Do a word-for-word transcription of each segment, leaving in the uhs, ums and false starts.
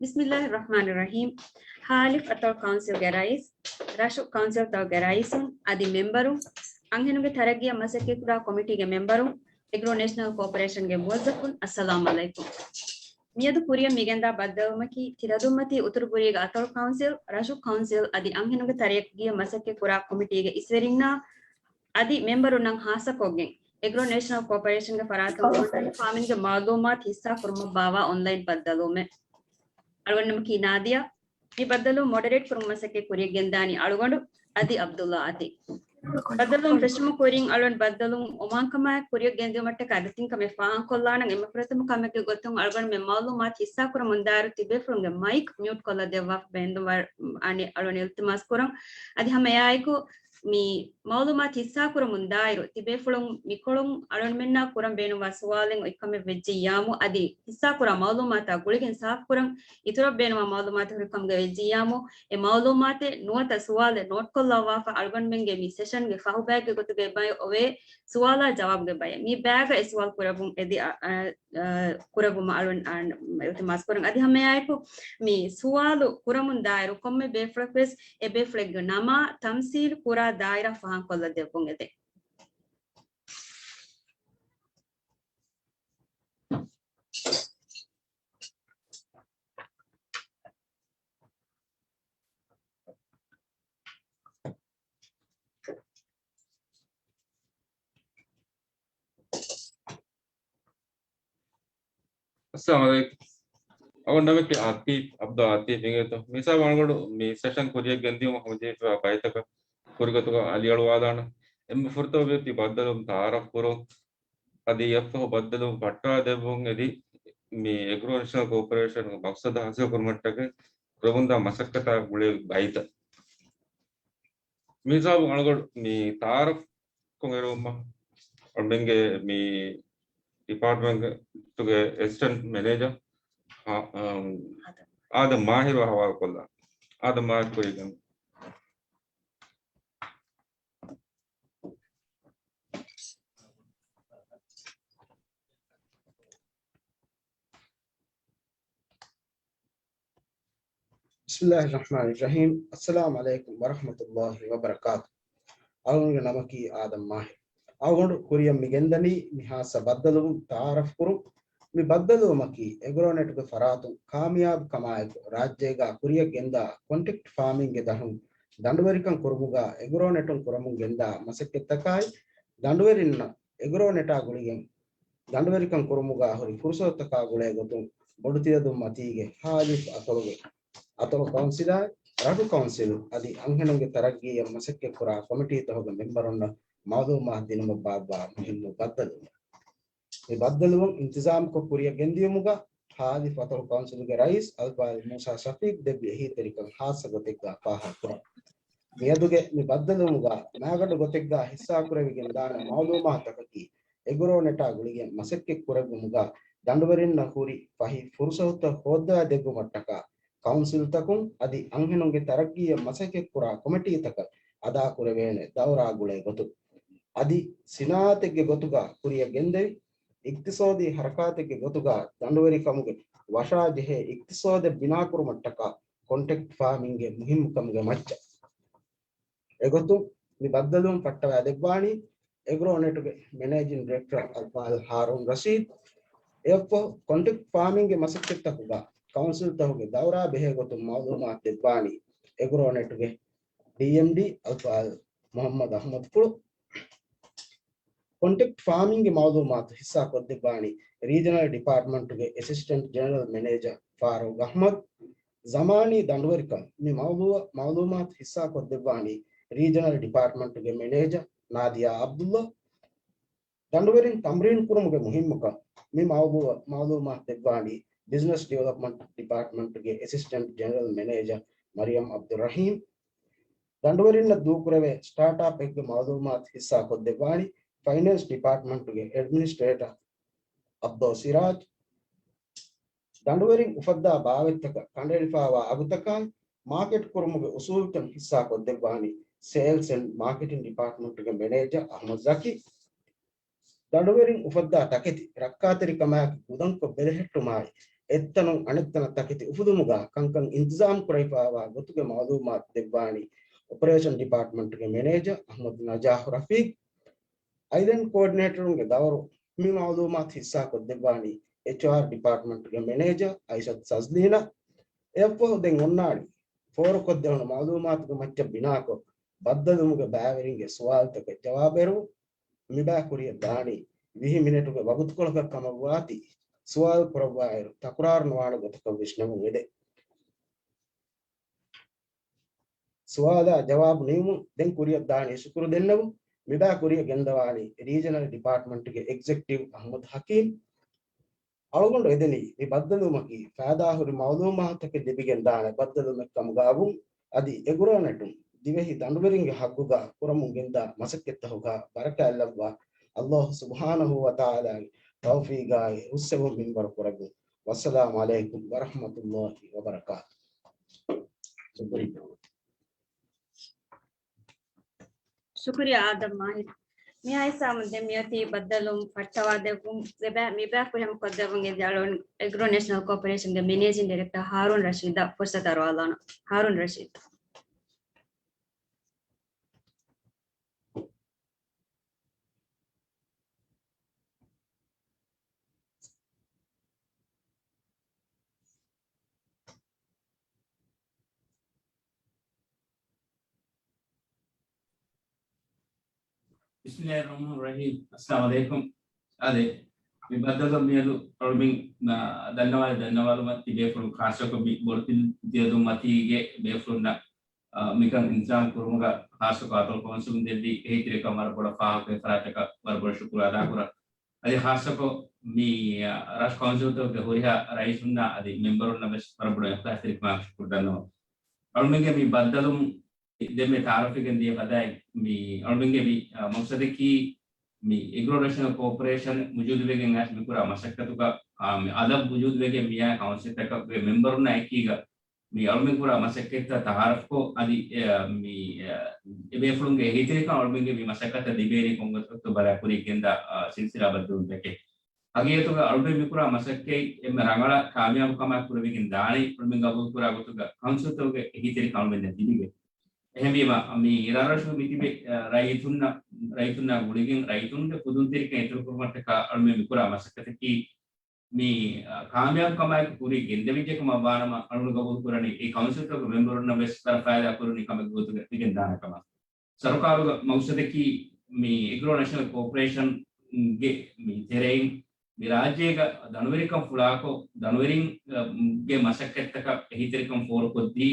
ބިސްމިއްލާހި ރަޙްމާނި ރަޙީމް. ހާލިފް އަތޮޅު ކައުންސިލްގެ ރައީސް، ރަށު ކައުންސިލްތަކުގެ ރައީސުން އަދި މެމްބަރުން، އަންހެނުންގެ ތަރައްގީއަށް މަސައްކަތްކުރާ ކޮމިޓީގެ މެމްބަރުން، އެގްރޯ ނޭޝަނަލް ކޯޕަރޭޝަންގެ މުވައްޒަފުން، އައްސަލާމް ޢަލައިކުމް. މިއަދު ކުރިއަށް މިގެންދާ ބައްދަލުވުމަކީ، ތި ރަށްދުންމަތީ އުތުރު ބުރީގެ އަތޮޅު ކައުންސިލް، ރަށު ކައުންސިލް އަދި އަންހެނުންގެ ތަރައްގީއަށް މަސައްކަތްކުރާ ކޮމިޓީގެ އިސްވެރިންނާ އަދި މެމްބަރުންނަށް ޚާއްޞަކޮށްގެން، އެގްރޯ ނޭޝަނަލް ކޯޕަރޭޝަންގެ ފަރާތުން ކޮންޓެކްޓް ފާމިންގެ މަޢުލޫމާތު ހިއްސާކުރުމަށް ބާއްވާ އޮންލައިން ބައްދަލުވުމެއް. އަޅުގަނޑު ނަމަކީ ނާދިޔާ. މި ބައްދަލުވުން މޮޑަރޭޓް ކުރުމަށް މަސައްކަތް ކުރިއަށް ގެންދާނީ އަޅުގަނޑު އަދި ޢަބްދުﷲ އަތި. ބައްދަލުވުން ފެށުމުގެ ކުރިން އަޅުގަނޑު ބައްދަލުވުން އޮމާންކަމާއެކު ކުރިއަށް ގެންދިއުމަށްޓަކާ އަދި ތިން ކަމެއް ފާހަގަކޮށްލާނަން. އެންމެ ފުރަތަމަ ކަމެއްގެ ގޮތުން އަޅުގަނޑުމެން މަޢުލޫމާތު ހިއްސާކުރަމުން ދާއިރު ތިބޭފުޅުންގެ މައިކް މިއުޓް ކޮށްލަ ދެއްވާފަ ބޭންދުން ވަ-، އަނެއް އަޅުގަނޑު އިލްތިމާސް ކުރަން. އަދި ހަމައެއާއެކު މި މަޢުލޫމާތު ހިއްސާކުރަމުން ދާއިރު، ތިބޭފުޅުން މިކޮޅުން އަޅުގަނޑުމެންނާ ކުރަން ބޭނުންވާ ސުވާލެއް އޮތްކަމެއް ވެއްޖިއްޔާމު، އަދި ހިއްސާކުރާ މަޢުލޫމާތާ ގުޅިގެން ސާފުކުރަން، އިތުރަށް ބޭނުންވާ މަޢުލޫމާތެއް ހުރިކަމުގަ ވެއްޖިއްޔާމު، އެ މަޢުލޫމާތެއް ނުވަތަ ސުވާލެއް ނޯޓްކޮށްލައްވާފަ، އަޅުގަނޑުމެންގެ މި ސެޝަންގެ ފަހު ބައެއްގެ ގޮތުގައި އޮވޭ ސުވާލާ ޖަވާބުގެ ބައެއް. މި ބައިގަ އެ ސުވާލު ކުރެއްވުން އެދި، އަ، އަ، އަ، ކުރެއްވުމަށް އަޅުން، އަ، އިލްތިމާސް ކުރަން. އަދި ހަމައެއާއެކު މި ސުވާލު ކުރަމުން ދާއިރު ކޮންމެ ބޭފުޅަކުވެސް އެ ބޭފުޅެއްގެ ނަމާ، ތަމްސީލް ކުރާ ދާއިރާ ފާހަގަކޮށްލަ ދެއްވުން އެދެން. އައްސަލާމު ޢަލައިކުމް. އަޅުގަނޑު ނަމަކީ އާތިފް، ޢަބްދު އާތިފް އިނގޭތޯ. މިސާބު އަޅުގަނޑު މި ސެޝަން ކުރިއަށް ގެންދިއުމަށް ހަމަޖެހިފައިވާ ބައިތަކަށް ކުރިގޮތުގަ އަލިއަޅުވާލާނަން. އެންމެ ފުރަތަމަ މި ބައްދަލުވުން ތަޢާރަފް ކުރުން. އަދި އެއަށްފަހު ބައްދަލުވުން ފައްޓާ ދެއްވުން އެދި، މި އެގްރޯ ނޭޝަނަލް ކޯޕަރޭޝަންގެ މަޤްޞަދާ ހާސިލް ކުރުމަށްޓަކައި ކުރެވުންދާ މަސައްކަތާ ގުޅޭ ބައިތައް. މިހިސާބުން އަޅުގަނޑު މި ތަޢާރަފް ކޮށް އެރުވުމަށް އަޅުގަނޑުމެންގެ މި ޑިޕާޓްމަންޓުގެ އެސިސްޓެންޓް މެނޭޖަރ އާ-، އާ-، އާދަމް މާހިރު ހަވާލުކޮށްލާ. އާދަމް މާހިރު ކުރިއަށް ގެން. ބިސްމިއްލާހި ރަޙްމާނި ރަޙީމް. އައްސަލާމު ޢަލައިކުމް ވަރަޙްމަތުﷲި ވަބަރަކާތު. އަޅުގަނޑުގެ ނަމަކީ އާދަމް މާހިރު. އަޅުގަނޑު ކުރިއަށް މި ގެންދަނީ މި ހާއްސަ ބައްދަލުވުން ތަޢާރަފް ކުރުން. މި ބައްދަލުވުމަކީ އެގްރޯނެޓްގެ ފަރާތުން ކާމިޔާބު ކަމާއެކު ރާއްޖޭގާ ކުރިއަށް ގެންދާ ކޮންޓެކްޓް ފާމިންގެ ދަށުން ދަނޑުވެރިކަން ކުރުމުގާ އެގްރޯނެޓުން ކުރަމުން ގެންދާ މަސައްކަތްތަކާއި ދަނޑުވެރިންނަށް އެގްރޯނެޓާ ގުޅިގެން ދަނޑުވެރިކަން ކުރުމުގާ ހުރި ފުރުސަތުތަކާ ގުޅޭ ގޮތުން ބޮޑުތިލަދުން މަތީގެ ހާލިފް އަތޮޅުގެ އަތޮޅު ކައުންސިލާއި، ރަށު ކައުންސިލު އަދި އަންހެނުންގެ ތަރައްގީއަށް މަސައްކަތްކުރާ ކޮމިޓީތަކުގެ މެމްބަރުންނަށް މަޢުލޫމާތު ދިނުމަށް ބާއްވާ މުހިންމު ބައްދަލުވުމެއް. މި ބައްދަލުވުން އިންތިޒާމުކޮށް ކުރިއަށް ގެންދިޔުމުގަ ހާލިފް އަތޮޅު ކައުންސިލުގެ ރައީސް އަލްފާޟިލް މޫސާ ޝަފީޤް ދެއްވި އެހީތެރިކަން ޚާއްޞަ ގޮތެއްގާ ފާހަގަކުރަން. މިއަދުގެ މި ބައްދަލުވުމުގަ މާގަނޑު ގޮތެއްގާ ހިއްސާކުރެވިގެންދާނެ މަޢުލޫމާތުތަކަކީ، އެގްރޯނެޓާ ގުޅިގެން މަސައްކަތް ކުރެއްވުމުގަ ދަނޑުވެރިންނަށް ހުރި ފަހި ފުރުސަތުތައް ހޯއްދަވާ ދެއްވުމަށްޓަކާ، ކައުންސިލްތަކުން އަދި އަންހެނުންގެ ތަރައްގީއަށް މަސައްކަތްކުރާ ކޮމިޓީތަކަށް އަދާކުރެވޭނެ ދައުރާ ގުޅޭ ގޮތުން، އަދި ސިނާއަތެއްގެ ގޮތުގަ ކުރިއަށް ގެންދެވި، އިޤްތިޞާދީ ހަރަކާތެއްގެ ގޮތުގަ ދަނޑުވެރިކަމުގެ ވަށާޖެހޭ އިޤްތިޞާދެއް ބިނާކުރުމަށްޓަކާ ކޮންޓެކްޓް ފާމިންގެ މުހިއްމުކަމުގެ މައްޗަށް. އެގޮތުން މި ބައްދަލުވުން ފައްޓަވާ ދެއްވާނީ އެގްރޯނެޓުގެ މެނޭޖިން ޑިރެކްޓަރ އަލްފާޟިލް ހާރޫން ރަޝީދު. އެއަށްފަހު ކޮންޓެކްޓް ފާމިންގެ މަސައްކަތްތަކުގަ ކައުންސިލްތަކުގެ ދައުރާ ބެހޭ ގޮތުން މަޢުލޫމާތު ދެއްވާނީ އެގްރޯނެޓުގެ ޑީއެމްޑީ އަލްފާޟިލް މުޙައްމަދު އަޙްމަދު ފުޅު. ކޮންޓެކްޓް ފާމިންގެ މަޢުލޫމާތު ހިއްސާ ކޮށްދެއްވާނީ ރީޖަނަލް ޑިޕާޓްމަންޓުގެ އެސިސްޓެންޓް ޖެނެރަލް މެނޭޖަރ ފާރޫޤް އަޙްމަދު. ޒަމާނީ ދަނޑުވެރިކަން މި މައުޟޫޢަށް މަޢުލޫމާތު ހިއްސާ ކޮށްދެއްވާނީ ރީޖަނަލް ޑިޕާޓްމަންޓުގެ މެނޭޖަރ ނާދިޔާ ޢަބްދުﷲ. ދަނޑުވެރިން ތަމްރީން ކުރުމުގެ މުހިއްމުކަން މި މައުޟޫޢަށް މަޢުލޫމާތު ދެއްވާނީ ބިޒްނަސް ޑިވެލޮޕްމަންޓް ޑިޕާޓްމަންޓުގެ އެސިސްޓެންޓް ޖެނެރަލް މެނޭޖަރ މަރިޔަމް ޢަބްދުއްރަޙީމް. ދަނޑުވެރިންނަށް ދޫކުރެވޭ ސްޓާޓްއަޕްއެއްގެ މަޢުލޫމާތު ހިއްސާ ކޮށްދެއްވާނީ ފައިނޭންސް ޑިޕާޓްމަންޓުގެ އެޑްމިނިސްޓްރޭޓަ ޢަބްދުﷲ ސިރާޖް. ދަނޑުވެރިން އުފައްދާ ބާވަތްތަކަށް ކަނޑައެޅިފައިވާ އަގުތަކާއި، މާކެޓް ކުރުމުގެ އުސޫލުތައް ހިއްސާ ކޮށްދެއްވާނީ ސޭލްސް އެންޑް މާކެޓިން ޑިޕާޓްމަންޓުގެ މެނޭޖަރ އަޙްމަދު ޒަކީ. ދަނޑުވެރިން އުފައްދާ ތަކެތި ރައްކާތެރިކަމާއެކު ގުދަންކޮށް ބެލެހެއްޓުމާއި، އެއްތަނުން އަނެއްތަނަށް ތަކެތި އުފުލުމުގަ ކަންކަން އިންތިޒާމް ކުރެވިފައިވާ ގޮތުގެ މައުލޫމާތު ދެއްވާނީ އޮޕަރޭޝަން ޑިޕާޓްމަންޓުގެ މެނޭޖަރ އަޙްމަދު ނަޖާހު ރަފީޤް. އައިލެންޑް ކޯޑިނޭޓަރުންގެ ދައުރު މި މައުލޫމާތު ހިއްސާކޮށްދެއްވާނީ އެޗްއާރް ޑިޕާޓްމަންޓުގެ މެނޭޖަރ އައިޝަތު ސަޒްލީނަށް. އެއަށްފަހު ދެން އޮންނާނީ ފޯރުކޮށްދެވުނު މައުލޫމާތުގެ މައްޗަށް ބިނާކޮށް، ބައްދަލުވުމުގެ ބައިވެރިންގެ ސުވާލުތަކަށް ޖަވާބު އެރުވުން. މިބައި ކުރިއަށް ދާނީ ވިހި މިނެޓުގެ ވަގުތުކޮޅަކަށް ކަމަށްވާތީ، ސުވާލު ކުރައްވާއިރު ތަކުރާރު ނުވާނެ ގޮތަކަށް ވިސްނެވުން އެދެން. ސުވާލާ ޖަވާބު ނިމުމުން ދެން ކުރިއަށް ދާނީ ޝުކުރު ދެންނެވުން. މިބައި ކުރިއަށް ގެންދަވާނީ ރީޖަނަލް ޑިޕާޓްމަންޓުގެ އެގްޒެކެޓިވް އަޙްމަދު ޙަކީމް. އަޅުގަނޑު އެދެނީ މި ބައްދަލުވުމަކީ ފައިދާހުރި މައުލޫމާތުތަކެއް ލިބިގެން ދާނެ ބައްދަލުވުމެއްކަމުގައިވުން. އަދި އެގުރޭނެޓުން ދިވެހި ދަނޑުވެރިންގެ ހައްގުގަ ކުރަމުން ގެންދާ މަސައްކަތްތަކުގަ ބަރަކާތްލައްވާ އައްލާހު ސުބްޙާނަހޫ ވަތަޢާލާގެ ތައުފީގާއި ހުސްއެވުން މިންވަރު ކުރެއްވުން. ވައްސަލާމު ޢަލައިކުމް ވަރަޙްމަތުﷲި ވަބަރަކާތު. ޝުކުރިއްޔާ އާދަމް މާހިރު. މިހާ ހިސާބުން ދެން މިއޮތީ ބައްދަލުވުން ފައްޓަވާދެއްވުން. މިބައި، މިބައި ކުރިހަމަ ކޮށްދެއްވުން އެދި އަޅުގަނޑު އެގްރޯ ނޭޝަނަލް ކޯޕަރޭޝަންގެ މެނޭޖިން ޑިރެކްޓަރ ހާރޫން ރަޝީދަށް ފުރުސަތު އަރުވާލާނަން. ހާރޫން ރަޝީދު. بسم الله الرحمن الرحيم. السلام عليكم. އާދެ، މި ބައްދަލުވުން މިއަދު އަޅުމެން ދަންނަވާލި، ދަންނަވާލުމަށް ތިބޭފުޅުން ޚާއްޞަކޮށް މި ބޮޑުތިލް ތިޔަދުން މަތީގެ ބޭފުޅުންނަށް، އާ، މިކަން އިންތިޒާމް ކުރުމުގަ ޚާއްޞަކޮށް އަތޮޅު ކައުންސިލުން ދެއްވި އެހީތެރިކަން ވަރަށް ބޮޑަށް ފާހަގަކޮށް ފަރާތަކަށް ވަރަށް ބޮޑަށް ޝުކުރު އަދާކުރަން. އަދި ޚާއްޞަކޮށް މި، އާ، ރަށު ކައުންސިލްތަކުގެ ހުރިހާ ރައީސުންނާ އަދި މެމްބަރުންނަށް ވެސް ވަރަށް ބޮޑަށް އިޚްލާޞްތެރިކަމާ ޝުކުރު ދަންނަވަން. އަޅުމެންގެ މި ބައްދަލުވުން ދެންމެ ތައާރަފްވެގެން ދިޔަ ފަދައިން މި އަޅުމެންގެ މި، އާ، މަޤްޞަދަކީ މި އެގްރޯ ނޭޝަނަލް ކޯޕަރޭޝަން ވުޖޫދުވެގެން އައިސް މި ކުރާ މަސައްކަތުގަ، އާ، މި އަދަބް ވުޖޫދުވެގެން މިއާ ކައުންސިލްތަކުގެ މެމްބަރުންނާ އެކީގަ މި އަޅުމެން ކުރާ މަސައްކަތްތައް ތައާރަފްކޮށް، އަދި، އެ، މި، އެ، އެބޭފުޅުންގެ އެހީތެރިކަން އަޅުމެންގެ މި މަސައްކަތަށް ލިބޭނީ ކޮން ގޮތަކަށްތޯ ބަލާ ކުރިއަށް ގެންދާ، އާ، ސިލްސިލާ ބައްދަލުވުންތަކެއް. ހަގީގަތުގަ އަޅުމެން މިކުރާ މަސައްކަތް އެންމެ ރަނގަޅަށް ކާމިޔާބު ކަމާ ކުރެވިގެން ދާނީ އަޅުމެން ގަބޫލު ކުރާ ގޮތުގަ ކައުންސިލްތަކުގެ އެހީތެރިކަން އަޅުމެންނަށް ލިބިގެން. އެހެންވީމަ، މި ރަށްރަށުގަ މިތިބެ، އަ، ރައްޔިތުންނަށް، ރައްޔިތުންނާ ގުޅިގެން ރައްޔިތުންގެ ކުދުންތެރިކަން އިތުރުކުރުމަށްޓަކާ އަޅުމެން މިކުރާ މަސައްކަތަކީ މި، އަ، ކާމިޔާބު ކަމާއެކު ކުރިއަށް ގެންދެވިއްޖެ ކަމަށް ވާނަމަ، އަޅުގަނޑު ގަބޫލު ކުރަނީ އެ ކައުންސިލްތަކުގެ މެމްބަރުންނަށް ވެސް ވަރަށް ފައިދާ ކުރަނީ ކަމެއް ގޮތުގަ ވެގެން ދާނެ ކަމަށް. ސަރުކާރުގެ މަޤްޞަދަކީ މި އެގްރޯ ނޭޝަނަލް ކޯޕަރޭޝަންގެ މި ތެރެއިން މި ރާއްޖޭގަ ދަނޑުވެރިކަން ފުޅާކޮށް، ދަނޑުވެރިން، އަ، ގެ މަސައްކަތްތަކަށް އެހީތެރިކަން ފޯރުކޮށްދީ،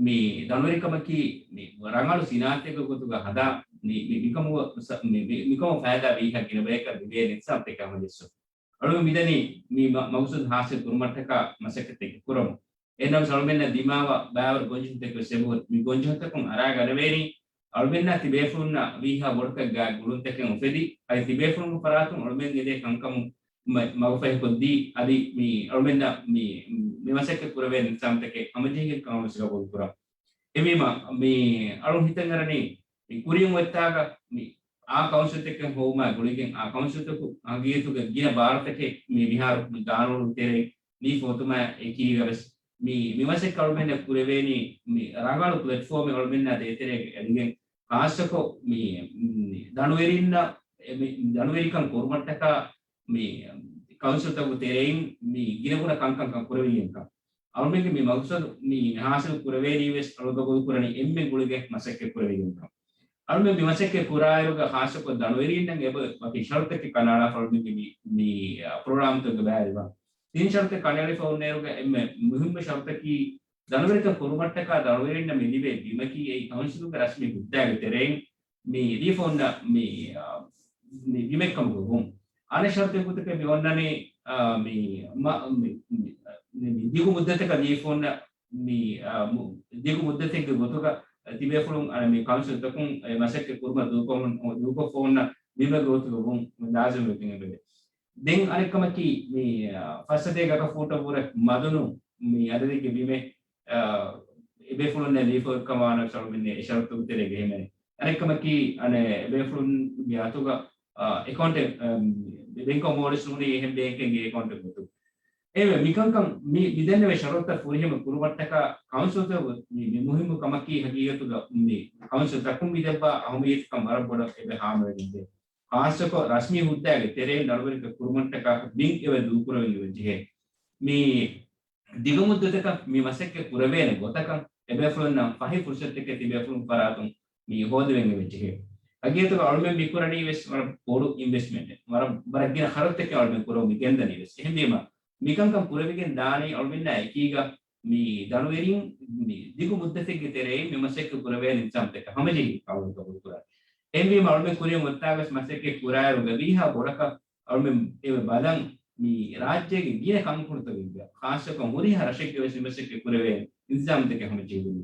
މި ދަނޑުވެރިކަމަކީ މި ރަނގަޅު ސިނާއަތެއްގެ ގޮތުގަ ހަދާ، މި، މި، މިކަމުގަ ސަ-، މި، މި، މިކަމު ފައިދާ ވީހާ ގިނަ ބަޔަކަށް ލިބޭ ނިޒާމްތަކެއް ހަމަޖެއްސުން. އަޅުގަނޑު މިދަނީ މި މަ-، މަޤްޞަދު ހާސިލް ކުރުމަށްޓަކާ މަސައްކަތެއް ކުރަމުން. އެހެންނަމަވެސް އަޅުމެންނަށް ދިމާވާ ބައިވަރު ގޮންޖެހުންތަކެއް ވެސް އެބަހުރި. މި ގޮންޖެހުންތަކުން އަރާގަނެވޭނީ، އަޅުމެންނާ ތިބޭފުޅުންނާ ވީހާ ބޮޑަކަށް ގާތް ގުޅުންތަކެއް އުފެދި، އަދި ތިބޭފުޅުންގެ ފަރާތުން އަޅުމެން އެދޭ ކަންކަމުން މަ-، މަގުފަހިކޮށްދީ، އަދި މި އަޅުމެންނަށް މި، މި މަސައްކަތް ކުރެވޭ ނިޒާމްތަކެއް ހަމަޖެހިގެން ކަމަށް ވެސް ގަބޫލު ކުރަން. އެހެންވީމަ، މި އަޅުން ހިތަށް އަރަނީ، މި ކުރިން އޮތްތާގަ މި އާ ކައުންސިލްތަކެއް ހޮވުމާ ގުޅިގެން، އާ ކައުންސިލްތަކު ހަގީގަތުގަ ގިނަ ބާރުތަކެއް މި މިހާރު މި ގާނޫނު ތެރެއިން ނީ ފޮތުމާ އެކީގަ ވެސް މި، މި މަސައްކަތް އަޅުމެންނަށް ކުރެވޭނީ، މި ރަނގަޅު ޕްލެޓްފޯމެއް އަޅުމެންނާ ދޭތެރޭގަ އެޅިގެން، ޚާއްޞަކޮށް މި، މި ދަނޑުވެރިންނަށް، އެ، މި ދަނޑުވެރިކަން ކުރުމަށްޓަކާ މި ކައުންސިލްތަކުގެ ތެރެއިން މި ގިނަގުނަ ކަންކަން ކަން ކުރެވިގެންކަން. އަޅުމެންގެ މި މަގުސަދު މި ހާސިލް ކުރެވޭނީ ވެސް އަޅުގަނޑު ގަބޫލު ކުރަނީ އެންމެން ގުޅިގެން މަސައްކަތް ކުރެވިގެންކަން. އަޅުމެން މި މަސައްކަތް ކުރާއިރުގަ ޚާއްޞަކޮށް ދަނޑުވެރިންނަށް އެބަ ވަކި ޝަރުތަކެއް ކަނޑައަޅާފަ އަޅުމެންގެ މި، މި، އަ، ޕްރޮގްރާމްތަކުގެ ބައިވެރިވާ. ތިން ޝަރުތެއް ކަނޑައެޅިފަ އޮންނައިރުގަ އެންމެ މުހިއްމު ޝަރުތަކީ ދަނޑުވެރިކަން ކުރުމަށްޓަކާ ދަނޑުވެރިންނަށް މި ލިބޭ ބިމަކީ އެއީ ކައުންސިލުގެ ރަސްމީ ހުއްދައިގެ ތެރެއިން މި ދީފަ އޮންނަ މި، އަ، މި ބިމެއްކަމުގަ ވުން. އަނެއް ޝަރުތެއް ގޮތަކަށް މި އޮންނަނީ، އަ، މި މަ-، މި، މި، މި، މި ދިގު މުއްދަތަކަށް ދީފަ އޮންނަ މި، އަ، މު-، ދިގު މުއްދަތެއްގެ ގޮތުގަ ތިބޭފުޅުން އަނެއް މި ކައުންސިލްތަކުން އެ މަސައްކަތް ކުރުމަށް ދޫކޮށް-، ދޫކޮށްފަ އޮންނަ ބިމެއްގެ ގޮތުގަ ވުން ލާޒިމް ވެގެން އެބަދޭ. ދެން އަނެއްކަމަކީ މި، އަ، ފައްސަތޭކަ ގަކަ ފޫޓަށް ވުރެ މަދުނު މި އަދަދެއްގެ ބިމެއް، އަ، އެބޭފުޅުންނަށް ލިބިފަ އޮތްކަމަށް ވާނަމަ އަޅުމެން އެ ޝަރުތުގެ ތެރޭގަ ހިމެނޭ. އަނެއްކަމަކީ އަނެއް އެބޭފުޅުންގެ އަތުގަ، އަ، އެކައުންޓެއް، އަ، ބޭންކް އޮފް މޯލްޑިވްސް ނޫނީ އެހެން ބޭންކެއްގެ އެކައުންޓެއް ގޮތުން. އެވެ، މިކަންކަން މި، މިދެންނެވި ޝަރުތައް ފުރިހަމަ ކުރުމަށްޓަކާ ކައުންސިލްތަކު މި، މި މުހިއްމު ކަމަކީ ހަގީގަތުގަ މި ކައުންސިލްތަކުން މި ދެއްވާ އަހަމިއްޔަތުކަން ވަރަށް ބޮޑަށް އެބަ ހާމަވެގެންދޭ. ޚާއްޞަކޮށް ރަސްމީ ހުއްދާގެ ތެރެއިން ދަނޑުވެރިކަން ކުރުމަށްޓަކާ ބިން އެބަ ދޫކުރެވެން އެބަ ޖެހޭ. މި ދިގު މުއްދަތަކަށް މި މަސައްކަތް ކުރެވޭނެ ގޮތަކަށް އެބޭފުޅުންނަށް ފަހި ފުރުސަތުތަކެއް ތިބޭފުޅުން ފަރާތުން މި ހޯދެވެން އެބަ ޖެހޭ. ހަގީގަތުގަ އަޅުމެން މި ކުރަނީ ވެސް ވަރަށް ބޮޑު އިންވެސްޓްމަންޓެއް، ވަރަށް، ވަރަށް ގިނަ ޚަރަދުތަކެއް އަޅުމެން ކުރަމުން މި ގެންދަނީ ވެސް. އެހެންވީމަ، މިކަންކަން ކުރެވިގެން ދާނީ އަޅުމެންނާ އެކީގަ މި ދަނޑުވެރިން މި ދިގު މުއްދަތެއްގެ ތެރެއިން މި މަސައްކަތް ކުރެވޭނެ އިންތިޒާމްތަކަށް ހަމަޖެހި ޤައުމު ޤަބޫލުކުރާ. އެހެންވީމަ، އަޅުމެން ކުރިޔަށް އޮތާވެސް މަސައްކަތް ކުރާއިރުގަ ވީހާ ބޮޑަކަށް އަޅުމެން އެ ބަލަން މި ރާއްޖޭގެ ގިނަ ކަންކޮޅުތަކެއްގަ، ޚާއްޞަކޮށް ހުރިހާ ރަށެއްގެ ވެސް މި މަސައްކަތް ކުރެވޭ އިންތިޒާމްތަކެއް ހަމަޖެހިދިނީ.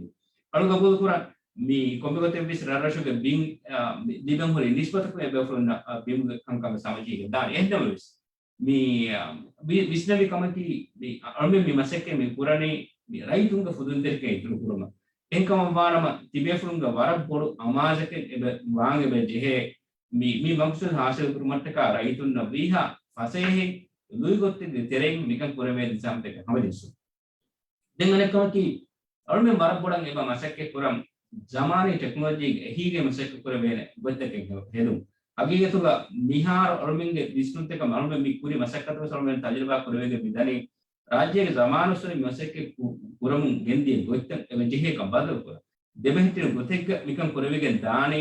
އަޅު ގަބޫލުކުރަން މި ކޮންމެ ގޮތެއް ވެސް ރަށްރަށުގެ ބިން، އާ، މި ލިބެން ހުރި ނިސްބަތަކުން އެބޭފުޅުންނަށް، އާ، ބިމުގެ ކަންކަން ވެސް ހަމަޖެހިގެން ދާނެ. އެހެންނަމަވެސް، މި، އާ، ވި-، ވިސްނަވި ކަމަކީ، މި އަޅުމެން މި މަސައްކަތް މި ކުރަނީ މި ރައްޔިތުންގެ ފުދުންތެރިކަން އިތުރު ކުރުމަށް. އެހެންކަމަށް ވާނަމަ، ތިބޭފުޅުންގެ ވަރަށް ބޮޑު އަމާޒަކެއް އެބަ ވާން އެބަ ޖެހޭ، މި، މި މަޤްޞަދު ހާސިލު ކުރުމަށްޓަކާ ރައްޔިތުންނަށް ވީހާ ފަސޭހައިން ލުއިގޮތެއްގެ ތެރެއިން މިކަން ކުރެވޭ ނިޒާމްތަކެއް ހަމަޖެއްސުން. ދެން އަނެއްކަމަކީ، އަޅުމެން ވަރަށް ބޮޑަށް އެބަ މަސައްކަތް ކުރަން ޒަމާނީ ޓެކްނޮލޮޖީގެ އެހީގައި މަސައްކަތް ކުރެވޭނެ ގޮތްތަކެއް ހެ-، ހެދުން. ހަގީގަތުގަ މިހާރު އަޅުމެންގެ ވިސްނުންތަކަށް އަޅުމެން މި ކުރި މަސައްކަތު ވެސް އަޅުމެން ތަޖުރިބާ ކުރެވިގެން މިދަނީ، ރާއްޖޭގެ ޒަމާނުއްސުރެ މި މަސައްކަތް ކު-، ކުރަމުން ގެންދިޔަ ގޮތްތައް އެބަ ޖެހޭކަން ބަދަލުކުރަން. ދެމެހެއްޓިން ގޮތެއްގަ މިކަން ކުރެވިގެން ދާނީ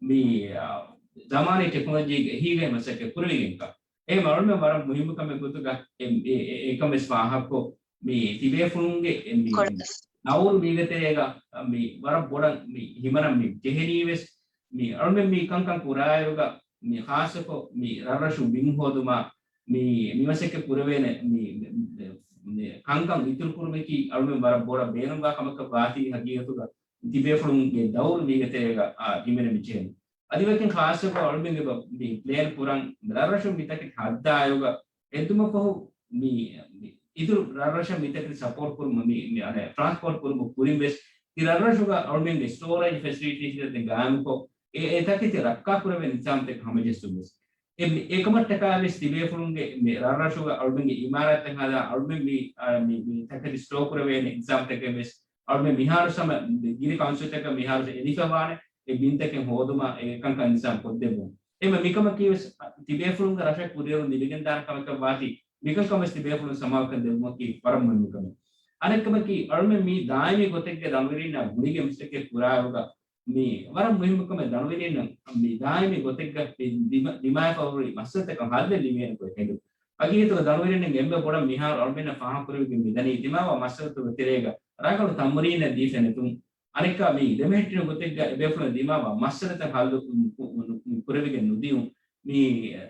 މި، އާ، ޒަމާނީ ޓެކްނޮލޮޖީގެ އެހީގައި މަސައްކަތް ކުރެވިގެންކަން. އެ އަޅުމެން ވަރަށް މުހިއްމު ކަމެއް ގޮތުގަ އެ، އެ، އެ، އެކަން ވެސް ފާހަގަކޮށް، މި ތިބޭފުޅުންގެ އެ، މި ކޮޅަށް. ދައުރު މީގެ ތެރޭގަ، މި ވަރަށް ބޮޑަށް މި ހިމަނަން މި ޖެހެނީ ވެސް، މި އަޅުމެން މި ކަންކަން ކުރާއިރުގަ، މި ޚާއްޞަކޮށް މި ރަށްރަށު ބިން ހޯދުމާ، މި، މި މަސައްކަތް ކުރެވޭނެ މި، މި، މި، މި ކަންކަން އިތުރު ކުރުމަކީ އަޅުމެން ވަރަށް ބޮޑަށް ބޭނުންވާ ކަމަކަށް ވާތީ ހަގީގަތުގަ ތިބޭފުޅުންގެ ދައުރު މީގެ ތެރޭގަ، އާ، ހިމެނެމި ޖެހެނީ. އަދި ވަކިން ޚާއްޞަކޮށް އަޅުމެން އެބަ މި ޕްލޭން ކުރަން ރަށްރަށުން މިތަކެތި ހައްދާއިރުގަ އެދުމަށްފަހު މި، މި އިތުރު ރަށްރަށަށް މިތަކެތި ސަޕޯޓް ކުރުމަށް މި، މި އަނެއް ޓްރާންސްޕޯޓް ކުރުމަށް ކުރިން ވެސް ތި ރަށްރަށުގަ އަޅުމެންގެ ސްޓޯރޭޖް ފެސިލިޓީސް ދެން ގާއިމުކޮށް އެ، އެ ތަކެތި ރައްކާ ކުރެވޭ ނިޒާމްތަކެއް ހަމަޖެއްސުން ވެސް. އެ، އެކަމަށްޓަކާ ވެސް ތިބޭފުޅުންގެ މި ރަށްރަށުގަ އަޅުމެންގެ އިމާރާތްތައް ހަދާ އަޅުމެން މި، އާ، މި، މި ތަކެތި ސްޓޯ ކުރެވޭނެ އިންތިޒާމްތަކެއް ވެސް އަޅުމެން މިހާރު ސަމަ ގިނަ ކައުންސިލްތަކަށް މިހާރު އެދިފަވާނެ އެ ބިންތަކެއް ހޯދުމަށް އެ ކަންކަން ނިޒާމް ކޮށްދެއްވުން. އެމަ މިކަމަކީ ވެސް ތިބޭފުޅުންގެ ރަށަށް ކުރިއަރު ލިބިގެންދާނެ ކަމަކަށް ވާތީ، މިކަންކަން ވެސް ތިބޭފުޅުން ސަމާލުކަން ދެއްވުމަކީ ވަރަށް މުހިންމު ކަމެއް. އަނެއްކަމަކީ، އަޅުމެން މީ ދާއިމީ ގޮތެއްގަ ދަނޑުވެރިންނާ ގުޅިގެން މަސައްކަތް ކުރާއިރުގަ، މީ ވަރަށް މުހިންމު ކަމެއް ދަނޑުވެރިންނަށް މި ދާއިމީ ގޮތެއްގަ މި ދިމާ-، ދިމާވެފަ ހުރި މައްސަލަތަކަށް ހައްލެއް ލިބޭނެ ގޮތް ހެދުން. ހަގީގަތުގަ ދަނޑުވެރިންނަށް އެންމެ ބޮޑަށް މިހާރު އަޅުމެންނަށް ފާހަގަކުރެވިގެން މިދަނީ ދިމާވާ މައްސަލަތަކުގެ ތެރޭގަ ރަނގަޅު ތަމްރީނެއް ދީފަ ނެތުން. އަނެއްކާ މި ދެމެހެއްޓިނު ގޮތެއްގަ އެބޭފުޅުން ދިމާވާ މައްސަލަތައް ހައްލު ކު-، ކު-، ކު-، ކުރެވިގެން ނުދިޔުން. މި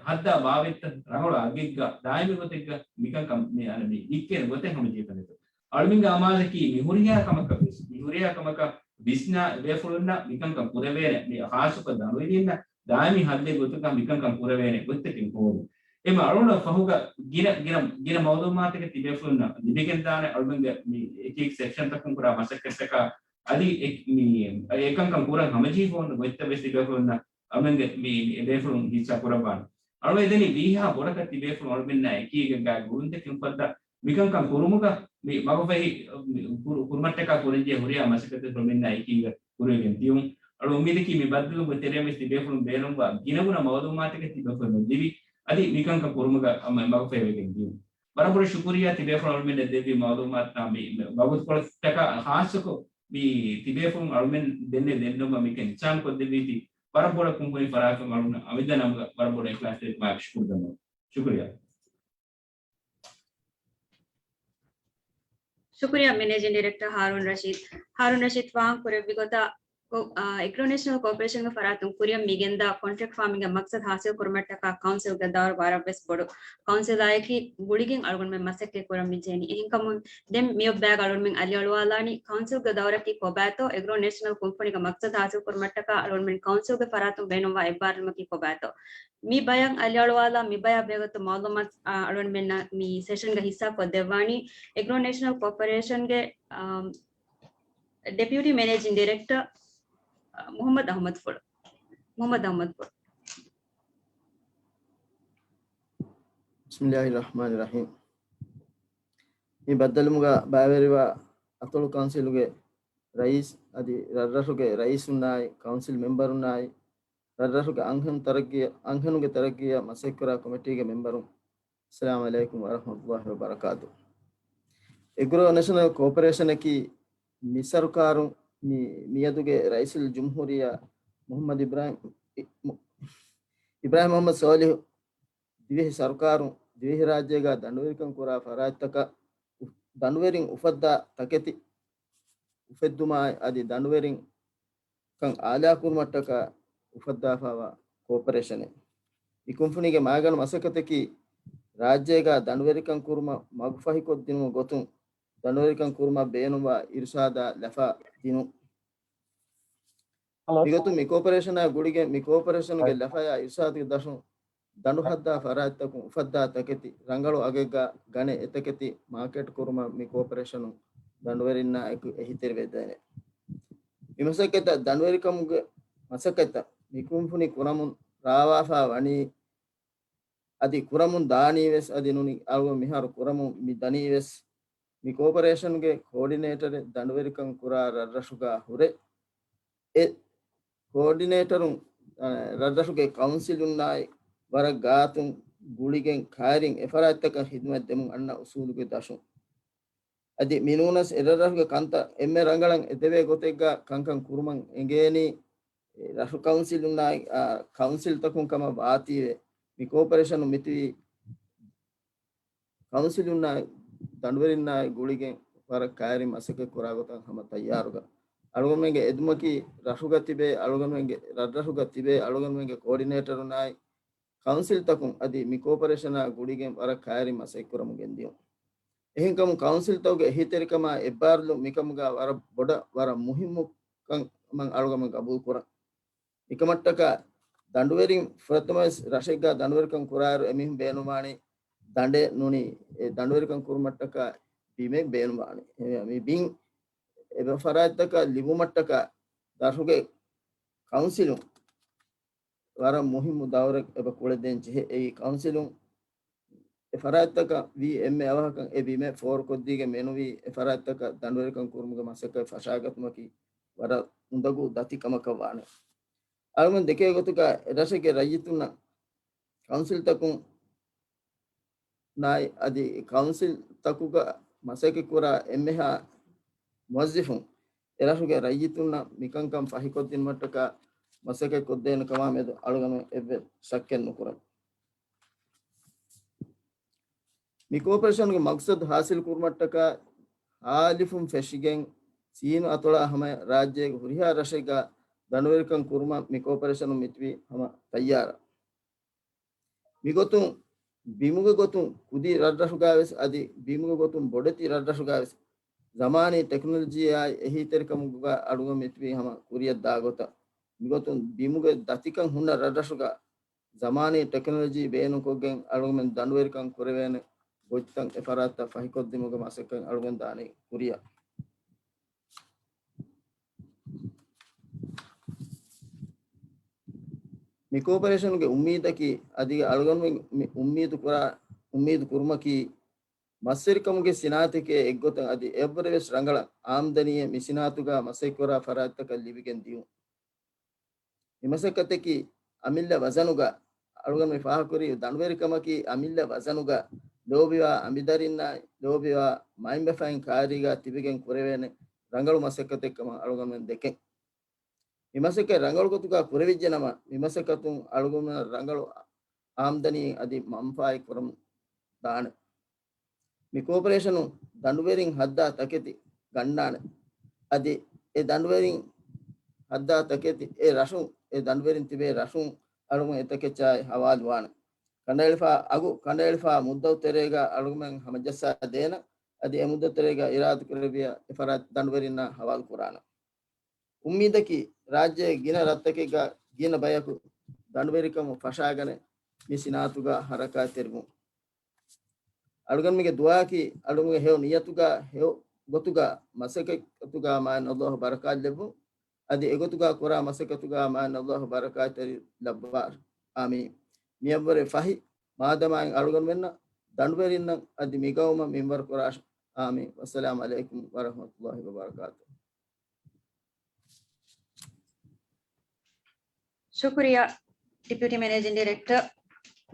ހައްދާ ބާވަތްތައް ރަނގަޅު އަގެއްގަ ދާއިމީ ގޮތެއްގަ މިކަންކަން މި އަނެއް މި ވިއްކޭނެ ގޮތެއް ހަމަޖެހިފަ ނެތުން. އަޅުމެންގެ އަމާޒަކީ މި ހުރިހާ ކަމަކަށް ވެސް، މި ހުރިހާ ކަމަކަށް ވިސްނާ އެބޭފުޅުންނަށް މިކަންކަން ކުރެވޭނެ، މި ޚާއްޞަކޮށް ދަނޑުވެރިންނަށް ދާއިމީ ހައްލެއް ގޮތުގަ މިކަންކަން ކުރެވޭނެ ގޮތްތަކެއް ހޯދުން. އެމަ އަޅުގަނޑު ފަހުގަ ގިނަ، ގިނަ، ގިނަ މައުލޫމާތުތަކެއް ތިބޭފުޅުންނަށް ލިބިގެންދާނެ އަޅުގަނޑުގެ މި އެކި އެކި ސެކްޝަންތަކުން ކުރާ މަސައްކަތްތަކާ އަދި އެ-، މި އެކަންކަން ކުރަން ހަމަޖެހިފަ އޮންނަ ގޮތްތައް ވެސް ތިބޭފުޅުންނަށް އަޅުގަނޑުގެ މި، މި އެބޭފުޅުން ހިއްސާ ކުރައްވާނެ. އަޅުގަނޑު ދެނީ ވީހާ ބޮޑަކަށް ތިބޭފުޅުން އަޅުމެންނާ އެކީގަ ގުޅުންތަކެއް އުފައްދާ މިކަންކަން ކުރުމުގަ މި މަގުފަހި، މި ކުރު-، ކުރުމަށްޓަކާ ކުރަންޖެހޭ ހުރިހާ މަސައްކަތެއް އަޅުމެންނާ އެކީގަ ކުރެވިގެން ދިޔުން. އަޅު އުއްމީދަކީ މި ބައްދަލުވުމުގެ ތެރެއިން ވެސް ތިބޭފުޅުން ބޭނުންވާ ގިނަގުނަ މައުލޫމާތުތަކެއް ތިބޭފުޅުން ލިބި، އަދި މިކަންކަން ކުރުމުގަ މަ-، މަގުފަހިވެގެން ދިޔުން. ވަރަށް ބޮޑަށް ޝުކުރިއްޔާ ތިބޭފުޅުން އަޅުމެންނަށް ދެއްވި މައުލޫމާތުތައް މި، މި ވަގުތުކޮޅަށްޓަކާ ޚާއްޞަކޮށް މި ތިބޭފުޅުން އަޅުމެން ދެންނެވި ދެންނެވުމަށް މިކަން އިންސާން ކޮށްދެއްވީތީ، ވަރަށް ބޮޑަށް ކުންފުނި ފަރާތުން އަޅުގަނޑު އަމިއްލަ ނަމުގަ ވަރަށް ބޮޑަށް އިޚްލާޞްތެރިކަމާއެކު ޝުކުރު ދަންނަވަން. ޝުކުރިއްޔާ. ޝުކުރިއްޔާ މެނޭޖިން ޑިރެކްޓަރ ހާރޫން ރަޝީދު. ހާރޫން ރަޝީދު ފާހަގަ ކުރެއްވި ގޮތަށް، އާ، އެގްރޯ ނޭޝަނަލް ކޯޕަރޭޝަންގެ ފަރާތުން ކުރިއަށް މިގެންދާ ކޮންޓްރެކްޓް ފާމިންގެ މަޤްޞަދު ހާސިލް ކުރުމަށްޓަކާ ކައުންސިލްގެ ދައުރު ވަރަށް ވެސް ބޮޑު. ކައުންސިލާއެކީ ގުޅިގެން އަޅުގަނޑުމެން މަސައްކަތް ކުރަން މި ޖެހެނީ. އެހެންކަމުން ދެން މިއޮއް ބަޔަކަށް އަޅުގަނޑުމެން އަލިއަޅުވާލާނީ ކައުންސިލްގެ ދައުރަކީ ކޮބާތޯ، އެގްރޯ ނޭޝަނަލް ކުންފުނިގެ މަޤްޞަދު ހާސިލް ކުރުމަށްޓަކާ އަޅުގަނޑުމެން ކައުންސިލްގެ ފަރާތުން ބޭނުންވާ އެއްބާރުލުމަކީ ކޮބާތޯ. މި ބަޔަށް އަލިއަޅުވާލާ، މި ބަޔާ ބެހޭގޮތުން މައުލޫމާތު، އާ، އަޅުގަނޑުމެންނަށް މި ސެޝަންގަ ހިއްސާކޮށްދެއްވާނީ އެގްރޯ ނޭޝަނަލް ކޯޕަރޭޝަންގެ، އާ، ޑެޕިއުޓީ މެނޭޖިން ޑިރެކްޓަރ، އާ، މުޙައްމަދު އަޙްމަދު ފުޅު. މުޙައްމަދު އަޙްމަދު ފުޅު. بسم الله الرحمن الرحيم. މި ބައްދަލުވުމުގަ ބައިވެރިވާ އަތޮޅު ކައުންސިލުގެ ރައީސް އަދި ރަށްރަށުގެ ރައީސުންނާއި ކައުންސިލް މެމްބަރުންނާއި ރަށްރަށުގެ އަންހެނު ތަރައްގީ، އަންހެނުންގެ ތަރައްގީއަށް މަސައްކަތްކުރާ ކޮމިޓީގެ މެމްބަރުން، އައްސަލާމު ޢަލައިކުމް ވަރަޙްމަތުﷲ ވަބަރަކާތު. އެގްރޯ ނޭޝަނަލް ކޯޕަރޭޝަނަކީ މި ސަރުކާރުން މި، މިއަދުގެ ރައީސުލްޖުމްހޫރިއްޔާ މުޙައްމަދު އިބްރާހިމް، އި، މު، އިބްރާހިމް މުޙައްމަދު ޞާލިޙު ދިވެހި ސަރުކާރުން ދިވެހިރާއްޖޭގަ ދަނޑުވެރިކަން ކުރާ ފަރާތްތަކަށް، ދަނޑުވެރިން އުފައްދާ ތަކެތި އުފެއްދުމާއި އަދި ދަނޑުވެރިން ކަން އާލާކުރުމަށްޓަކާ އުފައްދާފައިވާ ކޯޕަރޭޝަނެއް. މި ކުންފުނީގެ މައިގަނޑު މަސައްކަތަކީ ރާއްޖޭގަ ދަނޑުވެރިކަން ކުރުމަށް މަގުފަހިކޮށްދިނުމުގެ ގޮތުން ދަނޑުވެރިކަން ކުރުމަށް ބޭނުންވާ އިރުޝާދާ ލަފާ ދިނުން. ހަލޯ. މިގޮތުން މި ކޯޕަރޭޝަނާ ގުޅިގެން މި ކޯޕަރޭޝަނުގެ ހައި. ލަފަޔާ އިރުޝާދުގެ ދަށުން ދަނޑު ހައްދާ ފަރާތްތަކުން އުފައްދާ ތަކެތި ރަނގަޅު އަގެއްގަ ގަނެ އެތަކެތި މާކެޓް ކުރުމަށް މި ކޯޕަރޭޝަނުން ދަނޑުވެރިންނާ އެކު އެހީތެރިވެދޭނެ. މި މަސައްކަތަށް ދަނޑުވެރިކަމުގެ މަސައްކަތަށް މި ކުންފުނި ކުރަމުން ރާވާފާ ވަނީ އަދި ކުރަމުން ދާނީވެސް އަދި ނޫނީ އަޅުގަނޑު މިހާރު ކުރަމުން މި ދަނީވެސް މި ކޯޕަރޭޝަނުގެ ކޯޑިނޭޓަރެއް ދަނޑުވެރިކަން ކުރާ ރަށްރަށުގަ ހުރެ އެ ކޯޑިނޭޓަރުން، އަ، ރަށްރަށުގެ ކައުންސިލުންނާއި ވަރަށް ގާތުން ގުޅިގެން ކައިރިން އެފަރާތްތަކަށް ހިދުމަތް ދެމުން އަންނަ އުސޫލުގެ ދަށުން. އަދި މިނޫނަސް އެރަށްރަށުގެ ކަންތައް އެންމެ ރަނގަޅަށް އެދެވޭ ގޮތެއްގަ ކަންކަން ކުރުމަށް އެނގޭނީ، އެ ރަށު ކައުންސިލުންނާއި، އާ، ކައުންސިލްތަކުން ކަމަށް ވާތީވެ، މި ކޯޕަރޭޝަނުން މިތިބީ ކައުންސިލުންނާއި ދަނޑުވެރިންނާއި ގުޅިގެން ވަރަށް ކައިރިން މަސައްކަތް ކުރާ ގޮތަށް ހަމަ ތައްޔާރުގަ. އަޅުގަނޑުމެންގެ އެދުމަކީ ރަށުގަ ތިބޭ އަޅުގަނޑުމެންގެ، ރަށްރަށުގަ ތިބޭ އަޅުގަނޑުމެންގެ ކޯޑިނޭޓަރުންނާއި ކައުންސިލްތަކުން އަދި މި ކޯޕަރޭޝަނާ ގުޅިގެން ވަރަށް ކައިރިން މަސައްކަތް ކުރަމުން ގެންދިޔުން. އެހެންކަމުން ކައުންސިލްތަކުގެ އެހީތެރިކަމާ އެއްބާރުލުން މިކަމުގަ ވަރަށް ބޮޑަށް ވަރަށް މުހިއްމު ކަމަށް އަޅުގަނޑުމެން ގަބޫލު ކުރަން. މިކަމަށްޓަކާ ދަނޑުވެރިން ފުރަތަމަވެސް ރަށެއްގަ ދަނޑުވެރިކަން ކުރާއިރު އެމީހުން ބޭނުންވާނީ ދަނޑެއް ނޫނީ އެ ދަނޑުވެރިކަން ކުރުމަށްޓަކާ ބިމެއް ބޭނުންވާނެ. އެ މި ބިން އެ ފަރާތްތަކަށް ލިބުމަށްޓަކާ ރަށުގެ ކައުންސިލުން ވަރަށް މުހިއްމު ދައުރެއް އެބަ ކުޅެދޭން ޖެހޭ. އެއީ ކައުންސިލުން އެ ފަރާތްތަކަށް ވީ އެންމެ އަވަހަކަށް އެ ބިމެއް ފޯރުކޮށްދީގެން މެނުވީ އެ ފަރާތްތަކަށް ދަނޑުވެރިކަން ކުރުމުގެ މަސައްކަތް ފަށާގަތުމަކީ ވަރަށް އުނދަގޫ ދަތި ކަމަކަށް ވާނެ. އަޅުގަނޑު ދެކޭ ގޮތުގަ އެ ރަށެއްގެ ރައްޔިތުންނަށް ކައުންސިލްތަކުން ނާއި އަދި ކައުންސިލްތަކުގަ މަސައްކަތްކުރާ އެންމެހާ މުވައްޒިފުން އެ ރަށުގެ ރައްޔިތުންނަށް މިކަންކަން ފަހިކޮށްދިނުމަށްޓަކާ މަސައްކަތްކޮށްދޭނެ ކަމާ މެދު އަޅުގަނޑު އެއްވެސް ޝައްކެއް ނުކުރަން. މި ކޯޕަރޭޝަނުގެ މަގްސަދު ހާސިލް ކުރުމަށްޓަކާ ހާލިފުން ފެށިގެން ސީނު އަތޮޅާ ހަމަޔަށް ރާއްޖޭގެ ހުރިހާ ރަށެއްގަ ދަނޑުވެރިކަން ކުރުމަށް މި ކޯޕަރޭޝަނުން މިތިބީ ހަމަ ތައްޔާރަށް. މިގޮތުން ބިމުގެ ގޮތުން ކުދި ރަށްރަށުގައިވެސް އަދި ބިމުގެ ގޮތުން ބޮޑެތި ރަށްރަށުގައިވެސް ޒަމާނީ ޓެކްނޮލޮޖީއާއި އެހީތެރިކަމުގަ އަޅުގަނޑު މިތިބީ ހަމަ ކުރިއަށް ދާ ގޮތަށް. މިގޮތުން ބިމުގެ ދަތިކަން ހުންނަ ރަށްރަށުގަ ޒަމާނީ ޓެކްނޮލޮޖީ ބޭނުންކޮށްގެން އަޅުގަނޑުމެން ދަނޑުވެރިކަން ކުރެވޭނެ ގޮތްތައް އެ ފަރާތްތައް ފަހިކޮށްދިނުމުގެ މަސައްކަތް އަޅުގަނޑު ދާނީ ކުރިއަށް. މި ކޯޕަރޭޝަނުގެ އުއްމީދަކީ އަދި އަޅުގަނޑުމެން މި އުއްމީދު ކުރާ، އުއްމީދު ކުރުމަކީ މަސްވެރިކަމުގެ ސިނާއަތެކޭ އެއްގޮތަށް އަދި އެއަށްވުރެ ވެސް ރަނގަޅަށް އާމްދަނީއެއް މި ސިނާއަތުގަ މަސައްކަތްކުރާ ފަރާތްތަކަށް ލިބިގެން ދިޔުން. މި މަސައްކަތަކީ އަމިއްލަ ވަޒަނުގަ، އަޅުގަނޑު މި ފާހަގަކުރި ދަނޑުވެރިކަމަކީ އަމިއްލަ ވަޒަނުގަ ލޯބިވާ އަނބިދަރިންނާއި ލޯބިވާ މައިންބަފައިން ކައިރީގަ ތިބިގެން ކުރެވޭނެ ރަނގަޅު މަސައްކަތެއްކަމަށް އަޅުގަނޑުމެން ދެކެން. މި މަސައްކަތް ރަނގަޅު ގޮތުގަ ކުރެވިއްޖެނަމަ، މި މަސައްކަތުން އަޅުގަނޑުމެން ރަނގަޅު އާމްދަނީ އަދި މަންފާއެއް ކުރަމުން ދާނެ. މި ކޯޕަރޭޝަނުން ދަނޑުވެރިން ހައްދާ ތަކެތި ގަންނާނެ. އަދި އެ ދަނޑުވެރިން ހައްދާ ތަކެތި އެ ރަށުން، އެ ދަނޑުވެރިން ތިބޭ ރަށުން އަޅުގަނޑު އެތަކެއްޗާއި ހަވާލުވާނެ. ކަނޑައެޅިފާ އަގު، ކަނޑައެޅިފާ މުއްދަތު ތެރޭގަ އަޅުގަނޑުމެން ހަމަޖައްސާ ދޭނަ. އަދި އެ މުއްދަތު ތެރޭގަ އިރާދަކުރެއްވިޔާ އެ ފަރާތް ދަނޑުވެރިންނަށް ހަވާލު ކުރާނަ. އުއްމީދަކީ ރާއްޖޭގެ ގިނަ ރަށްތަކެއްގަ ގިނަ ބަޔަކު ދަނޑުވެރިކަމުން ފަށާގަނެ މި ސިނާއަތުގަ ހަރަކާތްތެރިވުން. އަޅުގަނޑުމެންގެ ދުޢާއަކީ އަޅުގަނޑުމެންގެ ހެޔޮ ނިޔަތުގަ ހެޔޮ ގޮތުގަ މަސައްކަތުގަ މާތް ﷲ ބަރަކާތް ލެއްވުން. އަދި އެގޮތުގަ ކުރާ މަސައްކަތުގަ މާތް ﷲ ބަރަކާތްތެރި ލައްވާށި. އާމީން. މިއަށްވުރެ ފަހި މާދަމާއިން އަޅުގަނޑުމެންނަށް ދަނޑުވެރިންނަށް އަދި މިގައުމަށް މިންވަރު ކުރާށި. އާމީން. ވައްސަލާމު ޢަލައިކުމް ވަރަޙްމަތުﷲި ވަބަރަކާތުހު. ޝުކުރިއްޔާ ޑެޕިއުޓީ މެނޭޖިން ޑިރެކްޓަރ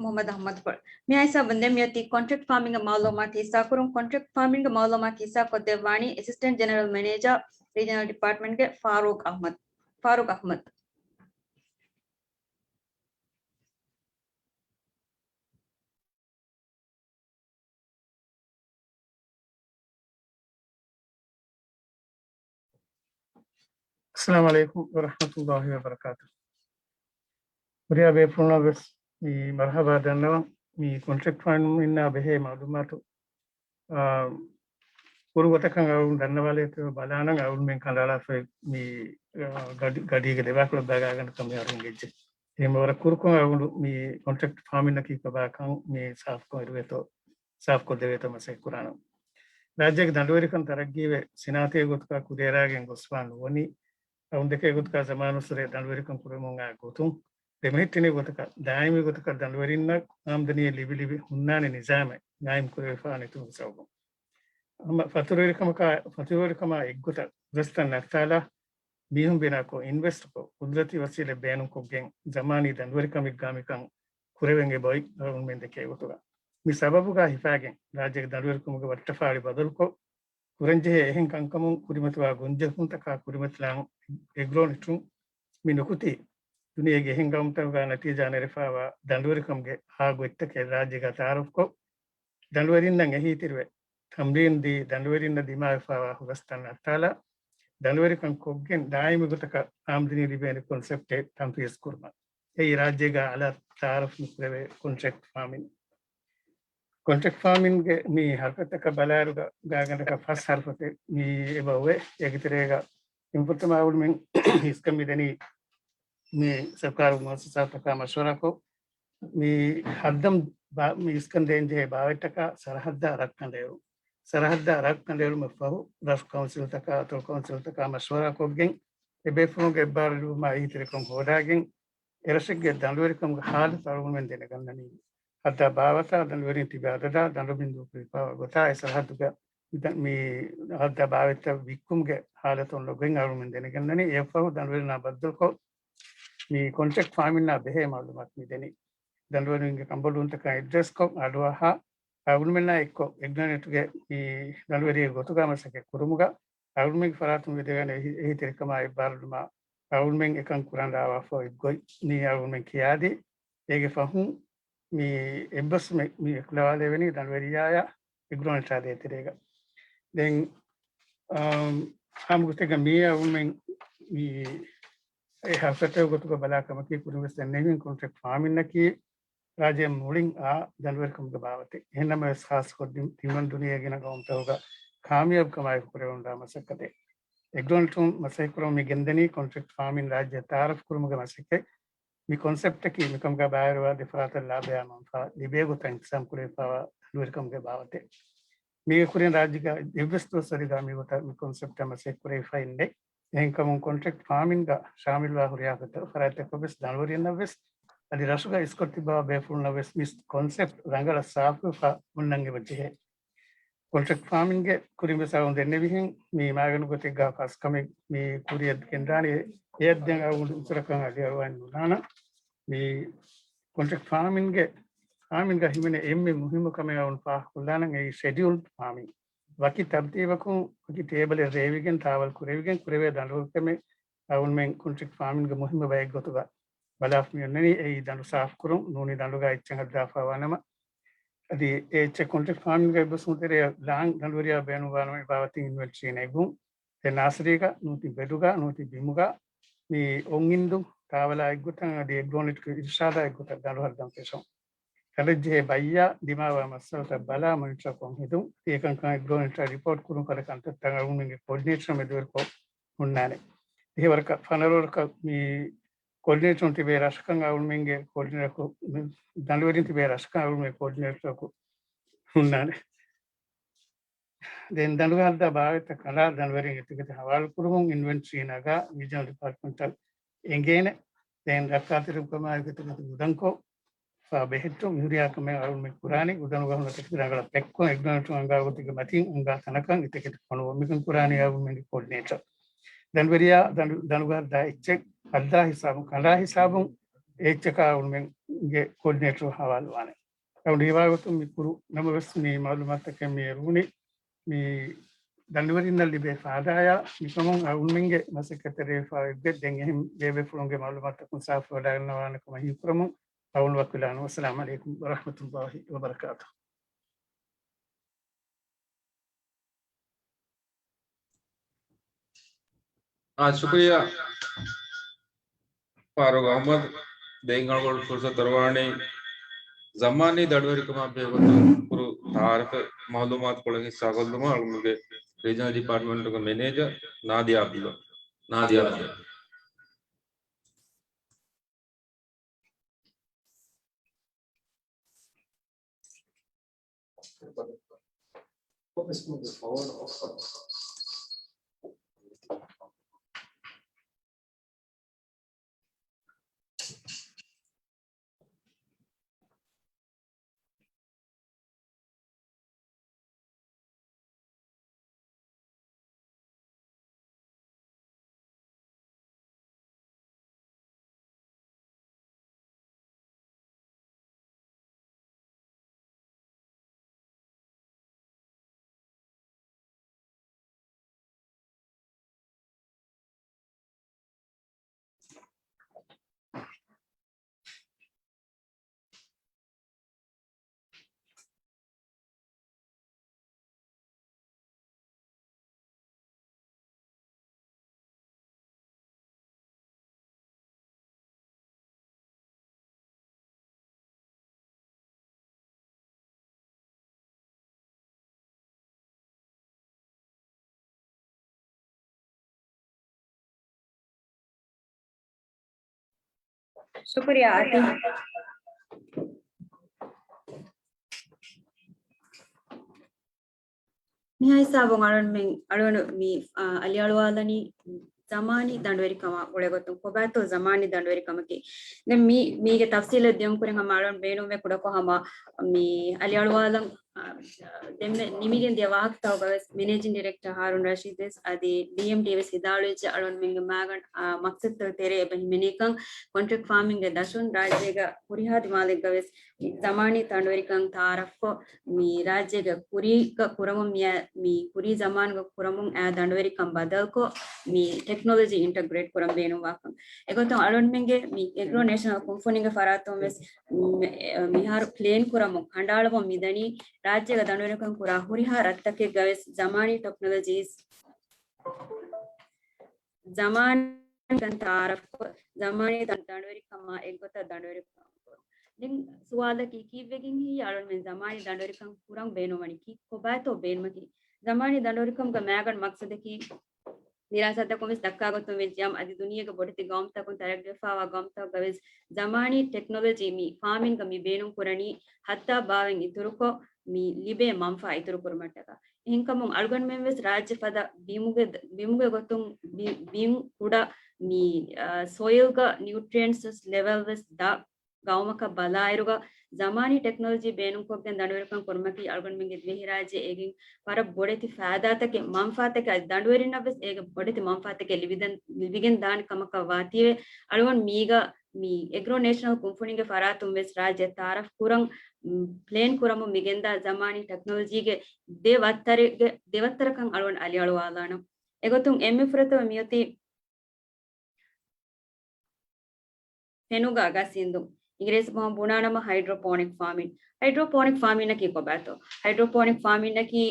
މުޙައްމަދު އަޙްމަދުފުޅު. މިއާ ހިސާބުން ދެން މިއޮތީ ކޮންޓްރެކްޓް ފާމިންގ މައުލޫމާތު ހިއްސާކުރުން. ކޮންޓްރެކްޓް ފާމިންގ މައުލޫމާތު ހިއްސާކޮށްދެއްވާނީ އެސިސްޓެންޓް ޖެނެރަލް މެނޭޖަރ ރީޖަނަލް ޑިޕާޓްމަންޓްގެ ފާރޫޤް އަޙްމަދު. ފާރޫޤް އަޙްމަދު. އައްސަލާމު ޢަލައިކުމް ވަރަޙްމަތުﷲި ވަބަރަކާތުހު. ހުރިހާ ބޭފުޅުންނަށް ވެސް މި މަރުޙަބާ ދަންނަވަން. މި ކޮންޓްރެކްޓް ފާމިންނާ ބެހޭ މައުލޫމާތު، އާ، ކުރު ގޮތަކަށް އަޅުގަނޑު ދަންނަވާލޭތޯ ބަލާނަން. އަޅުގަނޑުމެން ކަނޑައަޅާފައި މި، އާ، ގަޑި-، ގަޑީގެ ދެބާކުޅަ ބައިގާގަނޑަކަށް މިހާރު ހިނގައްޖެ. އެހެން ވަރަށް ކުރުކޮށް އަޅުގަނޑު މި ކޮންޓްރެކްޓް ފާމިންނަކީ ކޮބާކަން މި ސާފުކޮށް އިރުވޭތޯ، ސާފުކޮށްދެވޭތޯ މަސައްކަތް ކުރާނަން. ރާއްޖޭގެ ދަނޑުވެރިކަން ތަރައްގީވެ، ސިނާއަތެއްގެ ގޮތުގަ ކުރިއަރާގެން ގޮސްފާ ނުވަނީ، އަޅުގަނޑު ދެކޭ ގޮތުގަ ޒަމާނުއްސުރެ ދަނޑުވެރިކަން ކުރަމުން އައި ގޮތުން، ދެމެހެއްޓެނި ގޮތަކަށް، ދާއިމީ ގޮތަކަށް ދަނޑުވެރިންނަށް އާމްދަނީ ލިބި ލިބި ހުންނާނެ ނިޒާމެއް ގާއިމް ކުރެވިފާ ނެތުމުގެ ސަބަބުން. އަމަ ފަތުރުވެރިކަމަކާ، ފަތުރުވެރިކަމާ އެއްގޮތަށް ހުރަސްތައް ނައްތާލާ، މީހުން ބިނާކޮށް، އިންވެސްޓްކޮށް، ޤުދްރަތީ ވަސީލަތް ބޭނުންކޮށްގެން، ޒަމާނީ ދަނޑުވެރިކަމެއްގާ މިކަން ކުރެވެން އެބައޮތް އަޅުގަނޑުމެން ދެކޭ ގޮތުގަ. މި ސަބަބުގާ ހިފާގެން، ރާއްޖޭގެ ދަނޑުވެރިކަމުގެ ވައްޓަފާޅި ބަދަލުކޮށް، ކުރަންޖެހޭ އެހެން ކަންކަމުން ކުރިމަތިވާ ގޮންޖެހުންތަކާ ކުރިމަތިލާން އެގްރޯނެޓުން މި ނުކުތީ، ދުނިޔޭގެ އެހެން ގައުމުތަކުގާ ނަތީޖާ ނެރެފާވާ ދަނޑުވެރިކަމުގެ އާ ގޮތްތަކެއް ރާއްޖޭގާ ތައާރަފްކޮށް، ދަނޑުވެރިންނަށް އެހީތެރިވެ، ތަމްރީން ދީ، ދަނޑުވެރިންނަށް ދިމާވެފާވާ ހުރަސްތައް ނައްތާލާ، ދަނޑުވެރިކަން ކޮށްގެން ދާއިމީ ގޮތަކަށް އާމްދަނީ ލިބޭނެ ކޮންސެޕްޓެއް ތަންފީޒް ކުރުމަށް. އެއީ ރާއްޖޭގާ އަލަށް ތައާރަފް ނުކުރެވޭ ކޮންޓްރެކްޓް ފާމިން. ކޮންޓްރެކްޓް ފާމިންގެ މި ހަރަކާތްތަކަށް ބަލާއިރުގަ ގާގަނޑަކަށް ފަސް ހަރަފަތެއް މި އެބަ އޮވޭ. އޭގެ ތެރޭގަ އިންފުރުތަމާ އަޅުގަނޑުމެން އިސްކަން މިދެނީ މި ސަރުކާރު މުއައްސަސާތަކާ މަޝްވަރާކޮށް، މި ހައްދަން ބާ-، މި އިސްކަން ދޭންޖެހޭ ބާވަތްތަކާ ސަރަހައްދާ ރަށް ކަނޑައެޅުން. ސަރަހައްދާ ރަށް ކަނޑައެޅުމަށް ފަހު، ރަށު ކައުންސިލްތަކާ އަތޮޅު ކައުންސިލްތަކާ މަޝްވަރާކޮށްގެން، އެބޭފުޅުންގެ އެއްބާރުލުވުމާ އެހީތެރިކަން ހޯދާގެން، އެރަށެއްގެ ދަނޑުވެރިކަމުގެ ހާލަތު އަޅުގަނޑުމެން ދެނެގަންނަނީ. ހައްދާ ބާވަތާ، ދަނޑުވެރިން ތިބި އަދަދާ، ދަނޑު ބިންދޫ ކުރިފާވާ ގޮތާ، އެ ސަރަހައްދުގަ މި ހައްދާ ބާވަތްތައް ވިއްކުމުގެ ހާލަތު އޮންނަ ގޮތް އަޅުގަނޑުމެން ދެނެގަންނަނީ. އެއަށްފަހު ދަނޑުވެރިންނާ ބައްދަލުކޮށް، މި ކޮންޓްރެކްޓް ފާމިންނާ ބެހޭ މައުލޫމާތު މިދެނީ. ދަނޑުވެރިންގެ ކަނބޮޑުވުންތަކާ އެޑްރެސްކޮށް، އަޑުއަހާ، އަޅުގަނޑުމެންނާ އެއްކޮށް، އެގްރޯނެޓްގެ މި ދަނޑުވެރިއެއްގެ ގޮތުގަ މަސައްކަތް ކުރުމުގަ، އަޅުގަނޑުމެންގެ ފަރާތުން ވެދެވޭނެ އެހީ-، އެހީތެރިކަމާ އެއްބާރުލުމާ އަޅުގަނޑުމެން އެކަން ކުރަން ރާވާފަ އޮތް ގޮތް މި އަޅުގަނޑުމެން ކިޔާދީ. އޭގެ ފަހުން މި އެއްބަސްވުމެއް މި އެކުލަވާލެވެނީ ދަނޑުވެރިޔާއާ އެގްރޯނެޓާ ދޭތެރޭގަ. ދެން، އާ، އާންމު ގޮތެއްގަ މިއީ އަޅުގަނޑުމެން މި އެ ހަރަކާތްތަކުގެ ގޮތުގަ ބަލާ ކަމަކީ، ކުރިންވެސް ދެންނެވިހެން ކޮންޓްރެކްޓް ފާމިންނަކީ ރާއްޖޭ މުޅިން އާ ދަނޑުވެރިކަމުގެ ބާވަތެއް. އެހެންނަމަވެސް، ޚާއްޞަކޮށް ތި-، ތިންވަނަ ދުނިޔޭގެ ގިނަ ގައުމުތަކުގަ ކާމިޔާބުކަމާއެކު ކުރެވެންދާ މަސައްކަތެއް. އެގްރޯނެޓުން މަސައްކަތްކުރަމުން މި ގެންދަނީ ކޮންޓްރެކްޓް ފާމިން ރާއްޖެ ތައާރަފް ކުރުމުގެ މަސައްކަތް. މި ކޮންސެޕްޓަކީ މިކަމުގަ ބައިވެރިވާ ދެފަރާތަށް ލާބަޔާ މަންފާ ލިބޭ ގޮތަށް އިންތިޒާމް ކުރެވިފާވާ ދަނޑުވެރިކަމުގެ ބާވަތެއް. މީގެ ކުރިން ރާއްޖޭގަ އެއްވެސް ދުވަސްވަރެއްގަ މިގޮތަށް މި ކޮންސެޕްޓަށް މަސައްކަތް ކުރެވިފައެއް ނެތް. އެހެންކަމުން ކޮންޓްރެކްޓް ފާމިންގަ ޝާމިލްވާ ހުރިހާ ފަރާތްތަކަށްވެސް ދަނޑުވެރިންނަށްވެސް އަދި ރަށުގަ އިސްކޮށް ތިއްބަވާ ބޭފުޅުންނަށްވެސް މި ކޮންސެޕްޓް ރަނގަޅަށް ސާފުވެފަ ހުންނަން އެބަ ޖެހޭ. ކޮންޓްރެކްޓް ފާމިންގެ ކުރިން ވެސް އަޅުގަނޑު ދެންނެވިހެން މި މާގަނޑު ގޮތެއްގަ ފަސް ކަމެއް މި ކުރިއަށް ގެންދާނެ. އެއަށް ދެން އަޅުގަނޑު އިތުރަކަށް އަލިއަޅުވަން ނުލާނަން. މި ކޮންޓްރެކްޓް ފާމިންގެ، ފާމިންގަ ހިމެނޭ އެންމެ މުހިއްމު ކަމެއް އަޅުގަނޑު ފާހަގަކޮށްލާނަން އެއީ ޝެޑިއުލްޑް ފާމިން. ވަކި ތަރުތީބަކުން ވަކި ޓޭބަލެއް ރޭވިގެން ތާވަލް ކުރެވިގެން ކުރެވޭ ދަނޑުވަރުކަމެއް އަޅުގަނޑުމެން ކޮންޓްރެކްޓް ފާމިންގެ މުހިއްމު ބައެއް ގޮތުގަ ބަލާފަ މި އޮންނަނީ. އެއީ ދަނޑު ސާފުކުރުން، ނޫނީ ދަނޑުގަ އެއްޗެއް ހައްދާފައިވާނަމަ، އަދި އެ އެއްޗެއް ކޮންޓްރެކްޓް ފާމިންގަ އެއްބަސްވުމުގެ ތެރެއަށް ލާން ދަނޑުވެރިޔާ ބޭނުންވާނަމަ އެބާވަތިން އިންވެންޓްރީ ނެގުން. ދެން ނާސަރީގަ ނޫނީ ބެޑުގަ، ނޫނީ ބިމުގަ، މި އޮން އިންދު ތާވަލާ އެއްގޮތަށް އަދި އެގްރޯނެޓްގެ އިރުޝާދާ އެއްގޮތަށް ދަނޑު ހައްދަން ފެށުން. ކަނޑައެއްޖެހޭ ބައްޔާ ދިމާވާ މައްސަލަތައް ބަލާ މޮނިޓަރކޮށް ހެދުން. އެކަންކަން އެގްރޯނެޓަށް ރިޕޯޓް ކުރުން ކަންތައްތައް އަޅުގަނޑުމެންގެ ކޯޑިނޭޓަރ މެދުވެރިކޮށް ހުންނާނެ. އެހެންވަރަކަށް ފަނަރަ ވަރަކަށް މި ކޯޑިނޭޓަރުން ތިބޭ ރަށަކަށް އަޅުގަނޑުމެންގެ ކޯޑިނޭޓަރަކު، ދަނޑުވެރިން ތިބޭ ރަށަކަށް އަޅުގަނޑުމެން ކޯޑިނޭޓަރަކު ހުންނާނެ. ދެން ދަނޑު ހައްދާ ބާވަތްތައް ކަނޑާ ދަނޑުވެރިން އެތިގެތި ހަވާލުކުރުމުން އިންވެންޓްރީ ނަގާ ރީޖަނަލް ޑިޕާޓްމަންޓަށް އެނގޭނެ. ދެން ރައްކާތެރިކަމާއެކު އެތިގެތި ގުދަންކޮށް، ފާ ބެހެއްޓުން މިހުރިހާ ކަމެއް އަޅުންމެން ކުރާނީ ގުދަނުގަ ހުންނަ ތަކެތި ރަނގަޅަށް ޕެކްކޮށް އެގްރިމެންޓު އަނގާ ގޮތެއްގެ މަތީން އުނގާ ތަނަކަށް އެތަކެތި ފޮނުވުން. މިކަން ކުރާނީ އަޅުންމެންގެ ކޯޑިނޭޓަރ. ދަނޑުވެރިޔާ ދަނޑު، ދަނޑުގަ ހައްދާ އެއްޗެއް ހައްދާ ހިސާބުން ކަނޑާ ހިސާބުން އެ އެއްޗަކާ އަޅުންމެންގެ ކޯޑިނޭޓަރު ހަވާލުވާނެ. އަޅުން ހީވާގޮތުން މި ކުރު ނަމަވެސް މި މައުލޫމާތުތަކެއް މި އެރުވުނީ މި ދަނޑުވެރިންނަށް ލިބޭ ފާދާޔާ މިކަމުން އަޅުންމެންގެ މަސައްކަތްތެރިވެފަ އޮތްގޮތް ދެން އެހެން ބޭބޭފުޅުންގެ މައުލޫމާތުތަކުން ސާފުވެވަޑައިގަންނަވާނެ ކަމަށް ހީކުރަމުން އަޅުން ވަކިވެލާނަން. ވައްސަލާމު ޢަލައިކުމް ވަރަޙްމަތުﷲި ވަބަރަކާތުހު. އާ، ޝުކުރިއްޔާ ފާރޫޤް އަޙްމަދު. ދެން އަޅުގަނޑު ފުރުޞަތު އަރުވާނީ ޒަމާނީ ދަނޑުވެރިކަމާ ބެހޭގޮތުން ކުރު ތަޢާރަފެއް މައުލޫމާތު ކޮޅެއް ހިއްސާކޮށްލުމަށް އަޅުގަނޑުގެ ރީޖަނަލް ޑިޕާޓްމަންޓުގެ މެނޭޖަރ ނާދިޔާ ޢަބްދުﷲ. ނާދިޔާ ޢަބްދުﷲ. ޝުކުރިއްޔާ އާތިފް. މިހާ ހިސާބުން އަޅުން މި، އަޅުން މި، އާ، އަލިއަޅުވާލަނީ ޒަމާނީ ދަނޑުވެރިކަމާ ގުޅޭގޮތުން ކޮބާތޯ ޒަމާނީ ދަނޑުވެރިކަމަކީ. ދެން މި، މީގެ ތަފްސީލެއް ދިޔުން ކުރިން ހަމަ އަޅުން ބޭނުންވޭ ކުޑަކޮށް ހަމަ މި އަލިއަޅުވާލަން، އާ، ދެންމެ ނިމިގެން ދިޔަ ވާހަކަތަކުގަ ވެސް މެނޭޖިން ޑިރެކްޓަރ ހާރޫން ރަޝީދު ވެސް އަދި ޑީއެމްޑީ ވެސް ވިދާޅުވެއްޖެ އަޅުންމެންގެ މާގަނޑު، އާ، މަޤްޞަދުތަކުގެ ތެރެއަށް އެބަ ހިމެނޭކަން. ކޮންޓްރެކްޓް ފާމިންގެ ދަށުން ރާއްޖޭގަ ހުރިހާ ދިމާލެއްގަ ވެސް ޒަމާނީ ދަނޑުވެރިކަން ތަޢާރަފްކޮށް، މި ރާއްޖޭގެ ކުރީގަ ކުރަމުން މިއަ-، މި ކުރީ ޒަމާނުގަ ކުރަމުން އައި ދަނޑުވެރިކަން ބަދަލުކޮށް، މި ޓެކްނޮލޮޖީ އިންޓަގްރޭޓް ކުރަން ބޭނުންވާކަން. އެގޮތުން އަޅުންމެންގެ މި އެގްރޯ ނޭޝަނަލް ކުންފުނިގެ ފަރާތުން ވެސް، މި-، މިހާރު ޕްލޭން ކުރަމުން ކަނޑައަޅަމުން މިދަނީ، ރާއްޖޭގަ ދަނޑުވެރިކަން ކުރާ ހުރިހާ ރަށްތަކެއްގަ ވެސް ޒަމާނީ ޓެކްނޮލޮޖީސް، ޒަމާނީ ކަން ތަޢާރަފްކޮށް، ޒަމާނީ ދަނޑު-، ދަނޑުވެރިކަމާ އެއްގޮތަށް ދަނޑުވެރިކަން ކުރުން. ދެން ސުވާލަކީ، ކީއްވެގެން ހީ އަޅުންމެން ޒަމާނީ ދަނޑުވެރިކަން ކުރަން ބޭނުންވަނީ؟ ކީ ކޮބާތޯ ބޭނުމަކީ؟ ޒަމާނީ ދަނޑުވެރިކަމުގެ މައިގަނޑު މަޤްޞަދަކީ، ދިރާސާތަކުން ވެސް ދައްކާ ގޮތުން ވެއްޖިއްޔާ، އަދި ދުނިޔޭގެ ބޮޑެތި ގައުމުތަކުން ތަރައްގީވެފައިވާ ގައުމުތަކުގަ ވެސް ޒަމާނީ ޓެކްނޮލޮޖީ މި ފާމިންގަ މި ބޭނުން ކުރަނީ ހައްދާ ބާވަތް އިތުރުކޮށް، މި ލިބޭ މަންފާ އިތުރުކުރުމަށްޓަކާ. އެހެންކަމުން އަޅުގަނޑުމެން ވެސް ރާއްޖެ ފަދަ ބިމުގެ، ބިމުގެ ގޮތުން ބި-، ބިން ކުޑަ މި، އާ، ސޮއިލްގަ ނިއުޓްރިއެންޓްސް ލެވެލް ވެސް ދާ ގައުމަކަށް ބަލާއިރުގަ، ޒަމާނީ ޓެކްނޮލޮޖީ ބޭނުންކޮށްގެން ދަނޑުވެރިކަން ކުރުމަކީ އަޅުގަނޑުމެންގެ ދިވެހިރާއްޖެ އޭގެން ވަރަށް ބޮޑެތި ފައިދާތަކެއް، މަންފާތަކެއް، އަދި ދަނޑުވެރިންނަށް ވެސް އޭގެ ބޮޑެތި މަންފާތަކެއް ލިބިދެން، ލިބިގެން ދާނެ ކަމަކަށް ވާތީވެ، އަޅުގަނޑު މީގަ މި އެގްރޯ ނޭޝަނަލް ކުންފުނީގެ ފަރާތުން ވެސް ރާއްޖެ ތަޢާރަފް ކުރަން، މް، ޕްލޭން ކުރަމުން މިގެންދާ ޒަމާނީ ޓެކްނޮލޮޖީގެ ދެ ވައްތަރެއްގެ، ދެ ވައްތަރަކަށް އަޅުގަނޑު އަލިއަޅުވާލާނަން. އެގޮތުން އެންމެ ފުރަތަމަ މިއޮތީ ފެނުގަ ގަސް އިންދުން. އިނގިރޭސި ބަހުން ބުނާނަމަ ހައިޑްރޯޕޯނިކް ފާމިން. ހައިޑްރޯޕޯނިކް ފާމިންއަކީ ކޮބާތޯ؟ ހައިޑްރޯޕޯނިކް ފާމިންއަކީ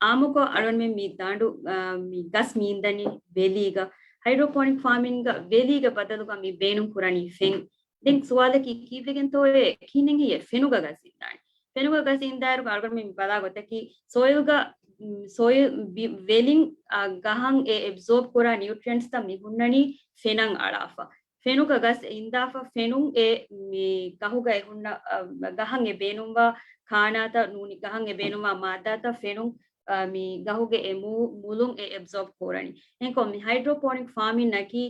އާއްމުކޮށް އަޅުންމެން މި ދަނޑު، އާ، މި ގަސް މި އިންދަނީ ވެލީގަ. ހައިޑްރޯޕޯނިކް ފާމިންގަ ވެލީގެ ބަދަލުގަ މި ބޭނުން ކުރަނީ ފެން. ދެން ސުވާލަކީ ކީއްވެގެންތޯއޭ ކިހިނެއްހެއްޔޭ ފެނުގަ ގަސް އިންދާނީ؟ ފެނުގަ ގަސް އިންދާއިރު އަޅުގަނޑުމެން ބަލާ ގޮތަކީ ސޮއިލްގަ، މް، ސޮއިލް ވި-، ވެލިން، އާ، ގަހަށް އެ އެބްޒޯބް ކުރާ ނިއުޓްރިއެންޓްސްތައް މި ހުންނަނީ ފެނަށް އަޅާފަ. ފެނުގަ ގަސް އިންދާފަ ފެނުން އެ މި ގަހުގަ އެ ހުންނަ، އަ، ގަހަށް އެ ބޭނުންވާ ކާނާތައް ނޫނީ ގަހަށް އެ ބޭނުންވާ މާއްދާތައް ފެނުން މި ގަހުގެ އެ މޫ-، މުލުން އެ އެބްޒޯބް ކުރަނީ. އެހެންކޮށް މި ހައިޑްރޯޕޯނިކް ފާމިންއަކީ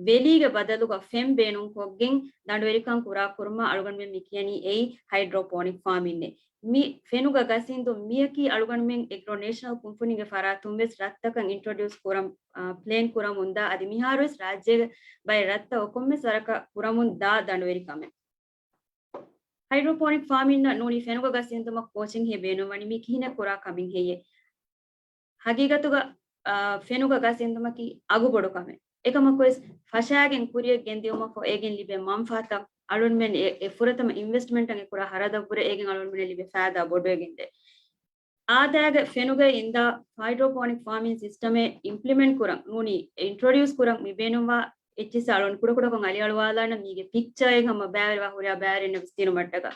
ވެލީގެ ބަދަލުގަ ފެން ބޭނުންކޮށްގެން ދަނޑުވެރިކަން ކުރާ ކުރުމަށް އަޅުގަނޑުމެން މި ކިޔަނީ އެއީ ހައިޑްރޯޕޯނިކް ފާމިންއޭ. މި ފެނުގަ ގަސް އިންދުން މިއަކީ އަޅުގަނޑުމެން އެގްރޯ ނޭޝަނަލް ކުންފުނީގެ ފަރާތުން ވެސް ރަށްތަކަށް އިންޓްރޮޑިއުސް ކުރަން، އާ، ޕްލޭން ކުރަމުންދާ އަދި މިހާރުވެސް ރާއްޖޭގެ ބައެއް ރަށްތައް ކޮންމެސް ވަރަކަށް ކުރަމުން ދާ ދަނޑުވެރި ކަމެއް. ހައިޑްރޯޕޯނިކް ފާމިންއަށް ނޫނީ ފެނުގަ ގަސް އިންދުމަށް ކޯޗިން ހޭ ބޭނުންވަނީ މީ ކިހިނެއް ކުރާ ކަމެއް ހެއްޔޭ؟ ހަގީގަތުގަ، އާ، ފެނުގަ ގަސް އިންދުމަކީ އަގުބޮޑު ކަމެއް. އެކަމަކުވެސް ފަށާގެން ކުރިއަށް ގެންދިއުމަށް ފަހު އޭގެން ލިބޭ މަންފާތައް އަޅުންމެން އެ، އެ ފުރަތަމަ އިންވެސްޓްމަންޓަށް އެ ކުރާ ހަރަދަށްވުރެ އޭގެން އަޅުންމެންނަށް ލިބޭ ފައިދާ ބޮޑުވެގެންދޭ. އާދައިގެ ފެނުގައި އިންދާ ހައިޑްރޯޕޯނިކް ފާމިން ސިސްޓަމެއް އިމްޕްލިމެންޓް ކުރަން ނޫނީ އިންޓްރޮޑިއުސް ކުރަން މި ބޭނުންވާ އެއްޗިއްސަށް އަޅުން ކުޑަކުޑަކޮށް އަލިއަޅުވާލާނަން މީގެ ޕިކްޗާއެއް ހަމަ ބައިވެރިވާ ހުރިހާ ބައިވެރިންނަށް ވިސްނިނުމަށްޓަކާ.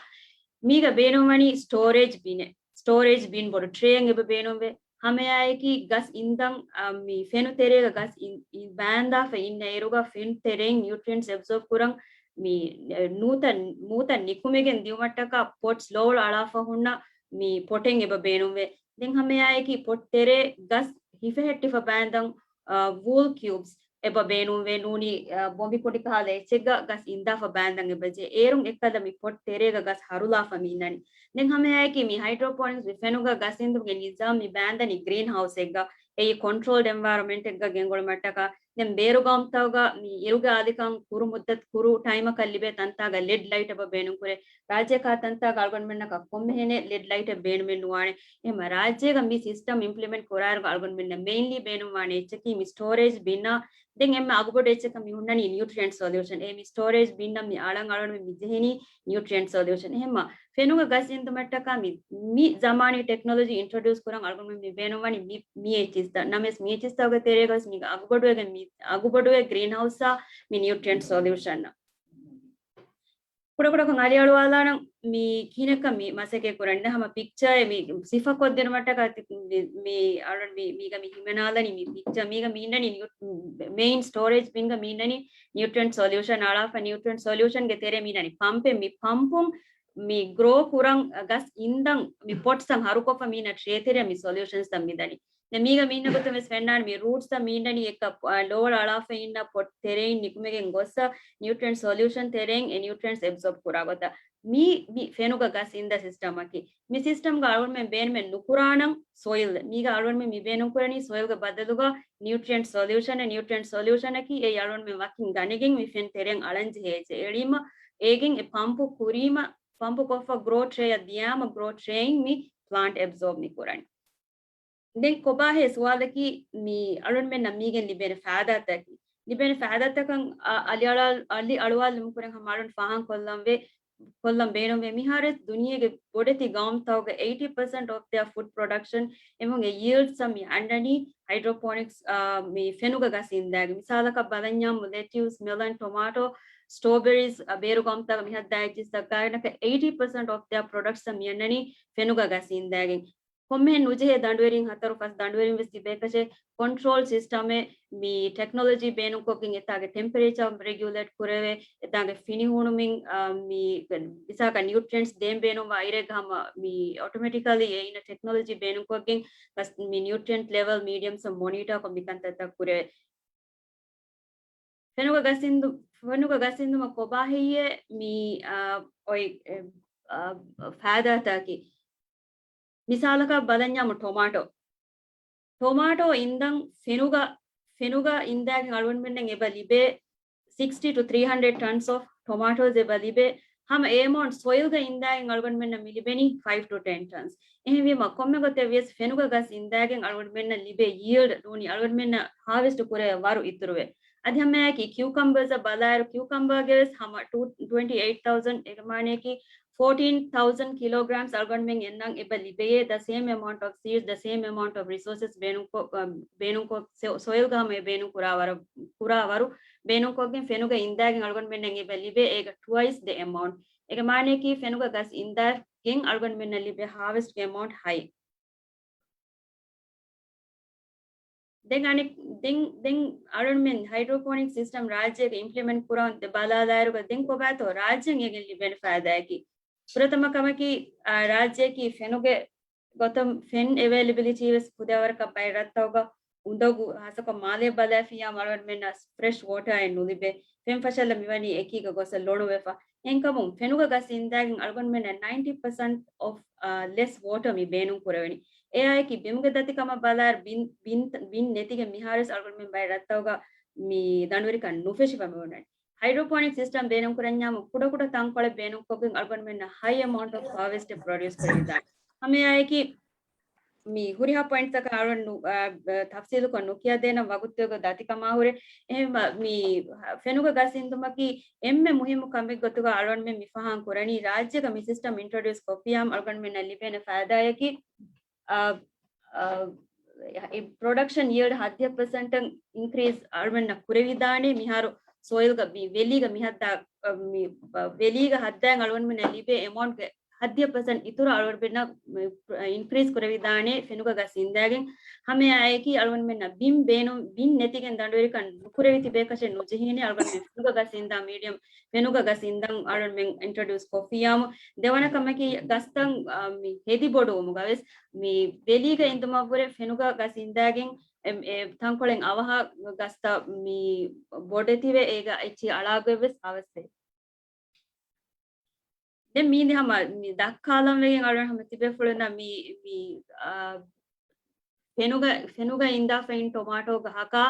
މީގަ ބޭނުންވަނީ ސްޓޯރޭޖް ބިނެއް. ސްޓޯރޭޖް ބިން ބޮޑު ޓްރޭއެއް އެބަ ބޭނުންވޭ. ހަމައެއާއެކީ ގަސް އިންދަން، އާ، މި ފެނު ތެރޭގަ ގަސް އިން-، އިން-، ބާންދާފަ އިންނަ އިރުގަ ފެނު ތެރެއިން ނިއުޓްރިއެންޓްސް އެބްޒޯބް ކުރަން މި، އެ، ނޫތައް، މޫތައް ނިކުމެގެން ދިއުމަށްޓަކާ ޕޮޓްސް ލޯވަޅު އަޅާފަ ހުންނަ މި ޕޮޓެއް އެބަ ބޭނުންވޭ. ދެން ހަމައެއާއެކީ ޕޮޓް ތެރޭ ގަސް ހިފެހެއްޓިފަ ބާންދަން، އާ، ވޫލް ކިއުބްސް އެބަ ބޭނުންވޭ ނޫނީ، އާ، ބޮނބި ކުނޑި ކަހަލަ އެއްޗެއްގަ ގަސް އިންދާފަ ބާންދަން އެބަޖެ. އޭރުން އެއްކަލަ މި ޕޮޓް ތެރޭގަ ގަސް ހަރުލާފަ މި އިންނަނީ. ދެން ހަމައެއާއެކީ މި ހައިޑްރޯޕޯނިކްސް މި ފެނުގަ ގަސް އިންދުމުގެ ނިޒާމް މި ބާންދަނީ ގްރީން ހައުސްއެއްގަ. އެއީ ކޮންޓްރޯލްޑް އެންވަޔަރަމެންޓެއްގަ ގެންގުޅުމަށްޓަކާ. ދެން ބޭރުގައުމުތަކުގަ މި އިރުގެ އާދިކަން ކުރު މުއްދަތު ކުރު ޓައިމަކަށް ލިބޭ ތަންތާގަ ލެޑް ލައިޓް އެބަ ބޭނުންކުރޭ. ރާއްޖޭ ކާ ތަންތާގަ އަޅުގަނޑުމެންނަކަށް ކޮންމެހެނެއް ލެޑް ލައިޓެއް ބޭނުމެއް ނުވާނެ. އެހެމަ ރާއްޖޭގަ މި ސިސްޓަމް އިމްޕްލިމެންޓް ކުރާއިރުގަ އަޅުގަނޑުމެންނަށް މެއިންލީ ބޭނުންވާނެ އެއްޗަކީ މި ސްޓޯރޭޖް ބިންއާ ދެން އެންމެ އަގުބޮޑު އެއްޗަކަށް މި ހުންނަނީ ނިއުޓްރިއެންޓް ސޮލިއުޝަން. އެ މި ސްޓޯރޭޖް ބިންނަށް މި އަޅަން އަޅުން މި ޖެހެނީ ނިއުޓްރިއެންޓް ސޮލިއުޝަން. އެހެމަ ފެނުގަ ގަސް އިންދުމަށްޓަކާ މި، މި ޒަމާނީ ޓެކްނޮލޮޖީ އިންޓްރޮޑިއުސް ކުރަން އަޅުގަނޑުމެން މި ބޭނުންވަނީ މި، މި އެއްޗިސްތައް. ނަމަވެސް މި އެއްޗިސްތަކުގެ ތެރޭގަސް މި އަގުބޮޑުވެގެން މި، އަގުބޮޑުވޭ ގްރީން ހައުސްއާ މި ނިއުޓްރިއެންޓް ސޮލިއުޝަން. ކުޑަކުޑަކޮށް އަލިއަޅުވާލާނަން މި ކިހިނެއްކަން މި މަސައްކަތް ކުރަން. ހަމަ ޕިކްޗާއެއް މި ސިފަކޮށްދިނުމަށްޓަކާ މި، މި އަޅުން މި، މީގަ މި ހިމެނާލަނީ މި ޕިކްޗާ މީގަ މި އިންނަނީ މެއިން ސްޓޯރޭޖް ބިންގަ މި އިންނަނީ ނިއުޓްރިއެންޓް ސޮލިއުޝަން އަޅާފަ ނިއުޓްރިއެންޓް ސޮލިއުޝަންގެ ތެރޭ މި އިންނަނީ ޕަމްޕެއް. މި ޕަމްޕުން މި ގްރޯ ކުރަން ގަސް އިންދަން މި ޕޮޓްސްއަށް ހަރުކޮށްފަ މި އިންނަ ޓްރޭ ތެރެއަށް މި ސޮލިއުޝަންސްތައް މި ދަނީ. ދެން މީގަ މި އިންނަ ގޮތުން ވެސް ފެންނާނެ މި ރޫޓްސްތައް މި އިންނަނީ އެއްކަ، އާ، ލޯވަޅު އަޅާފަ އިންނަ ޕޮޓް ތެރެއިން ނިކުމެގެން ގޮއްސަ ނިއުޓްރިއެންޓް ސޮލިއުޝަން ތެރެއިން އެ ނިއުޓްރިއެންޓްސް އެބްޒޯބް ކުރާ ގޮތަށް. މީ، މި ފެނުގަ ގަސް އިންދާ ސިސްޓަމަކީ. މި ސިސްޓަމްގަ އަޅުގަނޑުމެން ބޭނުމެއް ނުކުރާނަން ސޮއިލް. މީގަ އަޅުގަނޑުމެން މި ބޭނުން ކުރަނީ ސޮއިލްގެ ބަދަލުގަ ނިއުޓްރިއެންޓް ސޮލިއުޝަން. ނިއުޓްރިއެންޓް ސޮލިއުޝަނަކީ އެއީ އަޅުގަނޑުމެން ވަކިން ގަނެގެން މި ފެން ތެރެއަށް އަޅަން ޖެހޭ އެއްޗެއް. އެޅީމަ އޭގެން އެ ޕަމްޕު ކުރީމަ، ޕަމްޕު ކޮށްފަ ގްރޯ ޓްރޭއަށް ދިޔާމަ ގްރޯ ޓްރޭއިން މި ޕްލާންޓް އެބްޒޯބް މި ކުރަނީ. ދެން ކޮބާހޭ ސުވާލަކީ މި އަޅުންމެންނަށް މީގެން ލިބޭނެ ފައިދާތަކީ؟ ލިބޭނެ ފައިދާތަކަށް އަ-، އަލިއަޅާ-، އަލި އަޅުވާލުމުގެ ކުރިން ހަމަ އަޅުން ފާހަގަ ކޮށްލަން ވޭ، ކޮށްލަން ބޭނުންވޭ. މިހާރު ދުނިޔޭގެ ބޮޑެތި ގައުމުތަކުގެ އެއިޓީ ޕަސެންޓް އޮފް ދެއާ ފުޑް ޕްރޮޑަކްޝަން އެމަގު އެ ޔީލްޑްސް މި އަންނަނީ ހައިޑްރޯޕޯނިކްސް، އާ، މި ފެނުގަ ގަސް އިންދާގެން. މިސާލަކަށް ބަލަންޏާ މު ލެޓިއުސް، މެލަން، ޓޮމާޓޯ، ސްޓްރޯބެރީސް، އަ، ބޭރު ގައުމުތަކުގަ މިހައްދާ އެއްޗިސްތައް ގާތްގަނޑަކަށް އެއިޓީ ޕަސެންޓް އޮފް ދެއާ ޕްރޮޑަކްޓްސް މި އަންނަނީ ފެނުގަ ގަސް އިންދާގެން. ކޮންމެހެން ނުޖެހޭ ދަނޑުވެރިން ހަތަރު ފަސް ދަނޑުވެރިން ވެސް ތިބޭކަށެއް ކޮންޓްރޯލް ސިސްޓަމެއް މި ޓެކްނޮލޮޖީ ބޭނުންކޮށްގެން އެތާގެ ޓެމްޕަރޭޗާ ރެގިއުލޭޓް ކުރެވޭ، އެތާގެ ފިނިހޫނުމިން، އާ، މި މިސާލަކަށް ނިއުޓްރިއެންޓްސް ދޭން ބޭނުންވާ އިރެއްގަ ހަމަ މި އޮޓޮމެޓިކަލީ އެ އިންނަ ޓެކްނޮލޮޖީ ބޭނުންކޮށްގެން މި ނިއުޓްރިއެންޓް ލެވެލް މީޑިއަމްސް މޮނިޓާކޮށް މި ކަންތައްތައް ކުރެވޭ. ފެނުގަ ގަސް އިންދު-، ފެނުގަ ގަސް އިންދުމަށް ކޮބާ ހެއްޔޭ މި، އާ، އޮތް، އެ، އާ، ފައިދާތަކީ؟ މިސާލަކަށް ބަލަންޏާމު ޓޮމާޓޯ. ޓޮމާޓޯ އިންދަން ފެނުގަ، ފެނުގަ އިންދާގެން އަޅުގަނޑުމެންނަށް އެބަ ލިބޭ ސިކްސްޓީ ޓު ތްރީ ހަންޑްރެޑް ޓަންސް އޮފް ޓޮމާޓޯސް އެބަ ލިބޭ. ހަމަ އެ އެމައުންޓް ސޮއިލްގަ އިންދާގެން އަޅުގަނޑުމެންނަށް މި ލިބެނީ ފައިވް ޓު ޓެން ޓަންސް. އެހެންވީމަ ކޮންމެ ގޮތެއް ވިޔަސް ފެނުގަ ގަސް އިންދާގެން އަޅުގަނޑުމެންނަށް ލިބޭ ޔީލްޑް ނޫނީ އަޅުގަނޑުމެންނަށް ހާވެސްޓް ކުރެވޭ ވަރު އިތުރުވޭ. އަދި ހަމައެކީ ކިއުކަމްބަރސް ބަލާއިރު ކިއުކަމްބާގެ ވެސް ހަމަ ޓު، ޓްވެންޓީ އެއިޓް ތައުޒަން، އޭގެ މާނަޔަކީ ފޯޓީން ތައުޒަން ކިލޯގްރާމްސް އަޅުގަނޑުމެން އެންނަން އެބަ ލިބެޔޭ، the same amount of seeds, the same amount of resources ބޭނުންކޮށް، އަ، ބޭނުންކޮށް ސޮ-، ސޮއިލްގަ ހަމަ އެ ބޭނުން ކުރާ ވަރު، ކުރާ ވަރު ބޭނުންކޮށްގެން ފެނުގަ އިންދާގެން އަޅުގަނޑުމެންނަށް އެބަ ލިބޭ އޭގަ ޓްވައިސް ދަ އެމައުންޓް. އޭގެ މާނަޔަކީ ފެނުގަ ގަސް އިންދާގެން އަޅުގަނޑުމެންނަށް ލިބޭ ހާވެސްޓްގެ އެމައުންޓް ހައި. ދެން އަނެއް، ދެން، ދެން އަޅުންމެން ހައިޑްރޯޕޯނިކް ސިސްޓަމް ރާއްޖޭގަ އިމްޕްލިމެންޓް ކުރަން ދެ ބަލާލާއިރުގަ ދެން ކޮބާތޯ ރާއްޖޭން އޭގެން ލިބޭނެ ފައިދާއަކީ؟ ފުރަތަމަ ކަމަކީ، އާ، ރާއްޖެއަކީ ފެނުގެ ގޮތަށް ފެން އެވޭލެބިލިޓީ ވެސް ފުދޭވަރަކަށް ބައެއް ރަށްތަކުގަ އުނދަގޫ ހާއްސަކޮށް މާލޭ ބަލާފިއްޔާ އަޅުގަނޑުމެންނަށް ފްރެޝް ވޯޓާއެއް ނުލިބޭ. ފެން ފަށައްލަ މިވަނީ އެކީގަ ގޮސް ލޮނުވެފަ. އެހެންކަމުން ފެނުގަ ގަސް އިންދާގެން އަޅުގަނޑުމެންނަށް ނައިންޓީ ޕަސެންޓް އޮފް ލެސް ވޯޓަރ މި ބޭނުން ކުރެވެނީ. އެއާއެކީ ބިމުގެ ދަތިކަމަށް ބަލާއިރު ބިން، ބިން، ބިން ނެތިގެން މިހާރުވެސް އަޅުގަނޑުމެން ބައެއް ރަށްތަކުގަ މި ދަނޑުވެރިކަން ނުފެށިފަ މިއޮންނަނީ. ހައިޑްރޯޕޯނިކް ސިސްޓަމް ބޭނުންކުރަންޏާމު ކުޑަކުޑަ ތަންކޮޅެއް ބޭނުންކޮށްގެން އަޅުގަނޑުމެންނަށް ހައި އެމައުންޓް އޮފް ހާވެސްޓެއް ޕްރޮޑިއުސް ކުރެވިދާނެ. ހަމައެއާއެކީ މި ހުރިހާ ޕޮއިންޓްތަކަށް އަޅުގަނޑު، އާ، ތަފްސީލުކޮށް ނުކިޔާދޭނަން ވަގުތުގެ ދަތިކަމާހުރެ. އެހެންވެ، މި ފެނުގަ ގަސް އިންދުމަކީ އެންމެ މުހިއްމު ކަމެއް ގޮތުގަ އަޅުގަނޑުމެން މި ފަހާން ކުރަނީ. ރާއްޖޭގަ މި ސިސްޓަމް އިންޓްރޮޑިއުސް ކޮށްފިއްޔާމު އަޅުގަނޑުމެންނަށް ލިބޭނެ ފައިދާއަކީ، އާ، އާ، ޕްރޮޑަކްޝަން ޔީލްޑް ހައްދިހަ ޕަސެންޓަށް އިންކްރީޒް އަޅުގަނޑުމެންނަށް ކުރެވިދާނެ. މިހާރު ސޮއިލްގަ މި ވެލީގަ މިހައްދާ، މި ވެލީގަ ހައްދާއިން އަޅުގަނޑުމެންނަށް ލިބޭ އެމައުންޓްގެ ހައްދިހަ ޕަސެންޓް އިތުރަށް އަޅުގަނޑުމެންނަށް އިންކްރީޒް ކުރެވިދާނެ ފެނުގަ ގަސް އިންދާގެން. ހަމައެއާއެކީ އަޅުގަނޑުމެންނަށް ބިން ބޭނުން، ބިން ނެތިގެން ދަނޑުވެރިކަން ނުކުރެވި ތިބޭކަށެއް ނުޖެހޭނެ. އަޅުގަނޑުމެން ފެނުގަ ގަސް އިންދާ މީޑިއަމް، ފެނުގަ ގަސް އިންދަން އަޅުގަނޑުމެން އިންޓްރޮޑިއުސް ކޮށްފިއްޔާމު. ދެވަނަ ކަމަކީ ގަސްތައް، އާ، މި ހެދި ބޮޑުވުމުގަވެސް މި ވެލީގަ އިންދުމަށްވުރެ ފެނުގަ ގަސް އިންދާގެން އެ، އެ ތަންކޮޅެއް އަވަހަށް ގަސްތައް މި ބޮޑެތިވެ އޭގަ އެއްޗިހި އަޅާގޮތްވެސް ހާވެސްވޭ. ދެން މީން ހަމަ މި ދައްކާލަން ވެގެން އަޅުގަނޑު ހަމަ ތިބޭފުޅުންނަށް މި، މި، އާ، ފެނުގަ، ފެނުގަ އިންދާފައިން ޓޮމާޓޯ ގަހަކާ،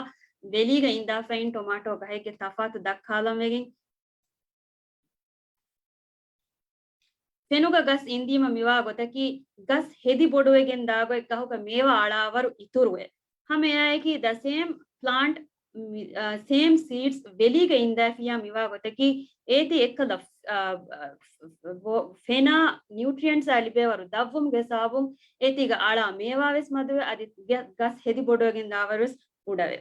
ވެލީގަ އިންދާފައިން ޓޮމާޓޯ ގަހެއްގެ ތަފާތު ދައްކާލަން ވެގެން. ފެނުގަ ގަސް އިންދީމަ މިވާ ގޮތަކީ، ގަސް ހެދި ބޮޑުވެގެން ދާގޮތް ގަހުގަ މޭވާ އަޅާވަރު އިތުރުވެ. ހަމައެއާއެކީ، the same plant، މި، އާ، same seeds ވެލީގަ އިންދާފިއްޔާ މިވާ ގޮތަކީ، އޭތި އެއްކަލަ، އާ، އާ، ފެނާ ނިއުޓްރިއެންޓްސްއާ ލިބޭވަރު ދަށްވުމުގެ ސަބަބުން އޭތީގަ އަޅާ މޭވާވެސް މަދުވެ، އަދި ގަ-، ގަސް ހެދި ބޮޑުވެގެން ދާވަރުވެސް ކުޑަވެ.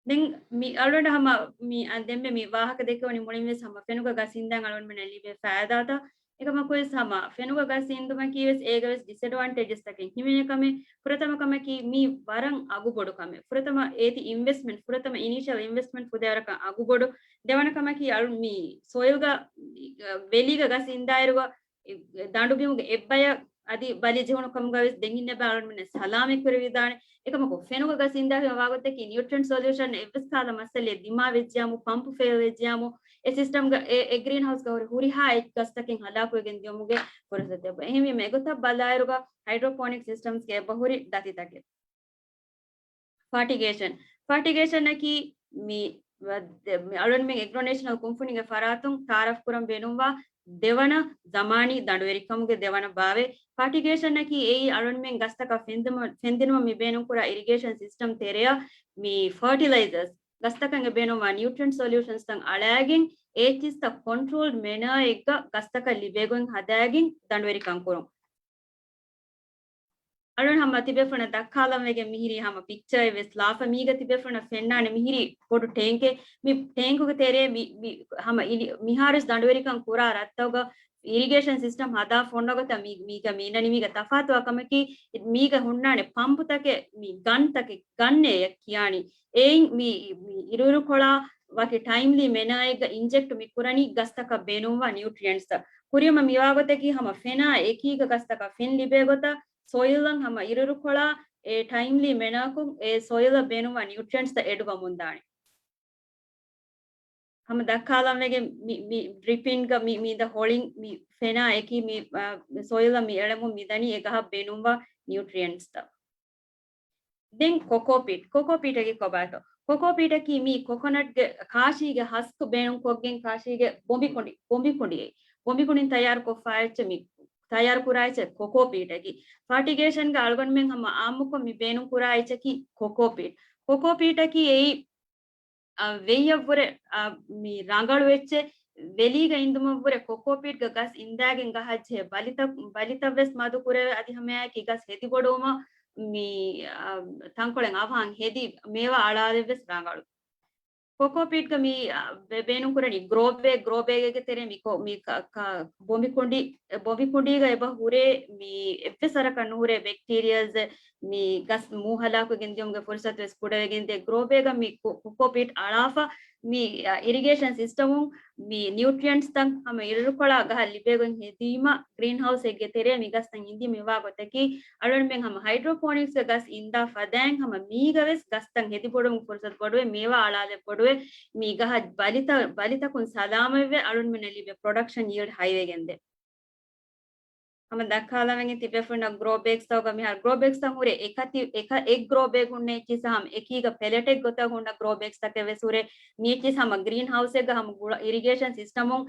ދެން މި އަޅުގަނޑަށް ހަމަ މި، އަ، ދެންމެ މި ވާހަކަ ދެކެވުނީ މުޅިންވެސް ހަމަ ފެނުގަ ގަސް އިންދާން އަޅުގަނޑުމެންނަށް ލިބޭ ފައިދާތައް. އެކަމަކުވެސް ހަމަ ފެނުގަ ގަސް އިންދުމަކީވެސް އޭގަވެސް ޑިސްއެޑްވާންޓޭޖަސްތަކެއް ހިމެނޭ ކަމެއް. ފުރަތަމަ ކަމަކީ މީ ވަރަށް އަގުބޮޑު ކަމެއް. ފުރަތަމަ އޭތި އިންވެސްޓްމަންޓް، ފުރަތަމަ އިނީޝަލް އިންވެސްޓްމަންޓް ފުދޭވަރަކަށް އަގުބޮޑު. ދެވަނަ ކަމަކީ އަޅު މި ސޮއިލްގަ، ވެލީގަ ގަސް އިންދާއިރުގަ ދަނޑުބިމުގެ އެއްބަޔަށް އަދި ބަލި ޖެހުނު ކަމުގަވެސް ދެން އިންނަ އަޅުގަނޑުމެން ސަލާމަތް ކުރެވިދާނެ. އެކަމަކު ފެނުގަ ގަސް އިންދާފަ ވާގޮތަކީ ނިއުޓްރިއެންޓް ސޮލިއުޝަން އެއްވެސް ކަހަލަ މައްސަލައެއް ދިމާވެއްޖިޔާމު، ޕަމްޕު ފެއިލް ވެއްޖިޔާމު، އެ ސިސްޓަމްގަ އެ، އެ ގްރީން ހައުސްގަ ހުރި ހުރިހާ އެއް ގަސްތަކެއް ހަލާކުވެގެން ދިޔުމުގެ ފުރުސަތެއް. އެހެންވީމަ އެގޮތަށް ބަލާއިރުގަ ހައިޑްރޯޕޯނިކް ސިސްޓަމްސްގެ އެބަހުރި ދަތިތަކެއް. ފާޓިގޭޝަން. ފާޓިގޭޝަންއަކީ މި، މި އަޅުގަނޑުމެން އެގްރޯ ނޭޝަނަލް ކުންފުނީގެ ފަރާތުން ތައާރަފް ކުރަން ބޭނުންވާ ދެވަނަ ޒަމާނީ ދަނޑުވެރިކަމުގެ ދެވަނަ ބާވަތް. ފާޓިގޭޝަންއަކީ އެއީ އަޅުގަނޑުމެން ގަސްތަކަށް ފެންދުމަށް، ފެންދިނުމަށް މި ބޭނުންކުރާ އިރިގޭޝަން ސިސްޓަމް ތެރެއަށް މި ފަރޓިލައިޒަރސް، ގަސްތަކަށް އެބޭނުންވާ ނިއުޓްރިއެންޓް ސޮލިއުޝަންސްތައް އަޅާގެން އެއްޗިސްތައް ކޮންޓްރޯލްޑް މެނާއެއްގަ ގަސްތަކަށް ލިބޭގޮތް ހަދާގެން ދަނޑުވެރިކަން ކުރުން. އަޅުން ހަމަ ތިބޭފުޅުންނަށް ދައްކާލަން ވެގެން މިހިރީ ހަމަ ޕިކްޗާއެއް ވެސް ލާފަ. މީގަ ތިބޭފުޅުންނަށް ފެންނާނެ މިހިރީ ބޮޑު ޓޭންކެއް. މި ޓޭންކުގެ ތެރޭ މި، މި ހަމަ އިލި-، މިހާރުވެސް ދަނޑުވެރިކަން ކުރާ ރަށްތަކުގަ އިރިގޭޝަން ސިސްޓަމް ހަދާފަ އޮންނަ ގޮތަށް މީ، މީގަ މި އިންނަނީ. މީގަ ތަފާތުވާ ކަމަކީ، މީގަ ހުންނާނެ ޕަމްޕުތަކެއް، މި ގަންތަކެއް، ގަންއޭ ކިޔާނީ. އެއިން މި، މި އިރުއިރުކޮޅާ ވަކި ޓައިމްލީ މެނާއެއްގަ އިންޖެކްޓް މި ކުރަނީ ގަސްތަކަށް ބޭނުންވާ ނިއުޓްރިއެންޓްސްތައް. ކުރިއަށް މިވާގޮތަކީ ހަމަ ފެނާ އެކީގަ ގަސްތަކަށް ފެން ލިބޭ ގޮތަށް ސޮއިލްއަށް ހަމަ އިރުއިރުކޮޅާ އެ ޓައިމްލީ މެނާކޮށް އެ ސޮއިލަށް ބޭނުންވާ ނިއުޓްރިއެންޓްސްތައް އެޑުވަމުންދާނެ. ހަމަ ދައްކާލަން ވެގެން މި، މި ޑްރިޕިންގަ މި، މި ދަ ހޮޅިން މި ފެނާ އެކީ މި، އާ، ސޮއިލަށް މި އެޅެމުން މިދަނީ އެ ގަހަށް ބޭނުންވާ ނިއުޓްރިއެންޓްސްތައް. ދެން ކޮކޯޕީޓް. ކޮކޯޕީޓަކީ ކޮބާތޯ؟ ކޮކޯޕީޓަކީ މީ ކޮކޮނަޓްގެ ކާށީގެ ހަސްކު ބޭނުންކޮށްގެން ކާށީގެ ބޮނބިކުނޑި، ބޮނބިކުނޑިއެއް. ބޮނބިކުނޑިން ތައްޔާރުކޮށްފާ އެއްޗެއް މި ތައްޔާރު ކުރާ އެއްޗެއް ކޮކޯޕީޓަކީ. ފާޓިގޭޝަންގަ އަޅުގަނޑުމެން ހަމަ އާއްމުކޮށް މި ބޭނުން ކުރާ އެއްޗަކީ ކޮކޯޕީޓް. ކޮކޯޕީޓަކީ އެއީ އަ، ވެއްޔަށްވުރެ، އަ، މި ރަނގަޅު އެއްޗެއް. ވެލީގަ އިންދުމަށްވުރެ ކޮކޯޕީޓްގަ ގަސް އިންދާގެން ގަހަށްޖެހޭ ބަލިތައް، ބަލިތައްވެސް މަދު ކުރެވޭ. އަދި ހަމައެއާއެކީ ގަސް ހެދި ބޮޑުވުމަށް މި، އަ، ތަންކޮޅެއް އަވަހަށް ހެދި މޭވާ އަޅާލެއްވެސް ރަނގަޅު. ކޮކޯޕީޓްގަ މި، އާ، ބޭ-، ބޭނުންކުރަނީ ގްރޯ ބޭގް، ގްރޯ ބޭގެއްގެ ތެރޭ މި ކޮ-، މި ކަ-، ކަ-، ބޮނބި ކުނޑި، އެ، ބޮނބި ކުނޑީގަ އެބަ ހުރޭ މި އެއްވެސް ވަރަކަށް ނުހުރޭ ބެކްޓީރިއާޒް، މި ގަސް މޫ ހަލާކުވެގެން ދިޔުމުގެ ފުރުސަތު ވެސް ކުޑަވެގެންދޭ. ގްރޯ ބޭގަށް މި ކޮ-، ކޮކޯޕީޓް އަޅާފަ، މި، އާ، އިރިގޭޝަން ސިސްޓަމުން މި ނިއުޓްރިއެންޓްސްތައް ހަމަ އިރުކޮޅާ ގަހަށް ލިބޭގޮތް ހެދީމަ، ގްރީން ހައުސްއެއްގެ ތެރޭ މި ގަސްތައް އިންދީމަ މިވާ ގޮތަކީ، އަޅުގަނޑުމެން ހަމަ ހައިޑްރޯޕޯނިކްސްގެ ގަސް އިންދާ ފަދައިން ހަމަ މީގަ ވެސް ގަސްތައް ހެދި ބޮޑުވުން ފުރުސަތު ބޮޑުވޭ، މޭވާ އަޅާލެއް ބޮޑުވޭ، މި ގަހަށް ބަލިތަ-، ބަލިތަކުން ސަލާމަތްވެ، އަޅުގަނޑުމެންނަށް ލިބޭ ޕްރޮޑަކްޝަން ޔީލްޑް ހައިވެގެންދޭ. ހަމަ ދައްކާލަމެން ތިބޭފުޅުންނަށް ގްރޯ ބޭގްސްތަކުގަ މިހާރު ގްރޯ ބޭގްސްތައް ހުރެ އެކަތި، އެކަ-، އެއް ގްރޯ ބޭގް ހުންނަ އެއްޗިސް ހަމަ އެކީގަ ޕެލެޓެއް ގޮތަށް ހުންނަ ގްރޯ ބޭގްސްތަކެއް ވެސް ހުރޭ. މި އެއްޗިސް ހަމަ ގްރީން ހައުސްއެއްގަ ހަމަ ގުޅަ-، އިރިގޭޝަން ސިސްޓަމުން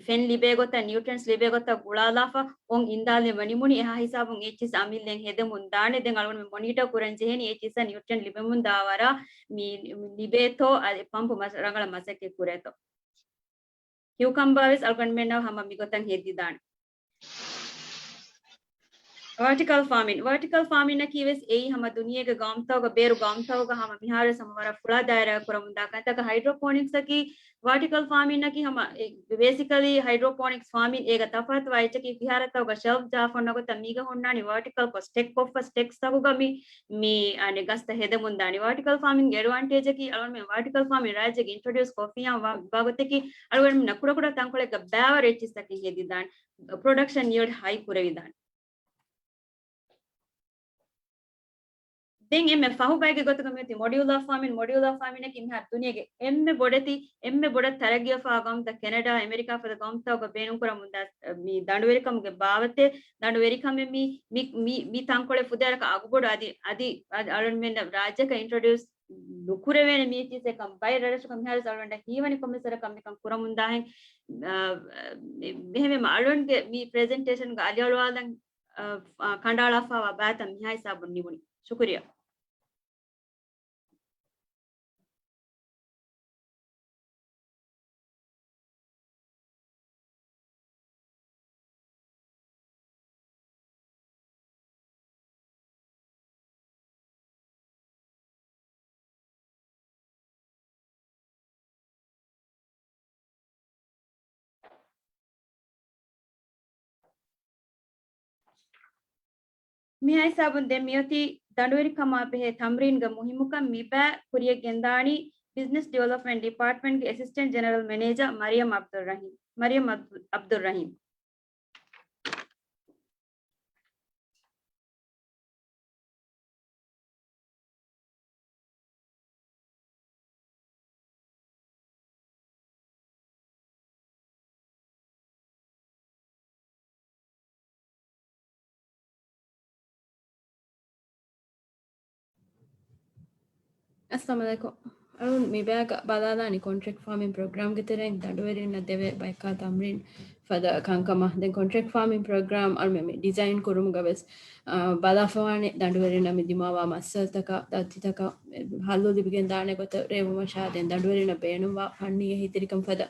ފެން ލިބޭ ގޮތަށް، ނިއުޓްރިއެންޓްސް ލިބޭ ގޮތަށް ގުޅާލާފަ އޮން އިންދާލެވި ނިމުނީ. އެހާ ހިސާބުން އެއްޗިސް އަމިއްލައިން ހެދެމުން ދާނެ. ދެން އަޅުގަނޑުމެން މޮނީޓަ ކުރަން ޖެހެނީ އެއްޗިސްއަށް ނިއުޓްރިއެންޓް ލިބެމުން ދާވަރާ މި ލިބޭތޯ އަދި ޕަމްޕު މަސް-، ރަނގަޅަށް މަސައްކަތް ކުރޭތޯ. ކިއުކަމްބާ ވެސް އަޅުގަނޑުމެންނަށް ހަމަ މިގޮތަށް ހެދިދާނެ. ވާޓިކަލް ފާމިން. ވާޓިކަލް ފާމިންއަކީ ވެސް އެއީ ހަމަ ދުނިޔޭގެ ގައުމުތަކުގަ، ބޭރު ގައުމުތަކުގަ ހަމަ މިހާރުވެސް ހަމަ ވަރަށް ފުޅާ ދާއިރާއަށް ކުރަމުންދާ ކަންތަކަށް. ހައިޑްރޯޕޯނިކްސްއަކީ، ވާޓިކަލް ފާމިންއަކީ ހަމަ، އެ، ބޭސިކަލީ ހައިޑްރޯޕޯނިކްސް ފާމިން. އޭގަ ތަފާތުވާ އެއްޗަކީ ފިހާރަތަކުގަ ޝެލްފް ޖަހާފަ އޮންނަ ގޮތަށް މީގަ ހުންނާނީ ވާޓިކަލްކޮށް، ސްޓެކްކޮށްފަ ސްޓެކްސްތަކުގަ މި، މި، އަނެއް ގަސްތައް ހެދެމުންދާނީ. ވާޓިކަލް ފާމިންގެ އެޑްވާންޓޭޖަކީ އަޅުގަނޑުމެން ވާޓިކަލް ފާމިން ރާއްޖޭގެ އިންޓްރޮޑިއުސް ކޮށްފިއްޔާ ވާ-، ވާގޮތަކީ އަޅުގަނޑުމެންނަށް ކުޑަކުޑަ ތަންކޮޅެއްގަ ބައިވަރު އެއްޗިސްތަކެއް ހެދިދާނެ. ޕްރޮޑަކްޝަން ޔީލްޑް ހައި ކުރެވިދާނެ. ދެން އެންމެ ފަހު ބައެއްގެ ގޮތުގަ މިއޮތީ މޮޑިއުލާ ފާމިން. މޮޑިއުލާ ފާމިންއަކީ މިހާރު ދުނިޔޭގެ އެންމެ ބޮޑެތި، އެންމެ ބޮޑަށް ތަރައްގީވެފައިވާ ގައުމުތައް ކެނެޑާ، އެމެރިކާ ފަދަ ގައުމުތަކުގަ ބޭނުންކުރަމުންދާ މި ދަނޑުވެރިކަމުގެ ބާވަތެއް. ދަނޑުވެރިކަމެއް މި، މި، މި، މި ތަންކޮޅެއް ފުދޭވަރަކަށް އަގުބޮޑު. އަދި، އަދި، އަދި އަޅުގަނޑުމެން ރާއްޖެއަކަށް އިންޓްރޮޑިއުސް ނުކުރެވޭނެ މި އެއްޗިސް އެކަން ބައެއް ރަށްރަށުގަ މިހާރު އަޅުގަނޑަށް ހީވަނީ ކޮންމެސް ވަރަކަށް މިކަން ކުރަމުންދާހެން. އާ، އެ، އެހެންވީމަ އަޅުގަނޑުގެ މި ޕްރެޒެންޓޭޝަންގަ އަލިއަޅުވާލަން، އާ، އާ، ކަނޑައަޅާފައިވާ ބައިތައް މިހާ ހިސާބުން ނިމުނީ. ޝުކުރިއްޔާ. މިހާ ހިސާބުން ދެން މިއޮތީ ދަނޑުވެރިކަމާ ބެހޭ ތަމްރީންގެ މުހިއްމުކަން. މި ބައި ކުރިޔަށް ގެންދާނީ ބިޒްނަސް ޑިވެލޮޕްމަންޓް ޑިޕާޓްމަންޓްގެ އެސިސްޓެންޓް ޖެނެރަލް މެނޭޖަރ މަރިޔަމް އަބްދުއްރަހީމް. މަރިޔަމް އަބްދު-، އަބްދުއްރަހީމް. އައްސަލާމު ޢަލައިކުމް. އަޅުން މި ބަޔަކަށް ބަލާލާނީ ކޮންޓްރެކްޓް ފާމިން ޕްރޮގްރާމްގެ ތެރެއިން ދަނޑުވެރިންނަށް ދެވޭ ބައިކާ ތަމްރީން ފަދަ ކަންކަމަށް. ދެން ކޮންޓްރެކްޓް ފާމިން ޕްރޮގްރާމް އަޅުމެން މި ޑިޒައިން ކުރުމުގަ ވެސް، އާ، ބަލާފަވާނެ ދަނޑުވެރިންނަށް މި ދިމާވާ މައްސަލަތަކަށް، ދައްތިތަކަށް ހައްލު ލިބިގެން ދާނެ ގޮތަށް ރޭވުމަށާ ދެން ދަނޑުވެރިންނަށް ބޭނުންވާ ފަންނީ އެހީތެރިކަން ފަދަ،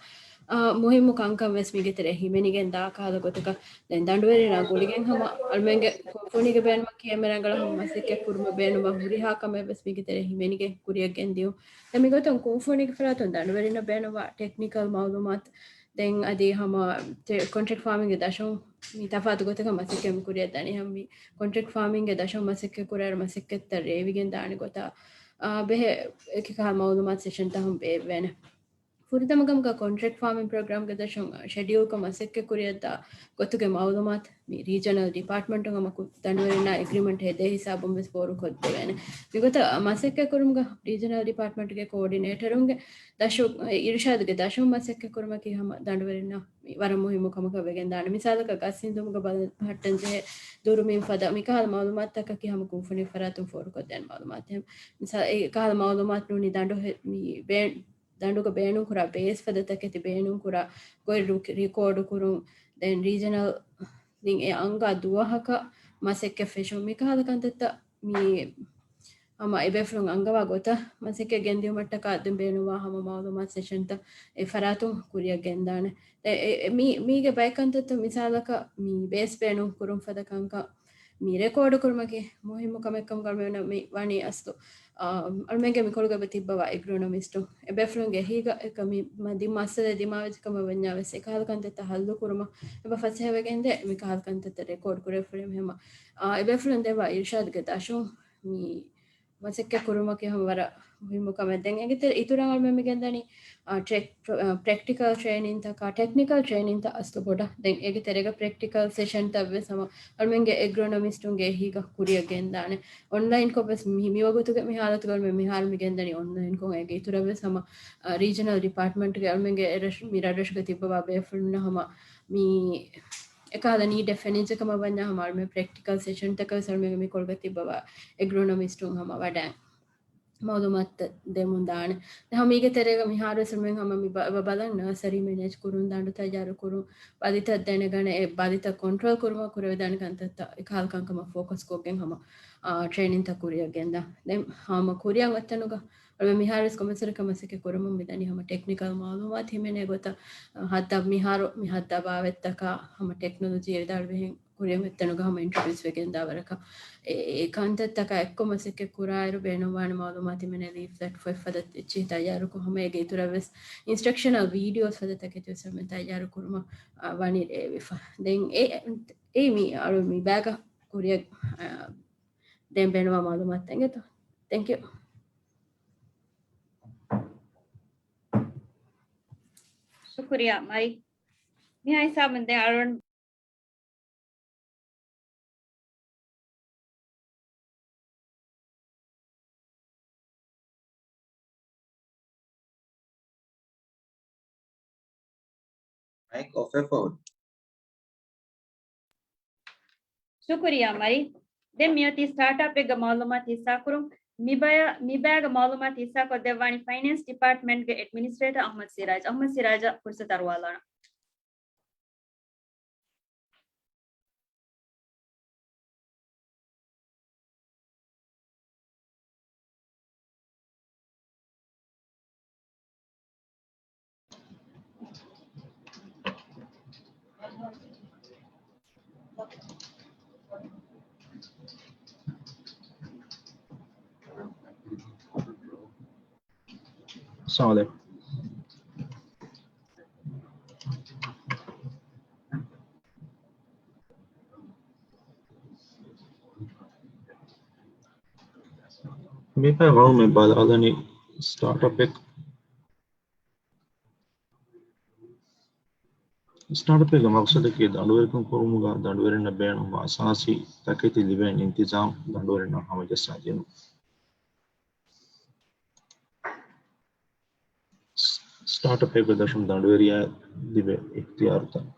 އާ، މުހިއްމު ކަންކަން ވެސް މީގެ ތެރޭ ހިމެނިގެން ދާ ކަހަލަ ގޮތަކަށް ދެން ދަނޑުވެރިންނާ ގުޅިގެން ހަމަ އަޅުމެންގެ ކުންފުނީގެ ބޭނުމަކީ އެންމެ ރަނގަޅަށް ހަމަ މަސައްކަތް ކުރުމަށް ބޭނުންވާ ހުރިހާ ކަމެއް ވެސް މީގެ ތެރޭ ހިމެނިގެން ކުރިއަށް ގެންދިޔުން. ދެން މިގޮތުން ކުންފުނީގެ ފަރާތުން ދަނޑުވެރިންނަށް ބޭނުންވާ ޓެކްނިކަލް މައުލޫމާތު، ދެން އަދި ހަމަ ޓެ-، ކޮންޓްރެކްޓް ފާމިންގެ ދަށުން މި ތަފާތު ގޮތަކަށް މަސައްކަތް ކުރިއަށް ދަނީ ހަމަ މި ކޮންޓްރެކްޓް ފާމިންގެ ދަށުން މަސައްކަތް ކުރާއިރު މަސައްކަތްތައް ރޭވިގެން ދާނެ ގޮތަށް، އާ، ބެހޭ އެކި ކަހަލަ މައުލޫމާތު ސެޝަންތައް ހަމަ ބޭއްވޭނެ. ފުރަތަމަ ކަމަކަށް ކޮންޓްރެކްޓް ފާމިން ޕްރޮގްރާމްގެ ދަށުން ޝެޑިއުލްކޮށް މަސައްކަތް ކުރިއަށްދާ ގޮތުގެ މައުލޫމާތު މި ރީޖަނަލް ޑިޕާޓްމަންޓުން ހަމަ ކު-، ދަނޑުވެރިންނާ އެގްރިމަންޓް ހެދޭ ހިސާބުން ވެސް ފޯރުކޮށްދެވޭނެ. މިގޮތަށް މަސައްކަތް ކުރުމުގަ ރީޖަނަލް ޑިޕާޓްމަންޓުގެ ކޯޑިނޭޓަރުންގެ ދަށު، އިރުޝާދުގެ ދަށުން މަސައްކަތް ކުރުމަކީ ހަމަ ދަނޑުވެރިންނަށް މި ވަރަށް މުހިއްމު ކަމަކަށް ވެގެންދާނެ. މިސާލަކަށް ގަސް އިންދުމުގަ ބަލަ-، ހައްޓަންޖެހޭ ދުރުމިން ފަދަ މިކަހަލަ މައުލޫމާތުތަކަކީ ހަމަ ކުންފުނި ފަރާތުން ފޯރުކޮށްދޭނެ މައުލޫމާތެއް. މިސާ-، އެ ކަހަލަ މައުލޫމާތު ނޫނީ ދަނޑު ހެ-، މި ބޭ-، ދަނޑުގަ ބޭނުންކުރާ ބޭސް ފަދަ ތަކެތި ބޭނުންކުރާ ގޮތް ރު-، ރިކޯޑު ކުރުން، ދެން ރީޖަނަލް، ދެން އެ އަންގާ ދުވަހަކަށް މަސައްކަތް ފެށުން، މިކަހަލަ ކަންތައްތައް މި ހަމަ އެބޭފުޅުން އަންގަވާ ގޮތަށް މަސައްކަތް ގެންދިއުމަށްޓަކާ ދެން ބޭނުންވާ ހަމަ މައުލޫމާތު ސެޝަންތައް އެ ފަރާތުން ކުރިއަށް ގެންދާނެ. އެ، އެ، މީ، މީގެ ބައެއް ކަންތައްތައް މިސާލަކަށް މި ބޭސް ބޭނުން ކުރުން ފަދަ ކަންކަން، މި ރެކޯޑު ކުރުމަކީ މުހިއްމު ކަމެއްކަމުގަ މި ވަނީ އަސްލު، އާ، އަޅުމެންގެ މި ކޮޅުގަ ތިއްބަވާ އެގްރޯނޮމިސްޓު އެބޭފުޅުންގެ އެހީގަ އެކަ މި މަ-، ދި މައްސަލަ ދިމާވެއްޖެ ކަމަށް ވަންޏާ ވެސް އެކަހަލަ ކަންތައްތައް ހައްލު ކުރުމަށް އެބަ ފަސޭހަވެގެންދޭ މި ކަހަލަ ކަންތައްތައް ރެކޯޑް ކުރެވިފަ ހުރީމަ ހަމަ، އާ، އެބޭފުޅުން ދެއްވާ އިރުޝާދުގެ ދަށުން މި މަސައްކަތް ކުރުމަކީ ހަމަ ވަރަށް މުހިއްމު ކަމެއް. ދެން އޭގެ ތެރެ އިތުރަށް އަޅުމެން މި ގެންދަނީ، އާ، ޓެކް-، ޕްރެ-، އާ، ޕްރެކްޓިކަލް ޓްރޭނިންތަކާ، ޓެކްނިކަލް ޓްރޭނިންތައް އަސްލު ބޮޑަށް. ދެން އޭގެ ތެރޭގަ ޕްރެކްޓިކަލް ސެޝަންތައް ވެސް ހަމަ އަޅުމެންގެ އެގްރޯނޮމިސްޓުންގެ އެހީގަ ކުރިއަށް ގެންދާނެ. އޮންލައިންކޮށް ވެސް މި، މިވަގުތުގެ މި ހާލަތުގަ އަޅުމެން މިހާރު މި ގެންދަނީ އޮންލައިންކޮށް. އޭގެ އިތުރަށް ވެސް ހަމަ، އާ، ރީޖަނަލް ޑިޕާޓްމަންޓްގެ އަޅުމެންގެ އެ ރަށް-، މި ރަށްރަށުގަ ތިއްބަވާ ބޭފުޅުންނަށް ހަމަ މި އެކަހަލަ ނީޑެއް ފެނިއްޖެ ކަމަށް ވަންޏާ ހަމަ އަޅުމެން ޕްރެކްޓިކަލް ސެޝަންތަކަށް ވެސް އަޅުމެންގެ މި ކޮޅުގަ ތިއްބަވާ އެގްރޯނޮމިސްޓުން ހަމަ ވަޑައި މައުލޫމާތުތައް ދެމުން ދާނެ. ދެން ހަމަ މީގެ ތެރޭގަ މިހާރު ވެސް އަޅުމެން ހަމަ މި ބަ-، ބަ-، ބަލަން ނަރސަރީ މެނޭޖް ކުރުން، ދަނޑު ތައްޔާރު ކުރުން، ބަލިތައް ދެނެގަނެ، އެ ބަލިތައް ކޮންޓްރޯލް ކުރުމަށް ކުރެވިދާނެ ކަންތައްތައް އެކަހަލަ ކަންކަމަށް ފޯކަސް ކޮށްގެން ހަމަ، އާ، ޓްރޭނިންތައް ކުރިއަށް ގެންދާ. ދެން ހަމަ ކުރިއަށް އޮތްތަނުގަ އަޅުމެން މިހާރު ވެސް ކޮމެސަރިކަ މަސައްކަތް ކުރަމުން މިދަނީ ހަމަ ޓެކްނިކަލް މައުލޫމާތު ހިމެނޭ ގޮތަށް، އަ، ހައްދާ މިހާރު މި ހައްދާ ބާވަތްތަކާ ހަމަ ޓެކްނޮލޮޖީ ވިދާޅުވިހެން ކުރިއަށް އޮތްތަނުގަ ހަމަ އިންޓްރޮޑިއުސް ވެގެންދާ ވަރަކަށް އެ، އެ ކަންތައްތަކާ އެއްކޮށް މަސައްކަތް ކުރާއިރު ބޭނުންވާނެ މައުލޫމާތު ހިމެނޭ ލީފްލެޓް ފޮތް ފަދަ އެއްޗެހި ތައްޔާރުކޮށް ހަމަ އޭގެ އިތުރަށް ވެސް އިންސްޓްރަކްޝަނަލް ވީޑިއޯސް ފަދަ ތަކެތި ވެސް ހަމަ ތައްޔާރު ކުރުމަށް، އަ، ވަނީ ރޭވިފަ. ދެން އެ، އެ މި އަޅު މި ބާގަ ކުރިއަށް، އަ، ދޭން ބޭނުންވާ މައުލޫމާތު އެނގޭތޯ؟ ތެންކް ޔޫ. ޝުކުރިއްޔާ މަރި. މިހާ ހިސާބުން ދެން އަޅުން މައިކް އޮފް ވެފަ ހުރި. ޝުކުރިއްޔާ މަރި. ދެން މިއޮތީ ސްޓާޓްއަޕެއްގެ މައުލޫމާތު ހިއްސާކުރުން. މިބަޔަ-، މިބައިގެ މައުލޫމާތު ހިއްސާކޮށްދެއްވާނީ ފައިނޭންސް ޑިޕާޓްމަންޓްގެ އެޑްމިނިސްޓްރޭޓަރ އަޙްމަދު ސިރާޖް. އަޙްމަދު ސިރާޖަށް ފުރުސަތު އަރުވާލާނަން. އައްސަލާމު ޢަލައިކުމް. މިބައި ގައުމެއް ބަލާލަނީ ސްޓާޓްއަޕެއް. ސްޓާޓްއަޕެއްގެ މަގްސަދަކީ ދަނޑުވެރިކަން ކުރުމުގަ ދަނޑުވެރިންނަށް ބޭނުންވާ އަސާސީ ތަކެތި ލިބޭން އިންތިޒާމް ދަނޑުވެރިންނަށް ހަމަޖައްސާދިނުން. ސްޓާޓްއަޕެއްގެ ދަށުން ދަނޑުވެރިޔާ ލިބޭ އިޚްތިޔާރުތައް.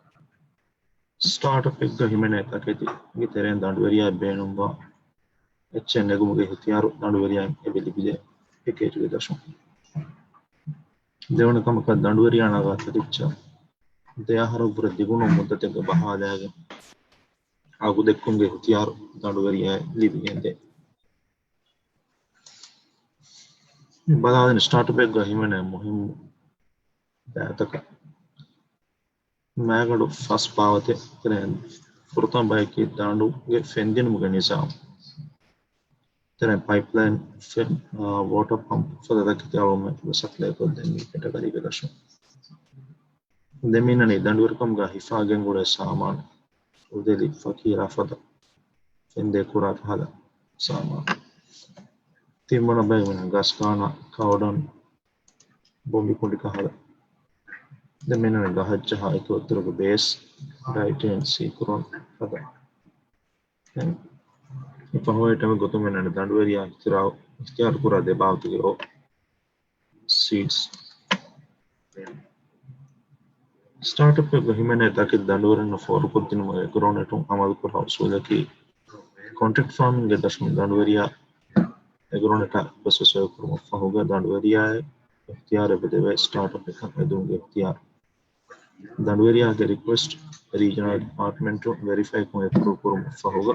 ސްޓާޓްއަޕެއްގަ ހިމެނޭ ތަކެތިގެ ތެރެއިން ދަނޑުވެރިޔާ ބޭނުންވާ އެއްޗެއް ނެގުމުގެ އިޚްތިޔާރު ދަނޑުވެރިޔާއިން އެބަ ލިބިދޭ ޕެކޭޖުގެ ދަށުން. ދެވަނަ ކަމަކަށް ދަނޑުވެރިޔާ ނަގާ ތަކެއްޗަށް ދެ އަހަރަށްވުރެ ދިގުނު މުއްދަތެއްގަ ބަހާލާގެން އަގު ދެއްކުމުގެ އިޚްތިޔާރު ދަނޑުވެރިޔާއަށް ލިބިގެންދޭ. މި ބަލާލަނީ ސްޓާޓްއަޕެއްގަ ހިމެނޭ މުހިއްމު ބައިތަކަށް. މާގަނޑު ފަސް ބާވަތެއް ތެރެއިން ފުރަތަމަ ބަޔަކީ ދަނޑުގެ ފެންދިނުމުގެ ނިޒާމް. ތެރެއިން ޕައިޕްލައިން، ފެން، އާ، ވޯޓަރ ޕަމްޕް ފަދަ ތަކެތި އަޅުގަނޑުމެން ސަޕްލައިކޮށްދޭ މި ކެޓަގަރީގެ ދަށުން. ދެން މި އިންނަނީ ދަނޑުވެރިކަމުގަ ހިފާގެން އުޅޭ ސާމާނު، އުދެލި، ފަކީރާ ފަދަ ފެންދޭ ކުރާ ކަހަލަ ސާމާނު. ތިންވަނަ ބައި މި ގަސް ކާނާ، ކައުޑަން، ބޮނބި ކުނޑި ކަހަލަ. ދެން މި އިންނަނީ ގަހަށް ޖަހާ އެކި އޮއްތަރުގެ ބޭސް، ޑައިޓޭން ސީކުރޮން ފަދަ. ދެން މި ފަހު އައިޓަމެއް ގޮތުން މި އިންނަނީ ދަނޑުވެރިޔާ އިޚްތިޔާރު، އިޚްތިޔާރު ކުރާ ދެ ބާވަތުގެ އޮށް، ސީޑްސް. ސްޓާޓްއަޕެއްގަ ހިމެނޭ ތަކެތި ދަނޑުވެރިންނަށް ފޯރުކޮށްދިނުމަށް އެގްރޯނެޓުން އަމަލުކުރާ އުސޫލަކީ، ކޮންޓްރެކްޓް ފާމިންގެ ދަށުން ދަނޑުވެރިޔާ އެގްރޯނެޓާ ޕްރޮސެސް ކުރުމަށް ފަހުގަ ދަނޑުވެރިޔާއަށް އިޚްތިޔާރު އެބަދެވޭ ސްޓާޓްއަޕެއް ހެދުމުގެ އިޚްތިޔާރު. ދަނޑުވެރިޔާގެ ރިކުއެސްޓް ރީޖަނަލް ޑިޕާޓްމަންޓުން ވެރިފައިކޮށް އެޕްރޫވް ކުރުމަށް ފަހުގަ،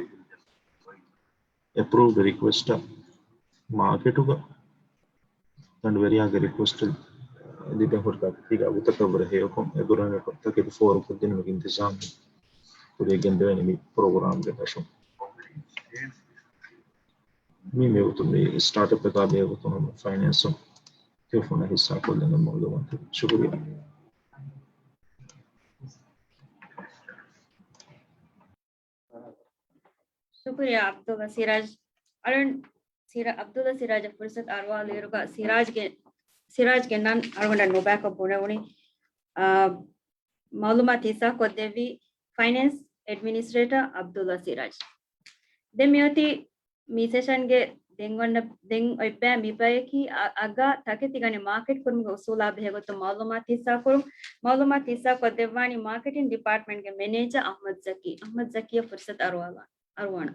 އެޕްރޫވްޑް ރިކުއެސްޓަށް މާކެޓުގަ ދަނޑުވެރިޔާގެ ރިކުއެސްޓް ލިބެން ހުރި ތަކެތީގެ އަގުތަކަށްވުރެ ހެޔޮކޮށް، އެގްރޯނެޓުން ތަކެތި ފޯރުކޮށްދިނުމުގެ އިންތިޒާމް ކުރިއަށް ގެންދެވޭނެ މި ޕްރޮގްރާމްގެ ދަށުން. މި މިވަގުތު މި ސްޓާޓްއަޕް އެކާ މިވަގުތު ހަމަ ފައިނޭންސުން ތިޔަ ފޯނަށް ހިއްސާކޮށްލަން މައުލޫމާތު. ޝުކުރިއްޔާ. ޝުކުރިއްޔާ ޢަބްދުﷲ ސިރާޖް. އަޅުން ސިރާ-، ޢަބްދުﷲ ސިރާޖަށް ފުރުސަތު އަރުވާލުއިރުގަ ސިރާޖްގެ، ސިރާޖްގެ ނަން އަޅުގަނޑަށް ނުބައިކޮށް ބުނެވުނީ، އާ، މައުލޫމާތު ހިއްސާކޮށްދެއްވީ ފައިނޭންސް އެޑްމިނިސްޓްރޭޓަރ ޢަބްދުﷲ ސިރާޖް. ދެން މިއޮތީ މި ސެޝަންގެ ދެން އޮންނަ، ދެން އޮތް ބައި މި ބަޔަކީ އަ-، އަގާ ތަކެތި ގަނެ މާކެޓް ކުރުމުގެ އުސޫލާ ބެހޭގޮތުން މައުލޫމާތު ހިއްސާކުރުން. މައުލޫމާތު ހިއްސާކޮށްދެއްވާނީ މާކެޓިން ޑިޕާޓްމަންޓްގެ މެނޭޖަރ އަޙްމަދު ޒަކީ. އަޙްމަދު ޒަކީއަށް ފުރުސަތު އަރުވާލާ-، އަރުވާނަ.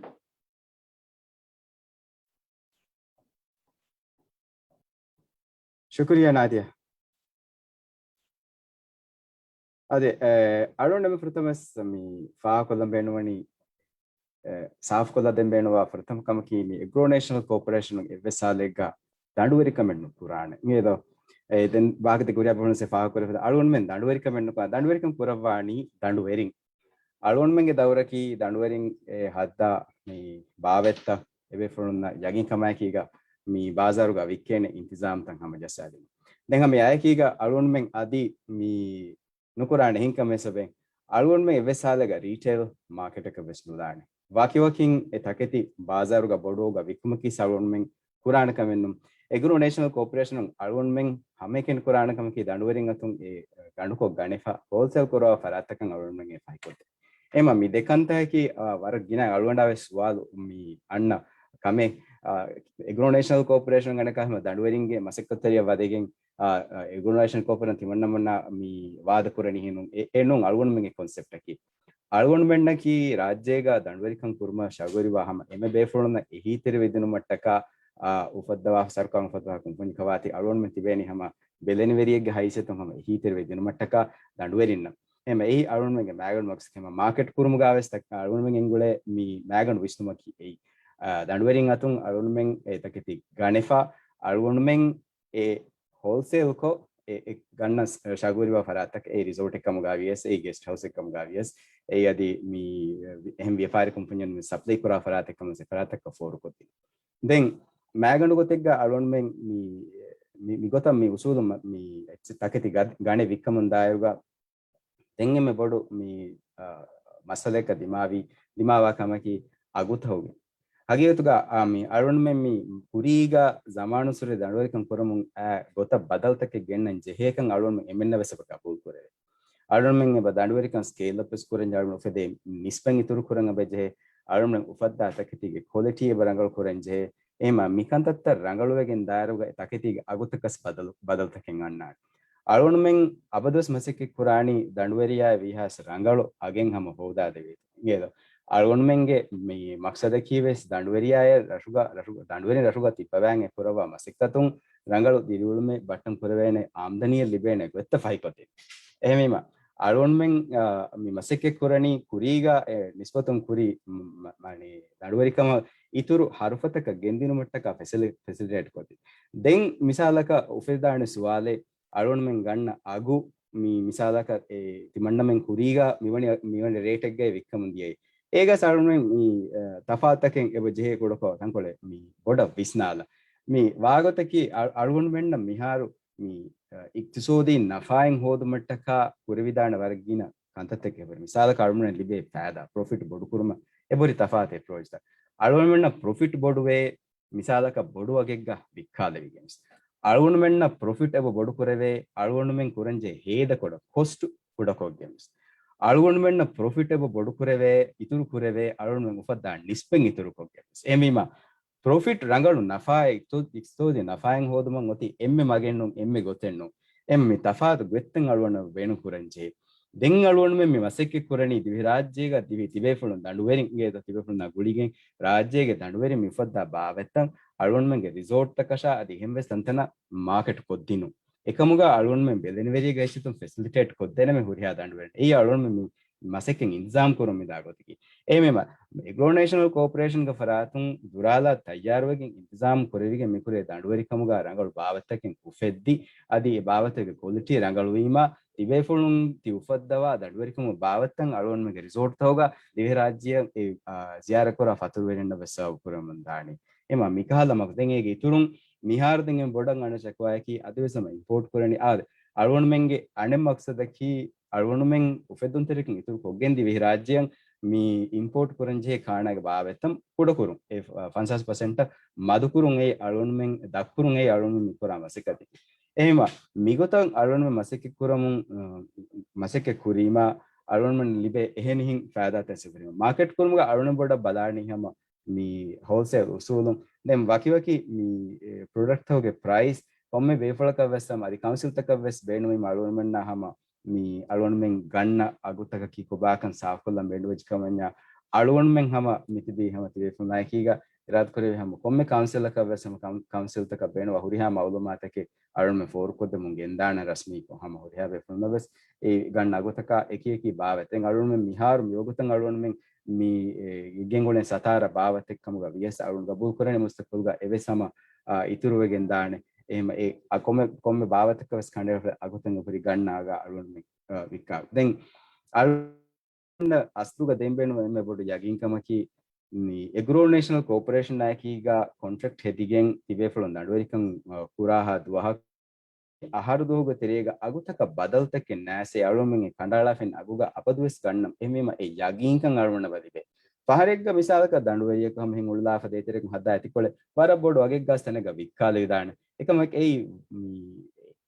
ޝުކުރިއްޔާ ނާދިޔާ. އަދި، އެ، އަޅުގަނޑު ފުރަތަމަސް މި ފާހަގަކޮށްލަން ބޭނުންވަނީ، އެ، ސާފުކޮށްލަ ދޭން ބޭނުންވާ ފުރަތަމަ ކަމަކީ މި އެގްރޯ ނޭޝަނަލް ކޯޕަރޭޝަނުން އެއްވެސް ސާލެއްގަ ދަނޑުވެރިކަމެއް ނުކުރާނެ. އިނގޭތޯ؟ އެ، ދެން ވާހަކަ ދެ ގުރިޔާ ބަހުންސެ ފާހަގަކުރެފަދަ އަޅުގަނޑުމެން ދަނޑުވެރިކަމެއް ނުކުރާ، ދަނޑުވެރިކަން ކުރައްވާނީ ދަނޑުވެރިން. އަޅުގަނޑުމެންގެ ދައުރަކީ ދަނޑުވެރިން އެ ހައްދާ މި ބާވަތްތައް އެބޭފުޅުންނަށް ޔަގީންކަމާއެކީގަ މި ބާޒާރުގަ ވިއްކޭނެ އިންތިޒާމްތައް ހަމަޖައްސާދިން. ދެން ހަމަ އެއާއެކީގަ އަޅުގަނޑުމެން އަދި މި ނުކުރާނެ އެހެންކަމެއް ސަބަބެން އަޅުގަނޑުމެން އެއްވެސް ހާލެއްގަ ރީޓެއިލް މާކެޓަކަށް ވެސް ނުލާނެ. ވަކިވަކިން އެ ތަކެތި ބާޒާރުގަ ބޮޑުވުގަ ވިއްކުމަކީ އަޅުގަނޑުމެން ކުރާނެ ކަމެއް ނޫން. އެގްރޯ ނޭޝަނަލް ކޯޕަރޭޝަނުން އަޅުގަނޑުމެން ހަމައެކަނި ކުރާނެ ކަމަކީ ދަނޑުވެރިން އަތުން އެ ގަނޑުކޮށް ގަނެފަ ހޯލްސޭލް ކުރާ ފަރާތްތަކަށް އަޅުގަނޑުމެން އެ ފަހިކޮށްދޭ. އެމަ މި ދެ ކަންތަކަކީ، އާ، ވަރަށް ގިނަ އަޅުގަނޑާ ވެސް ސުވާލު މި އަންނަ ކަމެއް. އާ، އެގްރޯ ނޭޝަނަލް ކޯޕަރޭޝަން ގަނޑަކަށް ހަމަ ދަނޑުވެރިންގެ މަސައްކަތްތެރިއަށް ވަދެގެން، އާ، އާ، އެގްރޯ ނޭޝަނަލް ކޯޕަރޭޝަން ތިމަންނަމަންނާ މި ވާދަ ކުރަނީ އެހެން ނޫން. އެ، އެ ނޫން އަޅުގަނޑުމެންގެ ކޮންސެޕްޓަކީ. އަޅުގަނޑުމެންނަކީ ރާއްޖޭގަ ދަނޑުވެރިކަން ކުރުމަށް ޝަގުވެރިވާ ހަމަ އެންމެ ބޭފުޅުންނަށް އެހީތެރިވެ ދިނުމަށްޓަކާ، އާ، އުފައްދަވާ ސަރުކާރުން އުފައްދަވާ ކުންފުންޏަކަށް ވާތީ އަޅުގަނޑުމެން ތިބޭނީ ހަމަ ބެލެނިވެރިއެއްގެ ހައިސިއްޔަތުން ހަމަ އެހީތެރިވެ ދިނުމަށްޓަކާ ދަނޑުވެރިންނަށް. އެހެން އެއީ އަޅުގަނޑުމެންގެ މައިގަނޑު މަޤްޞަދު. ހަމަ މާކެޓް ކުރުމުގަ ވެސް ތަ-، އަޅުގަނޑުމެން އެނގުޅޭ މި މައިގަނޑު ވިސްނުމަކީ އެއީ. އާ، ދަނޑުވެރިން އަތުން އަޅުގަނޑުމެން އެ ތަކެތި ގަނެފަ، އަޅުގަނޑުމެން އެ ހޯލްސޭލްކޮށް، އެ، އެ ގަންނަ ޝަގުވެރިވާ ފަރާތަކަށް އެ ރިސޯޓެއް ކަމުގަ ވިޔަސް، އެ ގެސްޓް ހައުސްއެއް ކަމުގަ ވިޔަސް، އެ އަދި މި އެހެން ވިޔަފާރި ކުންފުންޏަށް މި ސަޕްލައި ކުރާ ފަރާތެއް ކަމަށް އެ ފަރާތަކަށް ފޯރުކޮށްދިން. ދެން މައިގަނޑު ގޮތެއްގަ އަޅުގަނޑުމެން މި، މި، މި ގޮތަށް މި އުސޫލު މަ-، މި ތަކެތި ގަ-، ގަނެ ވިއްކަމުން ދާއިރުގަ ދެން އެންމެ ބޮޑު މި، އާ، މައްސަލައަކަށް ދިމާވީ، ދިމާވާ ކަމަކީ އަގުތަކުގެ. ހަގީގަތުގަ، އާ، މި އަޅުގަނޑުމެން މި ކުރީގަ ޒަމާނުއްސުރެ ދަނޑުވެރިކަން ކުރަމުން އައި ގޮތަށް ބަދަލުތަކެއް ގެންނަން ޖެހޭކަން އަޅުގަނޑުމެން އެންމެންނަށް ވެސް އެބަ ގަބޫލު ކުރެވޭ. އަޅުގަނޑުމެން އެބަ ދަނޑުވެރިކަން ސްކޭލް އަޕް ވެސް ކުރަން ޖެހޭ، އަޅުގަނޑު އުފެދޭ ނިސްބަތް އިތުރު ކުރަން އެބަ ޖެހޭ، އަޅުގަނޑުމެން އުފައްދާ ތަކެތީގެ ކޮލިޓީ އެބަ ރަނގަޅު ކުރަން ޖެހޭ. އެހެންމަ މި ކަންތައްތައް ރަނގަޅުވެގެން ދާއިރުގަ ތަކެތީގެ އަގުތަކަސް ބަދަލު، ބަދަލުތަކެއް އަންނާނެ. އަޅުގަނޑުމެން އަބަދުވެސް މަސައްކަތް ކުރާނީ ދަނޑުވެރިޔާއަށް ވީހާވެސް ރަނގަޅު އަގެއް ހަމަ ހޯދާދެވޭތޯ. އިނގޭތޯ؟ އަޅުގަނޑުމެންގެ މި މަޤްޞަދަކީ ވެސް ދަނޑުވެރިޔާއެއް ރަށުގަ، ރަށު، ދަނޑުވެރިން ރަށުގަ ތިއްބަވާން އެ ކުރައްވާ މަސައްކަތުން ރަނގަޅު ދިރިއުޅުމެއް ބައްޓަން ކުރެވޭނެ، އާމްދަނީއެއް ލިބޭނެ ގޮތްތައް ފަހިކޮށްދިން. އެހެންވީމަ، އަޅުގަނޑުމެން، އާ، މި މަސައްކަތް ކުރަނީ ކުރީގަ، އެ، ނިސްބަތުން ކުރި، މ-، މ-، މަނި، ދަނޑުވެރިކަމަށް އިތުރު ހަރުފަތަކަށް ގެންދިނުމަށްޓަކާ ފެސިލި-، ފެސިލިޓޭޓް ކޮށްދިން. ދެން މިސާލަކަށް އުފެދާނެ ސުވާލެއް، އަޅުގަނޑުމެން ގަންނަ އަގު މި މިސާލަކަށް އެ ތިމަންނަމެން ކުރީގަ މިވަނި، މިވަނި ރޭޓެއްގައި ވިއްކަމުން ދިޔައީ. އޭގަސް އަޅުގަނޑުމެން މި، އަ، ތަފާތުތަކެއް އެބަ ޖެހޭ ކުޑަކޮށް ތަންކޮޅެއް މި ބޮޑަށް ވިސްނާލަ. މި ވާގޮތަކީ އަ-، އަޅުގަނޑުމެންނަށް މިހާރު މި، އަ، އިޤްތިޞާދީ ނަފާއެއް ހޯދުމަށްޓަކާ ކުރެވިދާނެ ވަރަށް ގިނަ ކަންތައްތަކެއް އެބަހުރި. މިސާލަކަށް އަޅުގަނޑުމެން ލިބޭ ފައިދާ، ޕްރޮފިޓް ބޮޑުކުރުމަށް އެބަހުރި ތަފާތު އެޕްރޯޗްތައް. އަޅުގަނޑުމެންނަށް ޕްރޮފިޓް ބޮޑުވޭ، މިސާލަކަށް ބޮޑު އަގެއްގަ ވިއްކާލެވިގެން ވެސް. އަޅުގަނޑުމެންނަށް ޕްރޮފިޓް އެބަ ބޮޑުކުރެވޭ، އަޅުގަނޑުމެން ކުރަންޖެހޭ ހޭދަކޮޅަށް ކޮސްޓް ކުޑަކޮށްގެން ވެސް. އަޅުގަނޑުމެންނަށް ޕްރޮފިޓް އެބަ ބޮޑުކުރެވޭ، އިތުރު ކުރެވޭ، އަޅުގަނޑުމެން އުފައްދާ ނިސްބަތް އިތުރުކޮށްގެން ވެސް. އެހެންވީމަ، ޕްރޮފިޓް ރަނގަޅު ނަފާއެއް، އިޤްތި-، އިޤްތިޞާދީ ނަފާއެއް ހޯދުމަށް އޮތީ އެންމެ މަގެއް ނޫން، އެންމެ ގޮތެއް ނޫން. އެންމެ ތަފާތު ގޮތްތައް އަޅުގަނޑަށް ބޭނުން ކުރަންޖެހޭ. ދެން އަޅުގަނޑުމެން މި މަސައްކަތް ކުރަނީ ދިވެހިރާއްޖޭގަ ދިވެ-، ތިބޭފުޅުން ދަނޑުވެރިންގެ ތިބޭފުޅުންނާ ގުޅިގެން ރާއްޖޭގެ ދަނޑުވެރިން މި އުފައްދާ ބާވަތްތައް އަޅުގަނޑުމެންގެ ރިސޯޓްތަކަށާ އަދި އެހެންވެސް ތަންތަނަށް މާކެޓް ކޮށްދިނުން. އެކަމުގަ އަޅުގަނޑުމެން ބެލެނިވެރިއެއްގެ ހައިސިއްޔަތުން ފެސިލިޓޭޓް ކޮށްދޭނަމޭ ހުރިހާ ދަނޑުވެރިން. އެއީ އަޅުގަނޑުމެން މި މަސައްކަތް އިންތިޒާމް ކުރަމުން މިދާ ގޮތަކީ. އެހެންވީމަ، އެގްރޯ ނޭޝަނަލް ކޯޕަރޭޝަންގެ ފަރާތުން ދުރާލާ ތައްޔާރުވެގެން އިންތިޒާމް ކުރެވިގެން މިކުރޭ ދަނޑުވެރިކަމުގަ ރަނގަޅު ބާވަތްތަކެއް އުފެއްދި، އަދި އެ ބާވަތެއްގެ ކޮލިޓީ ރަނގަޅުވީމަ، ތިބޭފުޅުން ތި އުފައްދަވާ ދަނޑުވެރިކަމުގެ ބާވަތްތައް އަޅުގަނޑުމެންގެ ރިސޯޓްތަކުގަ ދިވެހިރާއްޖެއަށް އެ، އާ، ޒިޔާރަތްކުރާ ފަތުރުވެރިންނަށް ވެސް ސަބަބު ކުރަމުން ދާނީ. އެމަ މިކަހަލަ މަގު ދެން އޭގެ އިތުރުން މިހާރު ދެން އެން ބޮޑަށް އަންނަ ޝަކުވާއަކީ އަދިވެސް ހަމަ އިމްޕޯޓް ކުރަނީ އާދެ. އަޅުގަނޑުމެންގެ އަނެއް މަގްސަދަކީ އަޅުގަނޑުމެން އުފެއްދުންތެރިކަން އިތުރު ކޮށްގެން ދިވެހިރާއްޖެއަށް މި އިމްޕޯޓް ކުރަން ޖެހޭ ކާނާގެ ބާވަތްތައް ކުޑަކުރުން، އެ ފަންސާސް ޕަސެންޓަށް މަދުކުރުން އެއީ އަޅުގަނޑުމެން ދަށްކުރުން އެއީ އަޅުގަނޑުމެން މި ކުރާ މަސައްކަތެއް. އެހެންވީމަ މިގޮތަށް އަޅުގަނޑުމެން މަސައްކަތް ކުރަމުން، އަ، މަސައްކަތް ކުރީމާ އަޅުގަނޑުމެން ލިބޭ އެހެނިހިން ފައިދާތައް ސިފަރި. މާކެޓް ކުރުމުގަ އަޅުގަނޑު ބޮޑަށް ބަލާނީ ހަމަ މި ހޯލްސޭލް އުސޫލުން. ދެން ވަކިވަކި މި، އެ، ޕްރޮޑަކްޓްތަކުގެ ޕްރައިސް ކޮންމެ ބޭފުޅަކަށް ވެސް ހަމަ އަދި ކައުންސިލްތަކަށް ވެސް ބޭނުމީ އަޅުގަނޑުމެންނާ ހަމަ މި އަޅުގަނޑުމެން ގަންނަ އަގުތަކަކީ ކޮބާކަން ސާފުކޮށްލަން ބޭނުންވެއްޖެ ކަމަށް އަޅުގަނޑުމެން ހަމަ މިތިބީ ހަމަ ތިބޭފުޅުންނާއެކީގަ އިރާދަކުރެއްވި ހަމަ ކޮންމެ ކައުންސިލަކަށް ވެސް ހަމަ ކައު-، ކައުންސިލްތަކަށް ބޭނުންވާ ހުރިހާ މައުލޫމާތަކެއް އަޅުގަނޑުމެން ފޯރުކޮށްދެމުން ގެންދާނެ ރަސްމީކޮށް ހަމަ ހުރިހާ ބޭފުޅުންނަށް ވެސް އެ ގަންނަ އަގުތަކާ އެކި އެކި ބާވަތެއް. އަޅުގަނޑުމެން މިހާރު މިވަގުތަށް އަޅުގަނޑުމެން މި، އެ، ގެންގުޅެން ސަތާރަ ބާވަތެއް ކަމުގަ ވިޔަސް އަޅުގަނޑު ގަބޫލުކުރަނީ މުސްތަޤުބަލުގަ އެވެސް ހަމަ، އާ، އިތުރުވެގެން ދާނެ. އެހެން އެ، އަ، ކޮންމެ، ކޮންމެ ބާވަތަކަށް ވެސް ކަނޑައެޅިފަ އަގުތައް އެ ހުރި ގަންނަ އަގަށް އަޅުގަނޑުމެން، އާ، ވިއްކާ. ދެން އަޅު އަސްލުގަ ދޭން ބޭނުން އެންމެ ބޮޑު ޔަގީންކަމަކީ، މި އެގްރޯ ނޭޝަނަލް ކޯޕަރޭޝަނާއެކީގަ ކޮންޓްރެކްޓް ހެދިގެން ތިބޭފުޅުން ދަނޑުވެރިކަން، އަ، ކުރާހާ ދުވަހަކު އަހަރު ދުވަހުގެ ތެރޭގަ އަގުތަކަށް ބަދަލުތަކެއް ނާސޭ އަޅުމެން ކަނޑައަޅާފިން އަގުގަ އަބަދުވެސް ގަންނަން. އެހެންވީމަ އެ ޔަގީންކަން އަޅުމެންނަށް ލިބޭ. ފަހަރެއްގަ މިސާލަކަށް ދަނޑުވެރިޔަކު ހަމަ ހިނގުޅުލާފަ ދޭތެރެކުން ހައްދާ އެތިކޮޅެއް ވަރަށް ބޮޑު އަގެއްގަސް ތަނެއްގަ ވިއްކާލެވިދާނެ. އެކަމަކު އެއީ، މި،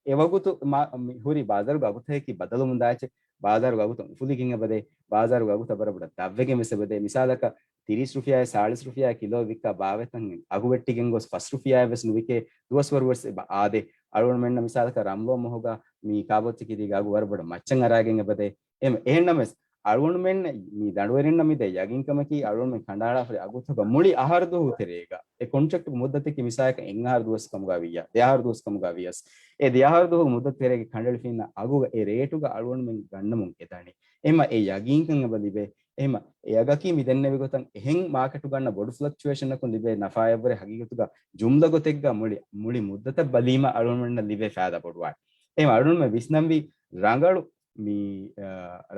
އެވަގުތު މާ-، މި ހުރި ބާޒާރުގެ އަގުތަކަކީ ބަދަލުމުން ދާއެއްޗެއް. ބާޒާރުގެ އަގުތައް އުފުލިގެން އެބަދޭ، ބާޒާރުގެ އަގުތައް ވަރަށް ބޮޑަށް ދަށްވެގެން ވެސް އެބަދޭ. މިސާލަކަށް ތިރީސް ރުފިޔާއެއް ސާޅީސް ރުފިޔާއެއް ކިލޯ ވިއްކާ ބާވަތްތައް އަގު ވެއްޓިގެން ގޮސް ފަސް ރުފިޔާއެއް ވެސް ނުވިކޭ ދުވަސްވަރު ވެސް އެބަ އާދޭ. އަޅުގަނޑުމެންނަށް މިސާލަކަށް ރަމްލޯ މަހުގަ މި ކާބޯތިކިތީގެ އަގު ވަރަށް ބޮޑަށް މައްޗަށް އަރާގެން އެބަދޭ. އެހެން، އެހެންނަމަވެސް އަޅުގަނޑުމެން މި ދަނޑުވެރިންނަށް މި ދޭ ޔަގީންކަމަކީ އަޅުގަނޑުމެން ކަނޑައަޅާފަ އަގުތަކަށް މުޅި އަހަރު ދުވަހު ތެރޭގަ އެ ކޮންޓްރެކްޓްގެ މުއްދަތަކީ މިސާލަކަށް އެއް އަހަރު ދުވަސް ކަމުގަ ވިއްޔާ، ދެ އަހަރު ދުވަސް ކަމުގަ ވިޔަސް، އެ ދެ އަހަރު ދުވަހުގެ މުއްދަތު ތެރޭގަ ކަނޑައެޅިފިންނަ އަގުގަ އެ ރޭޓުގަ އަޅުގަނޑުމެން ގަންނަމުން އެދަނީ. އެމަ އެ ޔަގީންކަން އެބަ ލިބޭ. އެހެމަ އެ އަގަކީ މި ދެންނެވި ގޮތަށް އެހެން މާކެޓު ގަންނަ ބޮޑު ފްލަކްޗުއޭޝަނަކުން ލިބޭ ނަފާއެއްވުރެ ހަގީގަތުގަ ޖުމްލަ ގޮތެއްގަ މުޅި، މުޅި މުއްދަތަށް ބަލީމަ އަޅުގަނޑުމެންނަށް ލިބޭ ފައިދާ ބޮޑުވާނެ. އެހެމަ އަޅުގަނޑުމެން ވިސްނަންވީ ރަނގަޅު މި، އަ،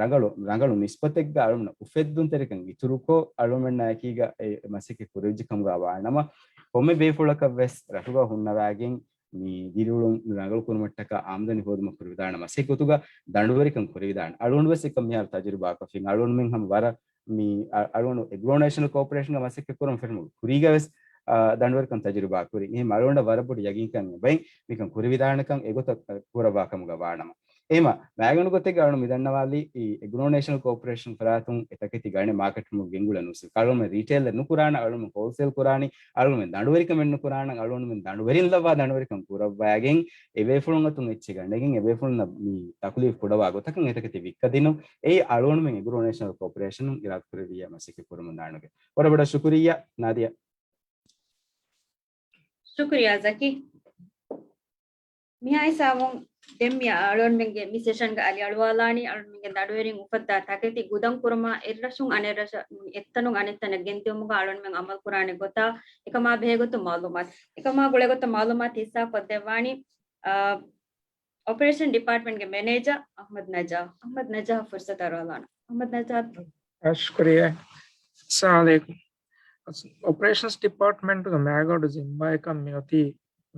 ރަނގަޅު، ރަނގަޅު ނިސްބަތެއްގަ އަޅުމެންނަށް އުފެއްދުންތެރިކަން އިތުރުކޮށް، އަޅުމެންނާއެކީގަ އެ މަސައްކަތް ކުރެވިއްޖެ ކަމުގަ ވާނަމަ، ކޮންމެ ބޭފުޅަކަށް ވެސް ރަށުގަ ހުންނަވާގެން މި ދިރިއުޅުން ރަނގަޅު ކުރުމަށްޓަކާ އާމްދަނީ ހޯދުމަށް ކުރެވިދާނެ މަސައްކަތް ގޮތުގަ ދަނޑުވެރިކަން ކުރެވިދާނެ. އަޅުގަނޑު ވެސް އެކަން މިހާރު ތަޖުރިބާކޮށްފިން. އަޅުގަނޑުމެން ހަމަ ވަރަށް މި އަ-، އަޅުގަނޑު އެގްރޯ ނޭޝަނަލް ކޯޕަރޭޝަންގެ މަސައްކަތް ކުރަން ފެށުމުގެ ކުރީގަ ވެސް، އާ، ދަނޑުވެރިކަން ތަޖުރިބާ ކުރި. އެހެން އަޅުގަނޑަށް ވަރަށް ބޮޑު ޔަގީންކަން އެބައި މިކަން ކުރެވިދާނެކަން އެގޮތަށް ކުރައްވާ ކަމުގަ ވާނަމަ. އެހެމަ މައިގަނޑު ގޮތެއްގަ އަޅު މި ދަންނަވާލީ އެގްރޯ ނޭޝަނަލް ކޯޕަރޭޝަން ފަރާތުން އެތަކެތި ގަނެ މާކެޓް ގެންގުޅެ ނުސި. އަޅުމެން ރީޓެއިލް ނުކުރާނަ، އަޅުމެން ހޯލްސޭލް ކުރާނީ، އަޅުމެން ދަނޑުވެރިކަމެއް ނުކުރާނަ، އަޅުމެން ދަނޑުވެރިން ލައްވާ ދަނޑުވެރިކަން ކުރައްވާގެން އެބޭފުޅުން އަތުން އެއްޗެއް ގަނެގެން އެބޭފުޅުންނަށް މި ތަކުލީފް ކުޑަވާ ގޮތަކަށް އެތަކެތި ވިއްކަދިނުން. އެއީ އަޅުގަނޑުމެން އެގްރޯ ނޭޝަނަލް ކޯޕަރޭޝަނުން އިރާދަކުރެއްވިއްޔާ މަސައްކަތް ކުރަމުން ދާނުގެ. ވަރަށް ބޮޑަށް ޝުކުރިއްޔާ ނާދިޔާ. ޝުކުރިއްޔާ ޒަކީ. މިހާ ހިސާބުން ދެން މި އަޅުގަނޑުމެންގެ މި ސެޝަންގަ އަލިއަޅުވާލާނީ އަޅުގަނޑުމެންގެ ދަނޑުވެރިން އުފައްދާ ތަކެތި ގުދަން ކުރުމާ އެއްރަށުން އަނެއްރަށަށް އެއްތަނުން އަނެއްތަނަށް ގެންދިއުމުގަ އަޅުގަނޑުމެން އަމަލު ކުރާނެ ގޮތާ އެކަމާ ބެހޭގޮތުން މައުލޫމާތު، އެކަމާ ގުޅޭގޮތަށް މައުލޫމާތު ހިއްސާ ކޮށްދެއްވާނީ، އާ، އޮޕަރޭޝަން ޑިޕާޓްމަންޓްގެ މެނޭޖަރ އަޙްމަދު ނަޖާ، އަޙްމަދު ނަޖާ ފުރުސަތު އަރުވާލާނަ. އަޙްމަދު ނަޖާ. ޝުކުރިއްޔާ. އައްސަލާމު ޢަލައިކުމް. އޮޕަރޭޝަންސް ޑިޕާޓްމަންޓުގެ މައިގަނޑު ޒިންމާއަކަށް މިއޮތީ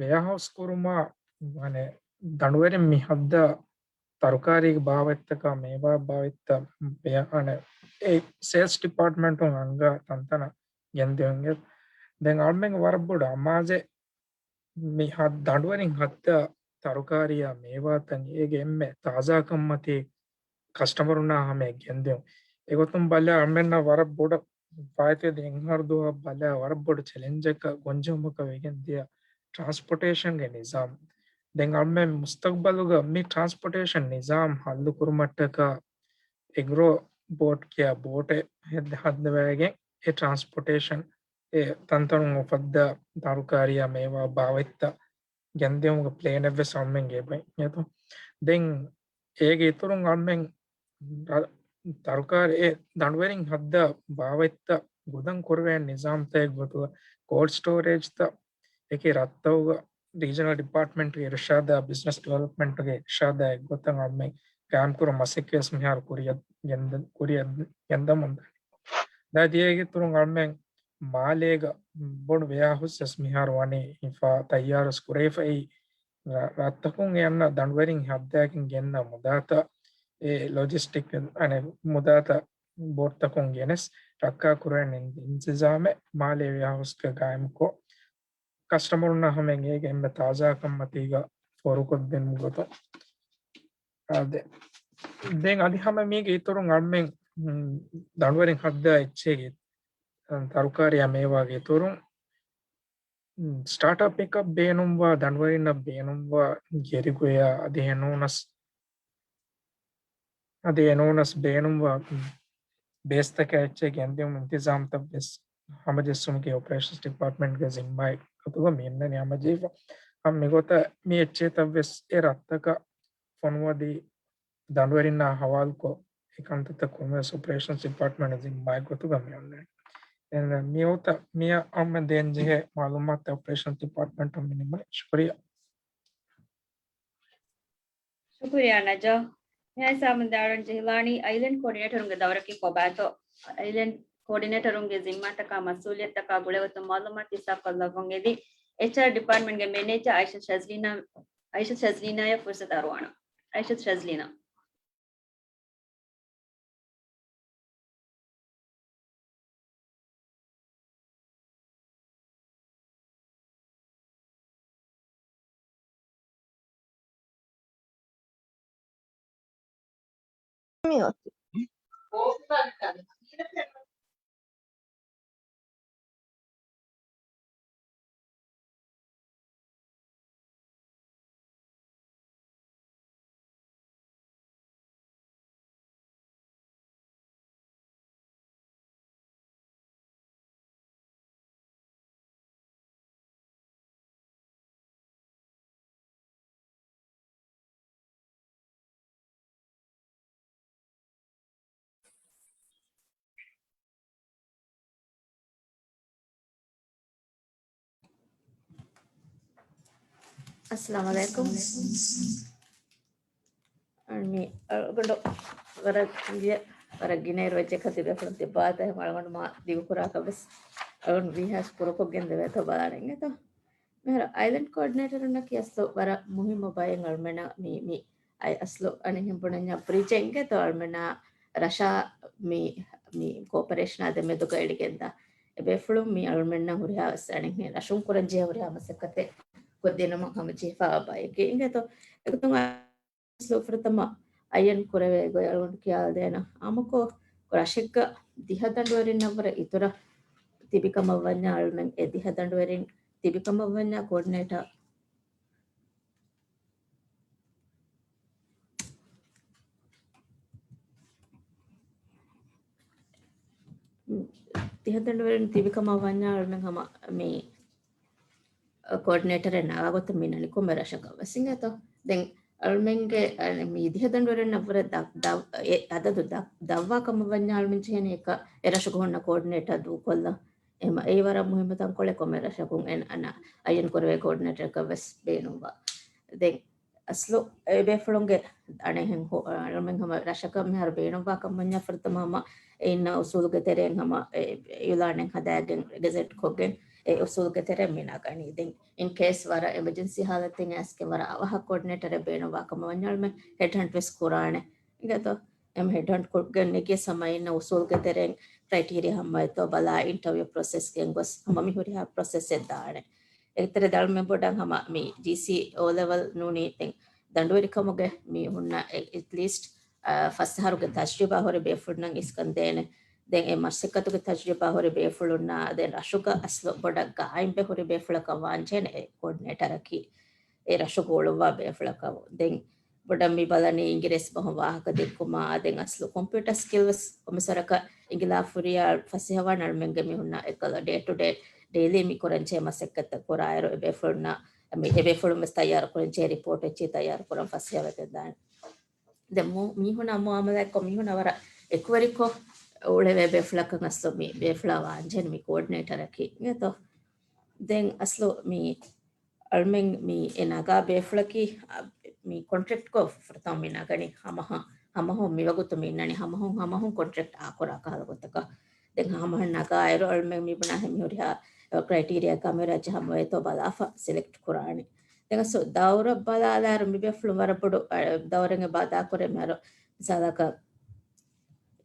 ވެއާހައުސް ކުރުމާ، މާނެ، ދަނޑުވެރިން މި ހައްދާ ތަރުކާރީގެ ބާވަތްތަކާ، މޭވާ ބާވަތްތައް، މާނެ، އެ ސޭލްސް ޑިޕާޓްމަންޓުން އަންގާ ތަންތަނަށް ގެންދިއުން. ދެން އަޅުމެންގެ ވަރަށް ބޮޑު އަމާޒެއް މި ހަ-، ދަނޑުވެރިން ހައްދާ ތަރުކާރީއާ މޭވާތައް އޭގެ އެންމެ ތާޒާކަންމަތީ ކަސްޓަމަރުންނާ ހަމަޔަށް ގެންދިއުން. އެގޮތުން ބަލާ އަޅުމެންނަށް ވަރަށް ބޮޑަށް ފާއިތުވެދި އެއް އަހަރު ދުވަހަށް ބަލާ ވަރަށް ބޮޑު ޗެލެންޖަކަށް ގޮންޖެހުމަކަށް ވެގެން ދިޔަ ޓްރާންސްޕޯޓޭޝަންގެ ނިޒާމް. ދެން އަޅުމެން މުސްތަޤްބަލުގަ މި ޓްރާންސްޕޯޓޭޝަން ނިޒާމް ހައްލު ކުރުމަށްޓަކާ އެގްރޯ ބޯޓް ކިޔާ ބޯޓެއް ހައްދަވައިގެން އެ ޓްރާންސްޕޯޓޭޝަން އެ ތަންތަނުން އުފައްދާ ތަރުކާރީއާ މޭވާ ބާވަތްތައް ގެންދިއުމުގެ ޕްލޭނެއްވެސް އަޅުމެންގެ އެބައި. ދެން އޭގެ އިތުރުން އަޅުމެން ރަ-، ތަރުކާރި އެ ދަނޑުވެރިން ހައްދާ ބާވަތްތައް ގުދަން ކުރެވޭނެ ނިޒާމްތައް ގޮތުގަ ކޯލްޑް ސްޓޯރޭޖްތައް އެކި ރަށްތަކުގަ ރީޖަނަލް ޑިޕާޓްމަންޓްގެ އިރުޝާދާ ބިޒްނަސް ޑިވެލޮޕްމަންޓްގެ އިރުޝާދާ އެއްގޮތަށް އަޅުމެން ގާއިމްކުރުމަށް މަސައްކަތް ވެސް މިހާރު ކުރިއަށް ގެންދަ-، ކުރިއަށް ގެންދަމުން ދާނީ. ދެން އޭގެ އިތުރުން އަޅުމެން މާލޭގަ ބޮޑު ވެއާހުސް ވެސް މިހާރު ވަނީ ހިފާ ތައްޔާރުވެސް ކުރެވިފައި، ރަށްތަކުން އެ އަންނަ ދަނޑުވެރިން ހައްދާގެން ގެންނަ މުދާތައް، އެ ލޮޖިސްޓިކް އަނެއް މުދާތައް ބޯޓްތަކުން ގެނެސް ރައްކާ ކުރެވޭނެ އިންތިޒާމެއް މާލޭ ވެއާހުސްގަ ގާއިމްކޮށް، ކަސްޓަމަރުންނާ ހަމައިން އޭގެ އެންމެ ތާޒާކަން މަތީގަ ފޯރުކޮށްދިނުމުގެ ގޮތުން. އާދެ. ދެން އަދި ހަމަ މީގެ އިތުރުން އަޅުމެން، މް، ދަނޑުވެރިން ހައްދާ އެއްޗެއްގެ، އަ، ތަރުކާރީއާ މޭވާގެ އިތުރުން، މް، ސްޓާޓް އަޕެކަށް ބޭނުންވާ، ދަނޑުވެރިންނަށް ބޭނުންވާ ގެރިގޮޔާ އަދި އެނޫނަސް އަދި އެނޫނަސް ބޭނުންވާ ބޭސްތަކާ އެއްޗެއް ގެންދިއުމު އިންތިޒާމްތައް ވެސް ހަމަޖެއްސުމުގެ އޮޕަރޭޝަންސް ޑިޕާޓްމަންޓްގެ ޒިންމާއެއް ގޮތުގަ މި އިންނަނީ ހަމަޖެހިފަ. ހަމަ މިގޮތަށް މި އެއްޗެއްތައް ވެސް އެ ރަށްތަކަށް ފޮނުވަދީ ދަނޑުވެރިންނާ ހަވާލުކޮށް، އެ ކަންތައްތައް ކުރުމަށް ވެސް އޮޕަރޭޝަންސް ޑިޕާޓްމަންޓް ޒިންމާއެއް ގޮތުގަ މި އޮންނަނީ. އެހެން މިއޮތަށް މިއަށް އަޅުމެން ދޭން ޖެހޭ މައުލޫމާތު އޮޕަރޭޝަންސް ޑިޕާޓްމަންޓަށް މި ނިންމަނީ. ޝުކުރިއްޔާ. ޝުކުރިއްޔާ ނަޖާ. މިހާ ހިސާބުން ދާއިރުން ޖެހިލާނީ އައިލެންޑް ކޯޑިނޭޓަރުންގެ ދައުރަކީ ކޮބާތޯ؟ އައިލެންޑް ކޯޑިނޭޓަރުންގެ ޒިންމާތަކާ މަސްއޫލިއްޔަތުތަކާ ގުޅޭގޮތުން މައުލޫމާތު ހިއްސާކޮށްލައްވަން އެދި، އެޗްއާރް ޑިޕާޓްމަންޓްގެ މެނޭޖަރ އައިޝަ ޝަޒްލީނާ، އައިޝަ ޝަޒްލީނާއަށް ފުރުސަތު އަރުވާނަން. އައިޝަ ޝަޒްލީނާ. މިއޮތީ. އައްސަލާމު ޢަލައިކުމް. އަޅުގަނޑު ވަރަށް ގިނަ، ވަރަށް ގިނައިރު ވެއްޖެ ކަން ތިބޭފުޅުން ތިއްބާތަ އަޅުގަނޑު މާ ދިގުކުރާކަށް ވެސް އަޅުގަނޑު ވީހާސް ކުރުކޮށް ގެންދެވޭތޯ ބަލާނެ އިނގޭތޯ. މިހާރު އައިލެންޑް ކޯޑިނޭޓަރުންނަކީ އަސްލު ވަރަށް މުހިއްމު ބައެއް އަޅުމެންނަށް މި، މި އައި އަސްލު އަނެއްހެން ބުނަންޏާ ބްރިޖެއް އިނގޭތޯ އަޅުމެންނާ ރަށާ މި، މި ކޯޕަރޭޝަނާ ދެމެދުގަ އެޅިގެންދާ. އެބޭފުޅުން މި އަޅުމެންނަށް ހުރިހާ ވެސް އަނެއްހެން ރަށުން ކުރަންޖެހޭ ހުރިހާ މަސައްކަތެއް ކޮށްދިނުމަށް ހަމަޖެހިފައިވާ ބައެކޭ އިނގޭތޯ. އެގޮތުން އަސްލު ފުރަތަމަ އައްޔަން ކުރެވޭ ގޮތް އަޅުގަނޑު ކިޔާދޭނަން. އާއްމުކޮށް ރަށެއްގަ ދިހަ ދަނޑުވެރިންނަށްވުރެ އިތުރަށް ތިބިކަމަށްވަންޏާ އަޅުމެން އެ ދިހަ ދަނޑުވެރިން ތިބިކަމަށްވަންޏާ ކޯޑިނޭޓަރ ތިހަ ދަނޑުވެރިން ތިބިކަމަށް ވަންޏާ އަޅުމެން ހަމަ މި ކޯޑިނޭޓަރެއް ނަގާ ގޮތަށް މި ނަން ކޮންމެ ރަށަކަށް ވެސް އިނގޭތޯ. ދެން އަޅުމެންގެ، އަ، މި ދިހަ ދަނޑުވެރިންނަށްވުރެ ދަ-، ދަ-، އެ އަދަދު ދަ-، ދަށްވާ ކަމަށް ވަންޏާ އަޅުމެން ޖެހޭނެ އެކަ އެ ރަށުގަ ހުންނަ ކޯޑިނޭޓަރ ދޫކޮށްލަން. އެހެން އެއީ ވަރަށް މުހިއްމު ތަންކޮޅެއް ކޮންމެ ރަށަކުން އެ-، އަންނަ އައްޔަން ކުރެވޭ ކޯޑިނޭޓަރަކަށް ވެސް ބޭނުންވާ. ދެން އަސްލު އެބޭފުޅުންގެ އަނެއްހެން ހު-، އަޅުމެން ހަމަ ރަށަކަށް މިހާރު ބޭނުންވާ ކަމަށް ވަންޏާ ފުރަތަމަ ހަމަ އެ އިންނަ އުސޫލުގެ ތެރެއިން ހަމަ އެ އިއުލާނެއް ހަދާގެން ގެޒެޓް ކޮށްގެން އެ އުސޫލުގެ ތެރެއިން މި ނަގަނީ. ދެން އިން ކޭސް ވަރަށް އެމަޖެންސީ ހާލަތެއް އައިސްގެން ވަރަށް އަވަހަށް ކޯޑިނޭޓަރެއް ބޭނުންވާ ކަމަށް ވަންޏާ އަޅުމެން ހެޑްހަންޓް ވެސް ކުރާނެ. އިނގޭތޯ؟ އެމް ހެޑްހަންޓް ކޮށްގެން ނެގިޔަސް ހަމަ އިންނަ އުސޫލުގެ ތެރެއިން ކްރައިޓީރިއާ ހަމައެއްތޯ ބަލާ އިންޓަވިއު ޕްރޮސެސް ގެންގޮސް ހަމަ މި ހުރިހާ ޕްރޮސެސްއެއް ދާނެ. އެތެރެ ދަޅުމެ ބޮޑަށް ހަމަ މި ޖީސީ އޯ ލެވެލް ނޫނީ ދެން ދަނޑުވެރިކަމުގެ މި ހުންނަ އެ-، އެޓްލީސްޓް، އާ، ފަސް އަހަރުގެ ތަޖްރިބާ ހުރި ބޭފުޅުންނަށް އިސްކަން ދޭނެ. ދެން އެ މަސައްކަތުގެ ތަޖްރިބާ ހުރި ބޭފުޅުންނާ ދެން ރަށުގަ އަސްލު ބޮޑަށް ގާއިމްވެ ހުރި ބޭފުޅަކަށް ވާންޖެހޭނެ އެ ކޯޑިނޭޓަރަކީ. އެ ރަށުގަ އުޅުއްވާ ބޭފުޅަކަށް. ދެން ބޮޑަށް މި ބަލަނީ އިނގިރޭސި ބަހުން ވާހަކަ ދެއްކުމާ، ދެން އަސްލު ކޮމްޕިއުޓަރ ސްކިލް ވެސް ކޮމިސަރަކަށް އިނގިލާ ފުރިޔާ ފަސޭހަވާން އަޅުމެންގެ މި ހުންނަ އެކަލަ ޑޭ ޓު ޑޭ ޑެއިލީ މި ކުރަންޖެހޭ މަސައްކަތްތައް ކުރާއިރު އެބޭފުޅުންނަށް މި އެބޭފުޅުން ވެސް ތައްޔާރު ކުރަންޖެހޭ ރިޕޯޓް އެއްޗެއް ތައްޔާރު ކުރަން ފަސޭހަވެގެންދާނެ. ދެން މު-، މީހުނާ މުއާމަލާތްކޮށް މީހުނާ ވަރަށް އެކުވެރިކޮށް އުޅެވޭ ބޭފުޅަކަށް އަސްލު މި ބޭފުޅާ ވާންޖެހޭނެ މި ކޯޑިނޭޓަރަކީ އިނގޭތޯ. ދެން އަސްލު މި އަޅުމެން މި އެ ނަގާ ބޭފުޅަކީ، އަ، މި ކޮންޓްރެކްޓްކޮށް ފުރަތަމަ މި ނަގަނީ ހަމަހަ-، ހަމަހުން މިވަގުތު މި އިންނަނީ ހަމަހުން ހަމަހުން ކޮންޓްރެކްޓް އާކުރާ ކަހަލަ ގޮތަކަށް. ދެން ހަމަހަން ނަގާއިރު އަޅުމެން މިބުނާހެން މިހުރިހާ ކްރައިޓީރިއާ ކަމެއް ރާއްޖެ ހަމަވޭތޯ ބަލާފަ ސެލެކްޓް ކުރާނެ. ދެން އަސް ދައުރަށް ބަލާލާއިރު މިބޭފުޅުން ވަރަށް ބޮޑު، އަ، ދައުރެއް އެބަ އަދާކުރޭ މިހާރު. މިސާލަކަށް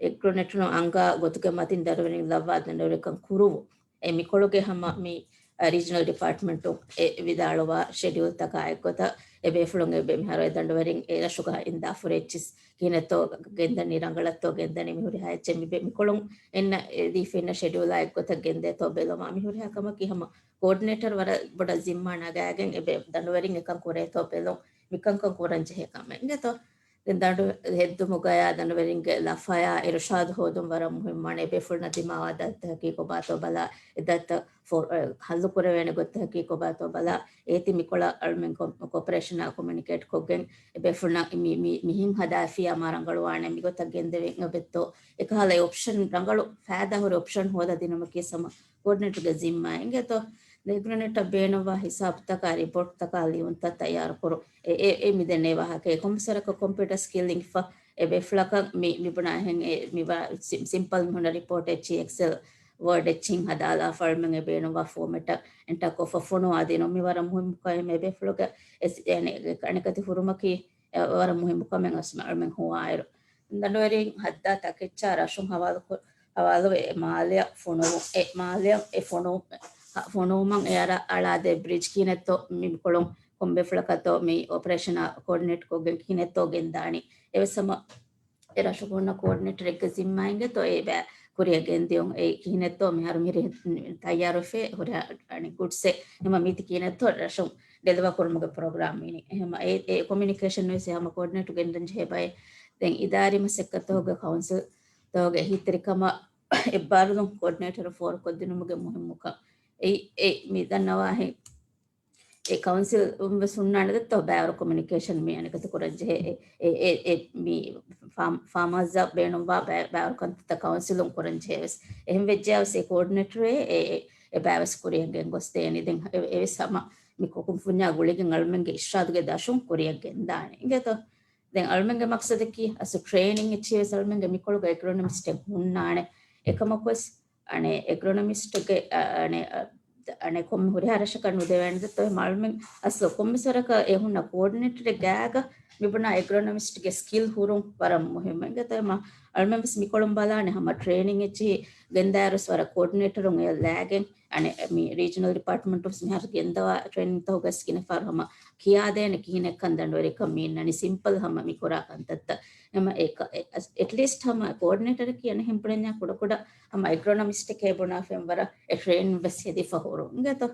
އެގްރޯނެޓުން އަންގާ ގޮތުގެ މަތިން ދަނޑުވެރިން ލައްވާ ދަނޑުވެރިކަން ކުރުވު. އެ މިކޮޅުގެ ހަމަ މި، އަ، ރީޖަނަލް ޑިޕާޓްމަންޓު އެ ވިދާޅުވާ ޝެޑިއުލްތަކާ އެއްގޮތަށް އެބޭފުޅުން އެބެ މިހާރު އެ ދަނޑުވެރިން އެ ރަށުގަ އިންދާ ފުރެއްޗިސް ކިހިނެއްތޯ ގެންދަނީ، ރަނގަޅަށްތޯ ގެންދަނީ، މިހުރިހާ އެއްޗެއް މި ބެ-، މިކޮޅުން އެންނަ އެ ދީފަ އިންނަ ޝެޑިއުލާ އެއްގޮތަށް ގެންދޭތޯ ބެލުމާ، މިހުރިހާ ކަމަކީ ހަމަ ކޯޑިނޭޓަރ ވަރަށް ބޮޑަށް ޒިންމާ ނަގާގެން އެބެ ދަނޑުވެރިން އެކަން ކުރޭތޯ ބެލުން، މިކަންކަން ކުރަން ޖެހޭ ކަމެއް އިނގޭތޯ. ދެން ދަނޑު ހެއްދުމުގަޔާ ދަނޑުވެރިންގެ ލަފަޔާ އިރުޝާދު ހޯދުން ވަރަށް މުހިއްމުވާނެ. އެބޭފުޅުންނަށް ދިމާވާ ދަތްތަކަކީ ކޮބާތޯ ބަލާ، އެ ދަތްތައް ފޯ-، އެ، ހައްލު ކުރެވޭނެ ގޮތްތަކަކީ ކޮބާތޯ ބަލާ، އޭތި މިކޮޅަށް އަޅުމެން ކޮ-، ކޯޕަރޭޝަނާ ކޮމިއުނިކޭޓް ކޮށްގެން އެބޭފުޅުންނަށް މި-، މި-، މިހެން ހަދާފިޔާ މާ ރަނގަޅުވާނެ، މިގޮތަށް ގެންދެވިން އެބެއްތޯ، އެކަހަލަ އޮޕްޝަން ރަނގަޅު ފައިދާހުރި އޮޕްޝަން ހޯދާ ދިނުމަކީ ހަމަ ކޯޑިނޭޓަރގެ ޒިންމާ އިނގޭތޯ. އެގްރޯނެޓަށް ބޭނުންވާ ހިސާބުތަކާ ރިޕޯޓްތަކާ ލިޔުންތައް ތައްޔާރުކުރު. އެ، އެ، އެ މިދެންނެވި ވާހަކައެއް. ކޮންމެސް ވަރަކަށް ކޮމްޕިއުޓަރ ސްކިލް އިނގިފަ އެބޭފުޅަކަށް މި، މިބުނާހެން އެ، މިވާ ސި-، ސިމްޕަލް މިހުންނަ ރިޕޯޓް އެއްޗިހި އެކްސެލް ވޯޑް އެއްޗިހި ހަދާލާފަ އަޅުމެން އެ ބޭނުންވާ ފޯމެޓަށް އެންޓާ ކޮށްފަ ފޮނުވާ ދިނުން. މި ވަރަށް މުހިއްމު ކަމެއް. އެބޭފުޅުގެ އެ ސި-، އެ އަނެ-، އަނެކަތި ހުރުމަކީ އެ ވަރަށް މުހިއްމު ކަމެއް އަސް އަޅުމެން ހޮވާއިރު. ދަނޑުވެރިން ހައްދާ ތަކެއްޗާ ރަށުން ހަވާލުކު-، ހަވާލުވެ އެ މާލެއަށް ފޮނުވު-، އެ މާލެއަށް އެ ފޮނު-، ފޮނުވުމަށް އެ އަރަ-، އަޅާދޭ ބްރިޖް ކިހިނެއްތޯ މި ކޮޅުން ކޮންބޭފުޅަކަށްތޯ މި އޮޕަރޭޝަނާ ކޯޑިނޭޓް ކޮށްގެން ކިހިނެއްތޯ ގެންދާނީ. އެވެސް ހަމަ އެ ރަށުގަ ހުންނަ ކޯޑިނޭޓަރެއްގެ ޒިންމާއިންގެތޯ އެ ބައި ކުރިއަށް ގެންދިޔުން. އެ ކިހިނެއްތޯ މިހާރު މިހިރި ތައްޔާރުވެފަ ހުރިހާ އަނެއް ގުޑްސެއް ހަމަ މީތި ކިހިނެއްތޯ ރަށުން ޑެލިވަ ކުރުމުގެ ޕްރޮގްރާމް މީނި. އެހެމަ އެ، އެ ކޮމިއުނިކޭޝަން ވެސް ހަމަ ކޯޑިނޭޓް ގެންދަން ޖެހޭ ބައެއް. ދެން އިދާރީ މަސައްކަތްތަކުގެ ކައުންސިލް ތަކުގެ އެހީތެރިކަމަށް އެއްބާރުލުން ކޯޑިނޭޓަރު ފޯރުކޮށްދިނުމުގެ މުހިއްމުކަން. އެ، އެ މި ދަންނަވާހެން އެ ކައުންސިލް ވެސް ހުންނާނެ ދެއްތޯ ބައިވަރު ކޮމިއުނިކޭޝަން މި އަނެކަތި ކުރަން ޖެހޭ އެ، އެ، އެ، އެ މި ފާމް-، ފާމާޒްއަށް ބޭނުންވާ ބައި-، ބައިވަރު ކަންތައްތައް ކައުންސިލުން ކުރަން ޖެހޭ ވެސް. އެހެން ވެއްޖެޔާ ވެސް އެ ކޯޑިނޭޓަރު އެ، އެ، އެ ބައިވެސް ކުރިއަށް ގެންގޮސްދޭނީ. ދެން އެ، އެވެސް ހަމަ މި ކުކުންފުންޏާ ގުޅިގެން އަޅުމެންގެ އިޝްރާދުގެ ދަށުން ކުރިއަށް ގެންދާނެ. އިނގޭތޯ؟ ދެން އަޅުމެންގެ މަޤްޞަދަކީ އަސް ޓްރޭނިން އެއްޗިހި ވެސް އަޅުމެންގެ މިކޮޅުގަ އެގްރޯނޮމިސްޓެއް ހުންނާނެ. އެކަމަކުވެސް އަނެއް އެގްރޯނޮމިސްޓްގެ، އަ، އަނެއް، އަ، އަނެއް ކޮންމެ ހުރިހާ ރަށަކަށް ނުދެވޭނެ ދެއްތޯ އެހެމަ އަޅުމެން އަސްލު ކޮންމެސް ވަރަކަށް އެ ހުންނަ ކޯޑިނޭޓަރެއް ގާގަ މިބުނާ އެގްރޯނޮމިސްޓްގެ ސްކިލް ހުރުން ވަރަށް މުހިއްމު. އިނގޭތޯ އެހެމަ އަޅުމެން ވެސް މިކޮޅުން ބަލާނެ ހަމަ ޓްރޭނިން އެއްޗިހި ގެންދާއިރު ވެސް ވަރަށް ކޯޑިނޭޓަރުން އެ ލައިގެން އަނެއް މި ރީޖަނަލް ޑިޕާޓްމަންޓު ވެސް މިހާރު ގެންދަވާ ޓްރޭނިންތަކުގަސް ގިނަ ފަހަރު ހަމަ ކިޔާދޭނެ ކިހިނެއްކަން ދަނޑުވެރިކަން މީންނަނީ ސިމްޕަލް ހަމަ މި ކުރާ ކަންތައްތައް. ހަމަ އެ ކަ-، އެ-، އެޓްލީސްޓް ހަމަ ކޯޑިނޭޓަރަކީ އަނެއް ހެން ބުނަންޏާ ކުޑަކުޑަ ހަމަ އެގްރޯނޮމިސްޓެކޭ ބުނާފައިން ވަރަށް އެ ޓްރޭނިން ވެސް ހެދިފަ ހުރުން. އިނގޭތޯ؟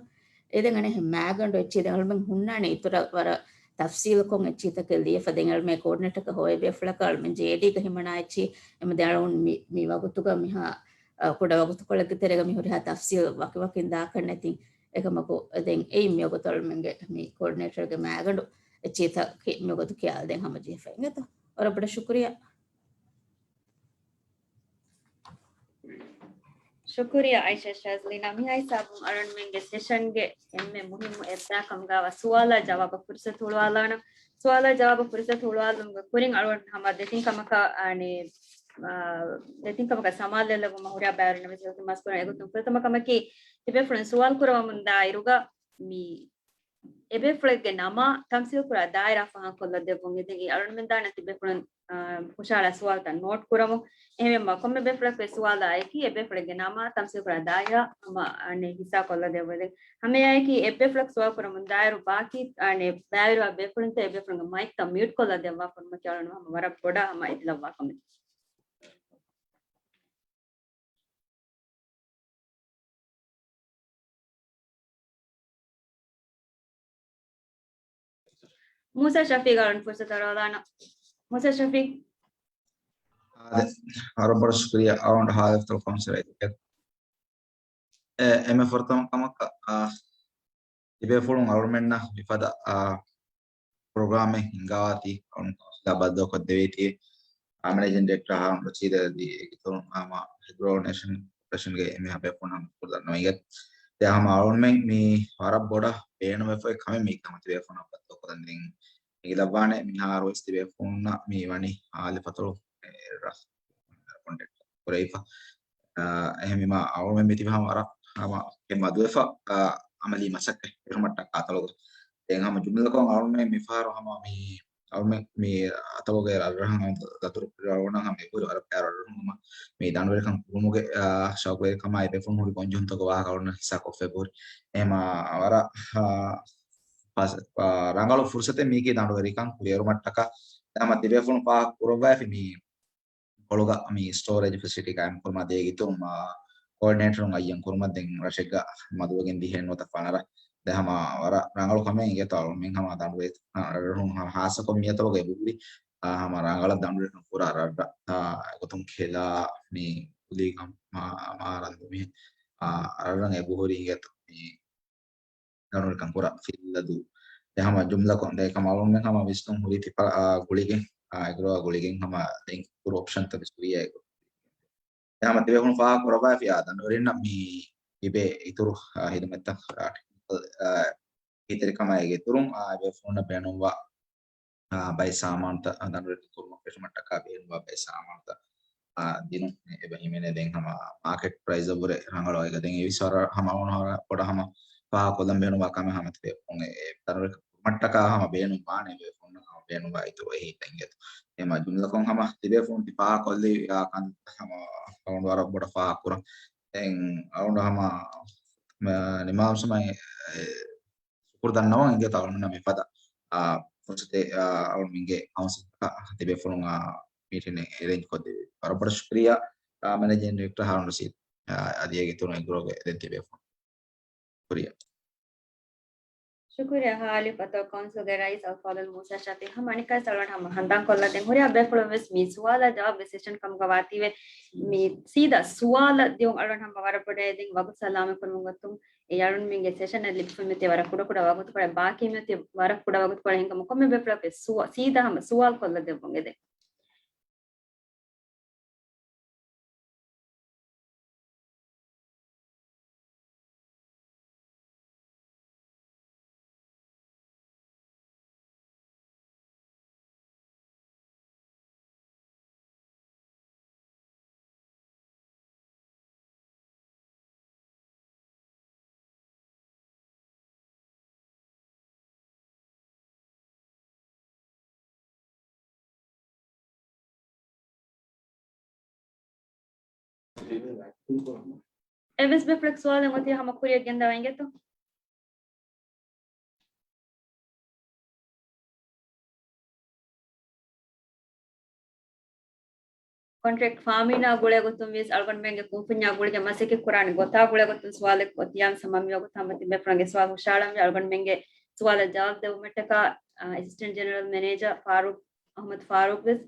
އެ ދެން އަނެއް ހެން މާގަނޑު އެއްޗި ދެން އަޅުމެން ހުންނާނެ އިތުރަށް ވަރަށް ތަފްސީލުކޮށް އެއްޗިތަކެއް ލިޔެފަ ދެން އަޅުމެން ކޯޑިނޭޓަކަށް ހޮވޭ ބޭފުޅަކަށް އަޅުމެން ޖޭޑީގަ ހިމަނާ އެއްޗި އެމަ ދެން އަޅުން މި، މި ވަގުތުގަ މިހާ އަ، ކުޑަ ވަގުތުކޮޅެއްގެ ތެރޭގަ މި ހުރިހާ ތަފްސީލް ވަކިވަކިން ދާކަށް ނެތި. އެކަމަކު ދެން އެއިން މިވަގުތު އަޅުމެންގެ މި ކޯޑިނޭޓަރގެ މާގަނޑު އެއްޗިތަކެއް މިވަގުތު ކިޔާލަދޭން ހަމަޖެހިފަ އިނގޭތޯ. ވަރަށް ބޮޑަށް ޝުކުރިއްޔާ. ޝުކުރިއްޔާ އައިޝާ ޝާޒްލީނާ. މިހާ ހިސާބުން އަޅުންމެންގެ ސެޝަންގެ އެންމެ މުހިއްމު އެއްބައި ކަމުގަވާ ސުވާލާ ޖަވާބަށް ފުރުސަތު ހުޅުވާލާނަން. ސުވާލާ ޖަވާބަށް ފުރުސަތު ހުޅުވާލުމުގެ ކުރިން އަޅުން ހަމަ ދެތިން ކަމަކަށް، އަނެއް، އާ، ދެތިން ކަމަކަށް ސަމާލުވެލައްވުމަށް ހުރިހާ ބައިވެރިންނަށް ވެސް އިލްތިމާސް ކުރަން. އެގޮތުން ފުރަތަމަ ކަމަކީ، ތިބޭފުޅުން ސުވާލު ކުރައްވަމުންދާ އިރުގަ މި އެބޭފުޅެއްގެ ނަމާ ތަމްސީލް ކުރާ ދާއިރާ ފާހަގަކޮށްލަ ދެއްވުން. އިދެން އަޅުމެން ދާނެ ތިބޭފުޅުން، އާ، ހުށަހަޅާ ސުވާލުތައް ނޯޓް ކުރަމުން. އެހެންވީމަ ކޮންމެ ބޭފުޅަކު އެ ސުވާލާ އެކީ އެބޭފުޅެއްގެ ނަމާ ތަމްސީލް ކުރާ ދާއިރާ ހަމަ، އަނެއް، ހިއްސާ ކޮށްލަ ދެއްވުން. ހަމައެއާއެކީ އެއްބޭފުޅަކު ސުވާލު ކުރަމުން ދާއިރު ބާކީ، އަނެއް، ބައިވެރިވާ ބޭފުޅުންތައް އެބޭފުޅުންގެ މައިކްތައް މިއުޓް ކޮށްލަ ދެއްވާ ފަހުން އަޅުން ހަމަ ވަރަށް ބޮޑަށް ހަމަ އެދިލައްވާ ކަމެއް. މޫސާ ޝަފީޤަށް އަޅުން ފުރުސަތު އަރާލާނަން. މޫސާ ޝަފީޤް. އާދެ، ވަރަށް ބޮޑަށް ޝުކުރިއްޔާ އަޅުން ހާލެފްތަލް ކައުންސިލަރ އެ، އެންމެ ފުރަތަމަ ކަމަކަށް، އާ، ތިބޭފުޅުން އަޅުމެންނަށް މިފަދަ، އާ، ޕްރޮގްރާމެއް ހިންގާވާތީ އަޅުން ކައުންސިލާ ބައްދަލުކޮށްދެވޭތީ، އާ، މެނޭޖިން ޑިރެކްޓަރ ހާރުން ރަޝީދަށް ދީ އެގިތޮޅުން ހަމަ އެގްރޯ ނޭޝަން ކޯޕަރޭޝަންގެ އެންމެހާ ބޭފުޅުންނަށް މަޝްކުރު ދަންނަވަން އިނގޭ. ދެން ހަމަ އަޅުމެން މި ވަރަށް ބޮޑަށް ބޭނުންވެފައި ކަމެއް މީ ހަމަ ތިބޭފުޅުންނަށް ބައްދަލުކޮށްދޭން ދެން އެނގިލައްވާނެ. މިހާރުވެސް ތިބޭފުޅުންނަށް މި ވަނީ ހާލި ފަތުރު ކޮންޓެކްޓް ކުރެވިފަ. އެހެންވީމާ އަޅުމެން މިތިބެ ހަމަ ވަރަށް ހަމަ އެ މަދުވެފަ، އާ، އަމަލީ މަސައްކަތް ފިރުމަށްޓަކާ އަތޮޅުގަ. ދެން ހަމަ ޖުމްލަކޮށް އަޅުމެން މިފަހަރު ހަމަ މި އަޅުމެން މި އަތޮޅުގެ ރަށްރަށަށް ހަމަ ދަތުރު ކުރިއަޅުގަނޑަށް ހަމަ އެބަހުރި ވަރަށް ބައި ރަށްރަށުން ހަމަ މި ދަނޑުވެރިކަން ކުރުމުގެ، އާ، ޝައުގުވެރިކަމާ އެބޭފުޅުން ހުރި ގޮންޖެހުންތަކުގެ ވާހަކަ އަޅުގަނޑަށް ހިއްސާކޮށްފަ އެބަހުރި. އެހެންވީމާ ވަރަށް، އާ، ފަސް-، އާ، ރަނގަޅު ފުރުސަތެއް މީކީ ދަނޑުވެރިކަން ކުރިއެރުމަށްޓަކާ. ހަމަ ތިބޭފުޅުން ފާހަގަ ކުރައްވައިފި މި ކޮޅުގަ މި ސްޓޯރޭޖް ފެސިލިޓީ ގާއިމް ކުރުމާ ދޭ ގިތުން، އާ، ކޯޑިނޭޓަރުން އައްޔަން ކުރުމަށް ދެން ރަށެއްގަ މަދުވެގެން ދިޔަ ނުވަތަ ފަނަރަ. ދެ ހަމަ ވަރަށް ރަނގަޅު ކަމެއް އިނގޭތޯ އަޅުމެން ހަމަ ދަނޑުވެ-، އަ، ރަށްރަށުން ހަ-، ހާއްސަކޮށް މި އަތޮޅުގަ އެބަހުރި، އާ، ހަމަ ރަނގަޅަށް ދަނޑުވެރިކަން ކުރާ ރަށްރަށް، އާ، އެގޮތުން ކެލާ މި ކުލީގަ މާ-، މާރަންދު މި، އާ، ރަށްރަށް އެބަހުރި އިނގޭތޯ މި ދަނޑުވެރިކަން ކުރާ ފިއްލަދޫ. ދެ ހަމަ ޖުމްލަކޮށް ދެ ކަމަށް އަޅުމެން ހަމަ ވިސްނުން ހުރީ ތި ޕަ-، އާ، ގުޅިގެން، އާ، އެގްރޯއާ ގުޅިގެން ހަމަ ދެން ކުރު އޮޕްޝަންތައް ވެސް ހުރިއޭ. ދެ ހަމަ ތިބޭފުޅުން ފާހަގަ ކުރައްވައިފި އާ ދަނޑުވެރިންނަށް މި ތިބޭ އިތުރު، އާ، ހިދުމަތްތައް، އާ، ޓެކްނިކަލް، އާ، އެހީތެރިކަމާއި އިތުރުން، އާ، އެބޭފުޅުންނަށް ބޭނުންވާ އާ، ބައެއް ސާމާނުތައް ދަނޑުވެރިކަން ކުރުމަށް ފެށުމަށްޓަކާ ބޭނުންވާ ބައެއް ސާމާނުތައް، އާ، ދިނުން އެބަ ހިމެނޭ. ދެން ހަމަ މާކެޓް ޕްރައިސް ވުރެ ރަނގަޅު އޮތް ގޮތް ދެން އެވިސް ވަރަށް ހަމަ އަޅުގަނޑު ބޮޑަށް ހަމަ ފާހަގަކޮށްލަން ބޭނުންވާ ކަމެއް ހަމަ ތިބޭފުޅުން އެ، އެ ދަނޑުވެރިކަން ކުރުމަށްޓަކާ ހަމަ ބޭނުން ވާނެ އެބޭފުޅުންނަށް ހަމަ ބޭނުންވާ އިތުރު އެހީތައް އިނގޭތޯ. އެމަ ޖުމްލަކޮށް ހަމަ ތިބޭފުޅުން ތި ފާހަގަކޮށްލި އާ ކަން ހަމަ އަޅުގަނޑު ވަރަށް ބޮޑަށް ފާހަގަކުރަން. ދެން އަޅުގަނޑު ހަމަ، މަ-، ނިމާލުމުގެ ސަމައި، އެ، ޝުކުރު ދަންނަވަން އިނގޭތޯ އަޅުގަނޑު މިފަދަ، އާ، ފުރުސަތެއް، އާ، އަޅުގަނޑުމެންގެ ކައުންސިލް ތިބޭފުޅުން، އާ، މީޓިން އެރޭންޖް ކޮށްދެވި. ވަރަށް ބޮޑަށް ޝުކުރިއްޔާ، އާ، މެނޭޖިން ޑިރެކްޓަރ ހާރޫން ރަޝީދު، އާ، އަދި އޭގެ އިތުރުން އެގްރޯގެ ދެން ތިބޭފުޅުން. ޝުކުރިއްޔާ. ޝުކުރިއްޔާ ހާލިފް އަތޮޅު ކައުންސިލްގެ ރައީސް އަލްފާޟިލް މޫސާ ޝަފީ. ހަމަ އަނެއްކާވެސް އަޅުގަނޑު ހަމަ ހަނދާން ކޮށްލަ ދެން ހުރިހާ ބޭފުޅުން ވެސް މި ސުވާލާ ޖަވާބުގެ ސެޝަން ކަމުގަ ވާތީވެ މި ސީދާ ސުވާލަށް ދިޔުން އަޅުގަނޑު ހަމަ ވަރަށް ބޮޑަށް ދެން ވަގުތު ސަލާމަތް ކުރުމުގެ ގޮތުން އެ އަޅުންމެންގެ ސެޝަނަށް ލިބިފަ މިއޮތީ ވަރަށް ކުޑަ ކުޑަ ވަގުތުކޮޅެއް، ބާކީ މިއޮތީ ވަރަށް ކުޑަ ވަގުތުކޮޅެއް ހިނގަމު ކޮންމެ ބޭފުޅަކު ސުވާ-، ސީދާ ހަމަ ސުވާލު ކޮށްލަ ދެއްވުން އެދެން. އެއްވެސް ބޭފުޅެއްގެ ސުވާލެއް އޮތީ ހަމަ ކުރިއަށް ގެންދަވަން އިނގޭތޯ؟ ކޮންޓްރެކްޓް ފާމީނާ ގުޅޭ ގޮތުން ވިޔަސް އަޅުގަނޑުމެންގެ ކުންފުންޏާ ގުޅިގެން މަސައްކަތް ކުރާނެ ގޮތާ ގުޅޭ ގޮތުން ސުވާލެއް އޮތިޔާ ހަމަ މިވަގުތު ހަމަ ތިބޭފުޅުންގެ ސުވާލު ހުށައަޅަންވީ. އަޅުގަނޑުމެންގެ ސުވާލަށް ޖަވާބު ދެއްވުމަށްޓަކާ، އަ، އެސިސްޓެންޓް ޖެނެރަލް މެނޭޖަރ ފާރޫޤް، އަޙްމަދު ފާރޫޤް ވެސް،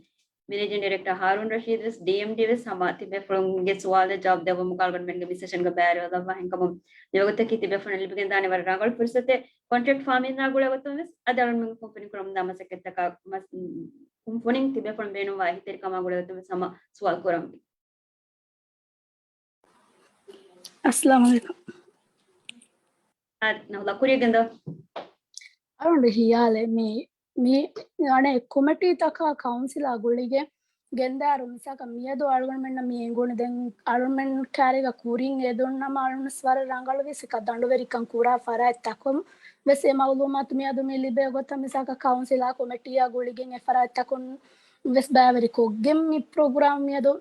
މެނޭޖިން ޑިރެކްޓަރ ހާރޫން ރަޝީދު ވެސް، ޑީއެމްޑީ ވެސް ހަމަ ތިބޭފުޅުންގެ ސުވާލަށް ޖަވާބު ދެއްވުމުގަ އަޅުގަނޑުމެންގެ މި ސެޝަންގަ ބައިވެރިވެލައްވާ. ހެންކަމުން މިވަގުތަކީ ތިބޭފުޅުން ލިބިގެންދާނެ ވަރަށް ރަނގަޅު ފުރުސަތެއް. ކޮންޓްރެކްޓް ފާމީނާ ގުޅޭ ގޮތުން ވެސް އަދި އަޅުގަނޑުމެންގެ ކުންފުނި ކުރަމުންދާ މަސައްކަތްތަކާ މަސް-، ކުންފުނިން ތިބޭފުޅުން ބޭނުންވާ އެހީތެރިކަމާ ގުޅޭ ގޮތުން ވެސް ހަމަ ސުވާލު ކުރަންވީ. އައްސަލާމު ޢަލައިކުމް. އާ، ނަހުލާ ކުރިއަށް ގެންދަވާ. އަޅުގަނޑު ހިޔާލެއް މި، މި އަނެއް ކޮމިޓީތަކާ ކައުންސިލާ ގުޅިގެން ގެންދާއިރު މިސާކަށް މިއަދު އަޅުގަނޑުމެންނަށް މި އެނގުނު ދެން އަޅުގަނޑުމެން ކާރިގަ ކުރިން އެދުންނަމަ އަޅުގަނޑު ވަރަށް ރަނގަޅުވީސް އެކަ ދަނޑުވެރިކަން ކުރާ ފަރާތްތަކުން ވެސް އެ މައުލޫމާތު މިއަދު މި ލިބޭ ގޮތަށް މިސާކަށް ކައުންސިލާ ކޮމިޓީއާ ގުޅިގެން އެ ފަރާތްތަކުން ވެސް ބައިވެރިކޮށްގެން މި ޕްރޮގްރާމް މިއަދު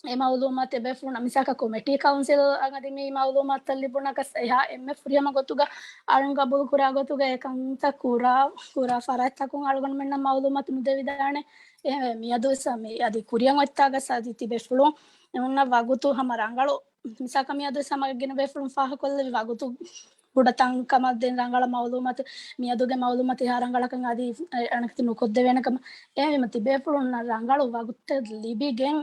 އެ މައުލޫމާތު އެބޭފުޅުންނަށް މިސާކަށް ކޮމިޓީ ކައުންސިލް އަށް އަދި މި މައުލޫމާތުތައް ލިބުނަކަސް އެހާ އެންމެ ފުރިހަމަ ގޮތުގަ އަޅުން ގަބޫލު ކުރާ ގޮތުގަ އެ ކަންތައް ކުރާ، ކުރާ ފަރާތްތަކުން އަޅުގަނޑުމެންނަށް މައުލޫމާތު ނުދެވިދާނެ. އެހެންވެ މިއަދު ވެސް މި އަދި ކުރިއަށް އޮތްތާގަސް އަދި ތިބޭފުޅުން އެމުންނަށް ވަގުތު ހަމަ ރަނގަޅު މިސާކަށް މިއަދު ވެސް ހަމަ ގިނަ ބޭފުޅުން ފާހަގަކޮށްލެވި ވަގުތު ކުޑަ ތަންކަމަށް ދެން ރަނގަޅަށް މައުލޫމާތު މިއަދުގެ މައުލޫމާތު އެހާ ރަނގަޅަކަށް އަދި އަނެކަތި ނުކޮށްދެވޭނެ ކަމަށް. އެހެންވީމަ ތިބޭފުޅުންނަށް ރަނގަޅު ވަގުތެއް ލިބިގެން